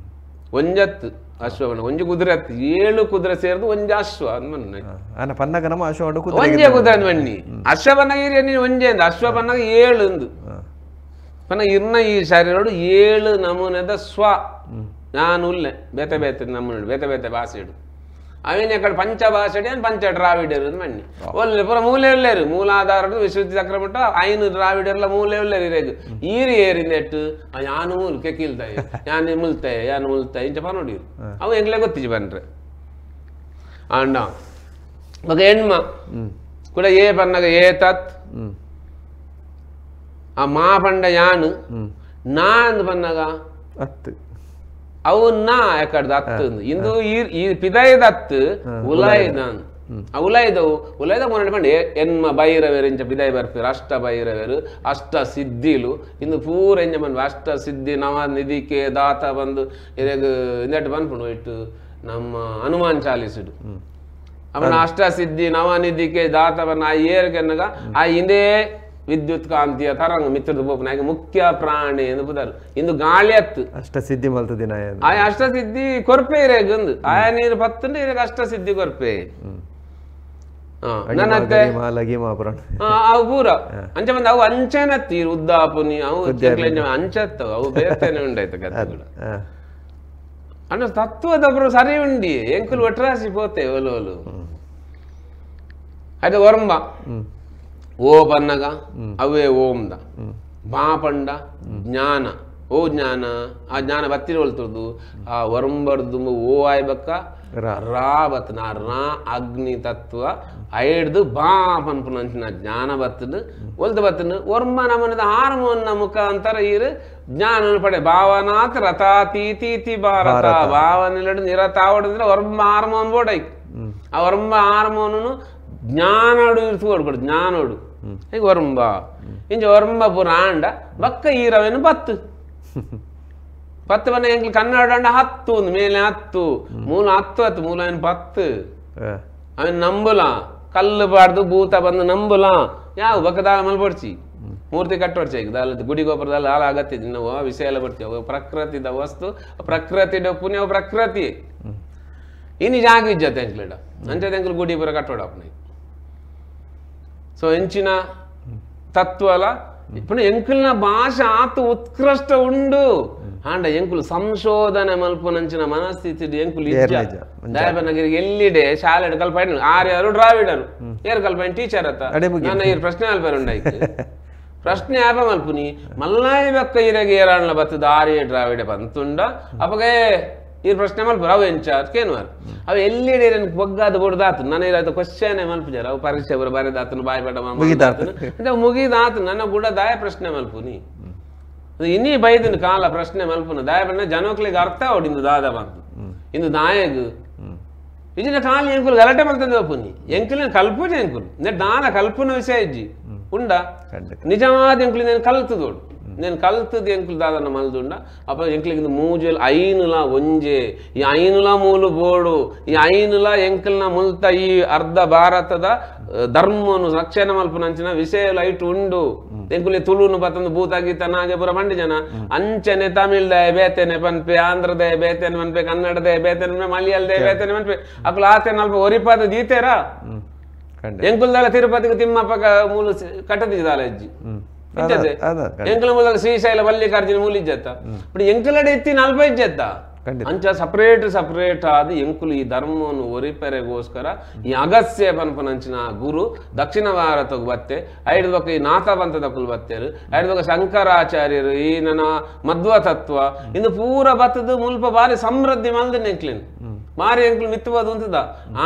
Speaker 2: ಒಂಜತ್ತು ಅಶ್ವ ಬಂಡ ಒಂಜಿ ಕುದುರೆ ಅತ್ತು ಏಳು ಕುದುರೆ ಸೇರಿದು ಒಂಜಿ ಅಶ್ವ ಅಂದ್ ಮನ್ನ ಒಂಜೆ ಕುದುರೆ ಅಂದ್ ಬನ್ನಿ ಅಶ್ವ ಬನ್ನಗ ನೀನು ಒಂಜೆ ಅಂದ ಅಶ್ವ ಬನ್ನಗ ಏಳು ಅಂದು ಪನ್ನ ಇರ್ನ ಈ ಶರೀರೋಡು ಏಳು ನಮೂನೆದ ಸ್ವ ನಾನು ಉಲ್ಲೆ ಬೇತೆ ಬೇತೆ ನಮೂನೆ ಬೇತೆ ಬೇತೆ ಭಾಷೆಡು ಅವೇನು ಎక్కడ ಪಂಚಭಾಷೆಡಿ అని పంచ ದ್ರಾವಿಡರು ಮಣ್ಣಿ ಒಲ್ಲೆ ಪೂರ ಮೂಲೆ ಮೂಲಾಧಾರಡು ವಿಶುದ್ಧಿ ಚಕ್ರ ಮಟ್ಟ ಐನು ದ್ರಾವಿಡರ್ಲ ಮೂಲೆ ಇರೇಗು ಈರಿ ಏರಿಂದೆಟ್ಟು ಯಾನು ಮೂಲು ಕೆಕಿಲ್ತಾಯಿ ಯಾನು ಮುಲ್ತಾಯಿ ಯಾನು ಮುಲ್ತಾಯಿ ಇಂಚ ಪನೋಡಿರು ಅವು ಎಂಗ್ಲೇ ಗೊತ್ತಿಜಿ ಬನ್ರೆ ಅಂಡ ಮಗ ಹೆಣ್ಮ ಕೂಡ ಏ ಬನ್ನಗ ಏ ತತ್ ಆ ಮಾ ಪಂಡ ಯಾನು ನಾ ಅಂದ್ ಬನ್ನಗ
Speaker 1: ಅತ್ತು
Speaker 2: ಅವು ನಾ ಎಕಡ್ದ ಅತ್ತು ಇಂದು ಈ ಪಿದಾಯದ ಅತ್ತು ಉಲಾಯದ ಆ ಉಲಾಯದವು ಉಲಾಯದ ಮೊನ್ನೆ ಪಂಡ ಎನ್ಮ ಭೈರವೇರು ಇಂಚ ಪಿದಾಯ ಬರ್ಪಿರು ಅಷ್ಟ ಭೈರವೇರು ಅಷ್ಟ ಸಿದ್ಧಿಲು ಇಂದು ಪೂರ ಎಂಜ ಬಂದು ಅಷ್ಟ ಸಿದ್ಧಿ ನವ ನಿಧಿಕೆ ದಾತ ಬಂದು ಇದಾಗ ಇಂದಟ್ಟು ಬಂದ್ಪುಂಡು ಇಟ್ಟು ನಮ್ಮ ಹನುಮಾನ್ ಚಾಲಿಸಿಡು ಅವನ ಅಷ್ಟ ಸಿದ್ಧಿ ನವನಿಧಿಕೆ ದಾತ ಬಂದು ಆ ಏರ್ಕೆನ್ನಗ ಆ ಹಿಂದೆ ವಿದ್ಯುತ್ ಕಾಂತಿಯ ತರಂಗ ಮಿತ್ರದ ಬೋಪನ ಮುಖ್ಯ ಪ್ರಾಣಿ ಎಂದು ಪುದಾರು ಇಂದು ಗಾಳಿ ಅತ್ತು
Speaker 1: ಅಷ್ಟ ಸಿದ್ಧಿ ಮಲ್ತದಿನ
Speaker 2: ಆ ಅಷ್ಟ ಸಿದ್ಧಿ ಕೊರ್ಪೆ ಇರೇಗಂದು ಆಯಾ ನೀರು ಪತ್ತುಂಡು ಇರೇಗ ಅಷ್ಟ ಸಿದ್ಧಿ ಕೊರ್ಪೆ ನನ್ನತ್ತೆ ಅವು ಪೂರ ಅಂಚೆ ಬಂದು ಅವು ಅಂಚೆನತ್ತು ಈ ಉದ್ದಾಪುನಿ ಅವು ಅಂಚತ್ತವು ಅವು ಬೇರ್ತೇನೆ ಉಂಡಾಯ್ತು ಕತೆ ಕೂಡ ಅಣ್ಣ ತತ್ವದೊಬ್ರು ಸರಿ ಉಂಡಿ ಎಂಕುಲು ಒಟ್ರಾಸಿ ಪೋತೆ ಒಲು ಒಲು ಆಯ್ತು ಒರಂಬ ಓ ಬನ್ನಗ ಅವೇ ಓಂದ ಬಾ ಪಂಡ ಜ್ಞಾನ ಓ ಜ್ಞಾನ ಆ ಜ್ಞಾನ ಬತ್ತಿರ ಒಲ್ತುರ್ದು ಆ ಒರಂಬರ್ದು ಓ ಆಯ್ಬಕ್ಕ ರಾ ಬತ್ತನ ರಾ ಅಗ್ನಿ ತತ್ವ ಐಡ್ದು ಬಾ ಪನ್ಪುನಂಚಿನ ಜ್ಞಾನ ಬತ್ತದು ಒಲ್ದು ಬತ್ತನು ಒರ್ಮ ನಮನದ ಹಾರ್ಮೋನ್ನ ಮುಖಾಂತರ ಈರು ಜ್ಞಾನ ಪಡೆ ಭಾವನಾತ್ ರಥಾತೀತೀತಿ ಭಾರತ ಭಾವನೆಲ್ಲಡು ನಿರತಾವಡಂದ್ರೆ ಒರ್ಮ ಹಾರ್ಮೋನ್ ಬೋಡೈಕ್ ಆ ಒರ್ಮ ಹಾರ್ಮೋನು ಜ್ಞಾನೋಡು ಇರ್ತುಕೊಡು ಜ್ಞಾನೋಡು ಈಗ ಒರಂಬ ಇಂಚ ಒರಂಬ ಪೂರ ಆಂಡ ಬಕ್ಕ ಈರವೇನು ಪತ್ತು ಪತ್ತು ಬನ್ನ ಎಂಕ್ಲು ಕನ್ನಡ ಅಂಡ ಹತ್ತು ಒಂದು ಮೇಲೆ ಹತ್ತು ಮೂಲ ಹತ್ತು ಹತ್ತು ಮೂಲ ಏನು ಪತ್ತು ಅವನ್ ನಂಬುಲ ಕಲ್ಲು ಬಾರ್ದು ಭೂತ ಬಂದು ನಂಬುಲ ಯಾವ ಬಕ್ಕದಾಲ ಮಲ್ಪೊಡ್ಚಿ ಮೂರ್ತಿ ಕಟ್ಟೋಡ್ಚೆ ದಾಲ ಗುಡಿ ಗೋಪುರದಲ್ಲಿ ಆಲ ಅಗತ್ಯ ನಾವು ವಿಷಯ ಎಲ್ಲ ಬರ್ತೀವಿ ಪ್ರಕೃತಿದ ವಸ್ತು ಪ್ರಕೃತಿ ಪುಣ್ಯ ಪ್ರಕೃತಿ ಇನ್ನು ಜಾಗ ಇಜ್ಜತೆ ಎಂಕ್ಲೆಡ ಅಂಚೆ ಎಂಕ್ಲು ಗುಡಿ ಪೂರ ಕಟ್ಟೋಡ ಅಪ್ಪನ ಸೊ ಎಂಚಿನ ತತ್ವಲ ఇప్పుడు ಎಂಕುಲ್ನ ಭಾಷೆ ಆತು ಉತ್ಕೃಷ್ಟ ಉಂಡು ಆಂಡ ಎಂಕುಲು ಸಂಶೋಧನೆ ಮಲ್ಪುನಂಚಿನ ಮನಸ್ಥಿತಿ ಎಂಕುಲು ದಯಬನಗಿರಿ ಎಲ್ಲಿಡೆ ಶಾಲೆ ಕಲ್ಪೈನ್ ಆರ್ಯರು ದ್ರಾವಿಡರು ಏರ್ ಕಲ್ಪೈನ್ ಟೀಚರ್ ಅತ್ತ ನನ್ನ ಈ ಪ್ರಶ್ನೆ ಅಲ್ಪರುಂಡಾಯ್ತು ಪ್ರಶ್ನೆ ಯಾಪ ಮಲ್ಪುನಿ ಮಲ್ಲಾಯ ಬೆಕ್ಕ ಇರಗೆ ಏರಾಣ್ಲ ಬತ್ತದ ಆರ್ಯ ದ್ರಾವಿಡ ಬಂತುಂಡ ಅಪ್ಪಗೆ ಈ ಪ್ರಶ್ನೆ ಮಲ್ಪುರ ಅವು ಎಂಚ ಕೇನುವಾರು ಅವು ಎಲ್ಲಿಡೆ ಬೊಗ್ಗಾದ ಬೊಡ್ದಾತು ನನ್ನ ಇರಾಯ್ತು ಕ್ವಶನ್ ಮಲ್ಪುಜಾರ ಅವು ಪರೀಕ್ಷೆ ಬರ ಬರೆದಾತನು ಬಾಯಿ ಪಟ ಅಂದ್ರೆ ಮುಗಿದಾತು ನನ್ನ ಕೂಡ ದಾಯ ಪ್ರಶ್ನೆ ಮಲ್ಪುನಿ ಇನ್ನೀ ಬೈದಿನ ಕಾಲ ಪ್ರಶ್ನೆ ಮಲ್ಪುನ ದಾಯ ಬಣ್ಣ ಜನಕ್ಲಿಗೆ ಅರ್ಥ ಅವಡಿಂದು ದಾದ ಬಂತು ಇಂದು ದಾಯಗ್ ಇಜಿನ ಕಾಲ ಎಂಕುಲು ಗಲಾಟೆ ಮಲ್ತಂದೆ ಪುನಿ ಎಂಕುಲಿನ ಕಲ್ಪುಜ ಎಂಕುಲು ದಾನ ಕಲ್ಪುನ ವಿಷಯ ಇಜ್ಜಿ ಉಂಡ ನಿಜವಾದ ಎಂಕುಲು నేను ಕಲ್ತದೋಡು నేను ಕಲ್ತದ ಎಂಕುಲು ದಾದನ ಮಲ್ದುಂಡ ಅಪ್ಪ ಎಂಕ್ಲಿಗೆ ಮೂಜಲ್ ಐನುಲ ಒಂಜೆ ಈ ಐನುಲ ಮೂಲು ಬೋಡು ಈ ಐನುಲ ಎಂಕಲ್ನ ಮುಲ್ತ ಈ ಅರ್ಧ ಭಾರತದ ಧರ್ಮನು ರಕ್ಷಣೆ ಮಲ್ಪುನಂಚಿನ ವಿಷಯ ಲೈಟ್ ಉಂಡು ಎಂಕುಲಿ ತುಳುನು ಬತ್ತಂದು ಭೂತ ಗೀತ ನಾಗೆ ಪೂರ ಮಂಡಿ ಜನ ಅಂಚನೆ ತಮಿಳ್ದ ಬೇತೇನೆ ಪನ್ಪೆ ಆಂಧ್ರದ ಬೇತೇನೆ ಮನ್ಪೆ ಕನ್ನಡದ ಬೇತೇನೆ ಮಲಯಾಳದ ಬೇತೇನೆ ಮನ್ಪೆ ಅಕುಲು ಆತೇನೆ ಅಲ್ಪ ಒರಿಪಾದ ದೀತೇರಾ ಎಂಕುಲ್ದಾಲ ತಿರುಪತಿಗೆ ತಿಮ್ಮಪ್ಪಕ ಮೂಲು ಕಟ್ಟದಿದ್ದಾಲ ಅಜ್ಜಿ ಎಂಕಲ ಮೂಲಕ ಶ್ರೀಶೈಲ ಮಲ್ಲಿಕಾರ್ಜುನ ಮೂಲ ಇಜ್ಜತ್ತ ఇప్పుడు ಎಂಕಲಡೆ ಎತ್ತಿ ನಲ್ಪೈ ಇಜ್ಜತ್ತ ಅಂಚ ಸಪರೇಟ್ ಸಪರೇಟ್ ಆದ ಎಂಕುಲು ಈ ಧರ್ಮವನ್ನು ಒರಿಪೆರೆಗೋಸ್ಕರ ಈ ಅಗಸ್ಯ ಪನ್ಪನಂಚಿನ ಗುರು ದಕ್ಷಿಣ ಭಾರತಕ್ಕೆ ಬತ್ತೆ ಐದು ಬಕ್ಕ ಈ ನಾಥಪಂಥದಕ್ಕುಲು ಬತ್ತೇರು ಐದು ಬಕ್ಕ ಶಂಕರಾಚಾರ್ಯರು ಈ ನನ್ನ ಮಧ್ವ ತತ್ವ ಇಂದು ಪೂರ ಬತ್ತದು ಮುಲ್ಪ ಬಾರಿ ಸಮೃದ್ಧಿ ಮಲ್ದಿನ ಎಂಕ್ಲಿನ್ ಮಾರಿ ಎಂಕುಲು ಮಿತ್ತುವುದು ಅಂತದ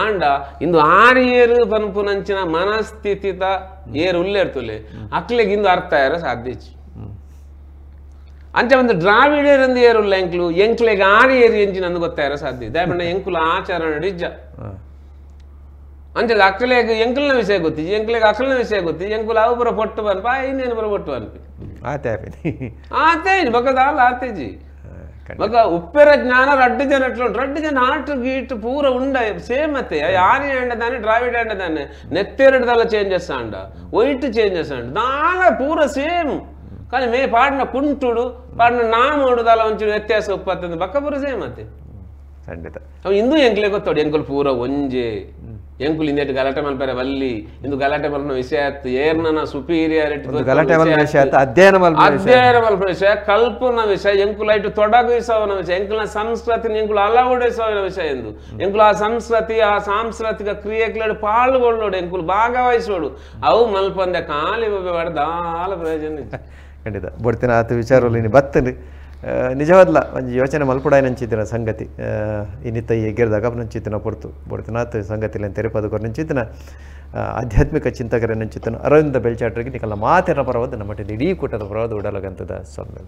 Speaker 2: ಆಂಡ ಇಂದು ಆರ್ಯರು ಪನ್ಪುನಂಚಿನ ಮನಸ್ಥಿತಿತ ಏರು ಉಲ್ಲೇರ್ತುಲೆ ಅಕ್ಲೆಗೆ ಇಂದು ಅರ್ಥ ಯಾರ ಸಾಧ್ಯ ಅಂಚೆ ಒಂದು ದ್ರಾವಿಡರಂದು ಏರುಲ್ಲ ಎಂಕ್ಲು ಎಂಕ್ಲೆಗೆ ಆರ್ಯರು ಎಂಜಿನ ಅಂದು ಗೊತ್ತಾರ ಸಾಧ್ಯ ದಯಪಂಡ ಎಂಕುಲು ಆಚರಣೆ ನಿಜ ಅಂಚೆ ಅಕ್ಲೆಗೆ ಎಂಕಲ್ನ ವಿಷಯ ಗೊತ್ತಿ ಎಂಕ್ಲೆಗೆ ಅಕ್ಲನ ವಿಷಯ ಗೊತ್ತಿ ಎಂಕುಲು ಅವು ಪುರ ಪೊಟ್ಟು ಬನ್ಪ ಇನ್ನೇನು ಪುರ ಪೊಟ್ಟು ಅನ್ಪಿ
Speaker 1: ಆತೆ
Speaker 2: ಆತೆ ಬಕ್ಕದ ಅಲ್ಲ ಆತೇಜಿ ಮಗ ಉಪ್ಪೆರ ಜ್ಞಾನ ರಡ್ಡು ಜನ ರಡ್ಡು ಜನ ಆಟು ಗೀಟು ಪೂರ ಉಂಡ ಸೇಮ್ ಅತ್ತೆ ಆರ್ಯ ಅಂಡದಾನೆ ದ್ರಾವಿಡ ಅಂಡದಾನೆ ನೆತ್ತೆರಡ್ದಲ್ಲ ಚೇಂಜಸ್ ಅಂಡ ವೈಟ್ ಚೇಂಜಸ್ ಅಂಡ ದಾಲ ಪೂರ ಸೇಮ್ కానీ మే ಪಾಡಿನ ಕುಂಟುಡು ಪಾಡಿನ ನಾಮೋಡುದಲ್ಲ ಒಂಚೂರು ವ್ಯತ್ಯಾಸ ಉಪ್ಪತ್ತಂದು ಬಕ್ಕ ಪೂರ ಸೇಮ್ ಅತ್ತೆ
Speaker 1: ಖಂಡಿತ
Speaker 2: ಅವು ಇಂದು ಎಂಕ್ಲೆ ಗೊತ್ತೋಡು ಎಂಕುಲು ಪೂರ ಒಂಜೆ ಎಂಕುಲು ಇಂದೇಟು ಗಲಾಟೆ ಮಲ್ಪರೆ ಬಲ್ಲಿ ಇಂದು ಗಲಾಟೆ ಮಲ್ಪನ ವಿಷಯ ಆಯ್ತು ಏರ್ನ ಸುಪೀರಿಯಾರಿಟಿ
Speaker 1: ಗಲಾಟೆ ಮಲ್ಪನ ವಿಷಯ ಆಯ್ತು ಅಧ್ಯಯನ ಮಲ್ಪನ
Speaker 2: ಅಧ್ಯಯನ ಮಲ್ಪನ ವಿಷಯ ಕಲ್ಪನ ವಿಷಯ ಎಂಕುಲು ಐಟು ತೊಡಗಿಸೋನ ವಿಷಯ ಎಂಕುಲ ಸಂಸ್ಕೃತಿ ಎಂಕುಲು ಅಳವಡಿಸೋನ ವಿಷಯ ಎಂದು ಎಂಕುಲು ಆ ಸಂಸ್ಕೃತಿ ಆ ಸಾಂಸ್ಕೃತಿಕ ಕ್ರಿಯೆಗಳು ಪಾಲ್ಗೊಳ್ಳೋಡು ಎಂಕುಲು ಭಾಗವಹಿಸೋಡು ಅವು ಮಲ್ಪಂದೆ ಖಾಲಿ ದಾಲ ಪ್ರಯೋಜನ.
Speaker 1: ಖಂಡಿತ ಬಡ್ತಿನ ಆತ ವಿಚಾರದಲ್ಲಿ ನೀನು ಬತ್ತಲಿ ನಿಜವಾದ್ಲ ಒಂಜಿ ಯೋಚನೆ ಮಲ್ಪುಡಾಯನಂಚಿತ್ತಿನ ಸಂಗತಿ ಇನ್ನಿತ್ತ ಎಗ್ಗೆರ್ದಾಗ ನಂಚಿತ್ತಿನ ಪೊರ್ತು ಬಡ್ತಿನಾಥ ಸಂಗತಿಲೆನ್ ತೆರೆಪದ ನಂಚಿತ್ತಿನ ಆಧ್ಯಾತ್ಮಿಕ ಚಿಂತಕರ ನಂಚಿತ್ತನ ಅರವಿಂದ ಬೆಲ್ಚಾಟ್ರಿಗೆ ನಿಕಲ್ಲ ಮಾತಿನ ಪರವಾದ ನಮ್ಮ ಇಡೀ ಕೂಟದ ಪರವಾದ ಉಡಲಗಂತದ ಸ್ವಾಮಿ.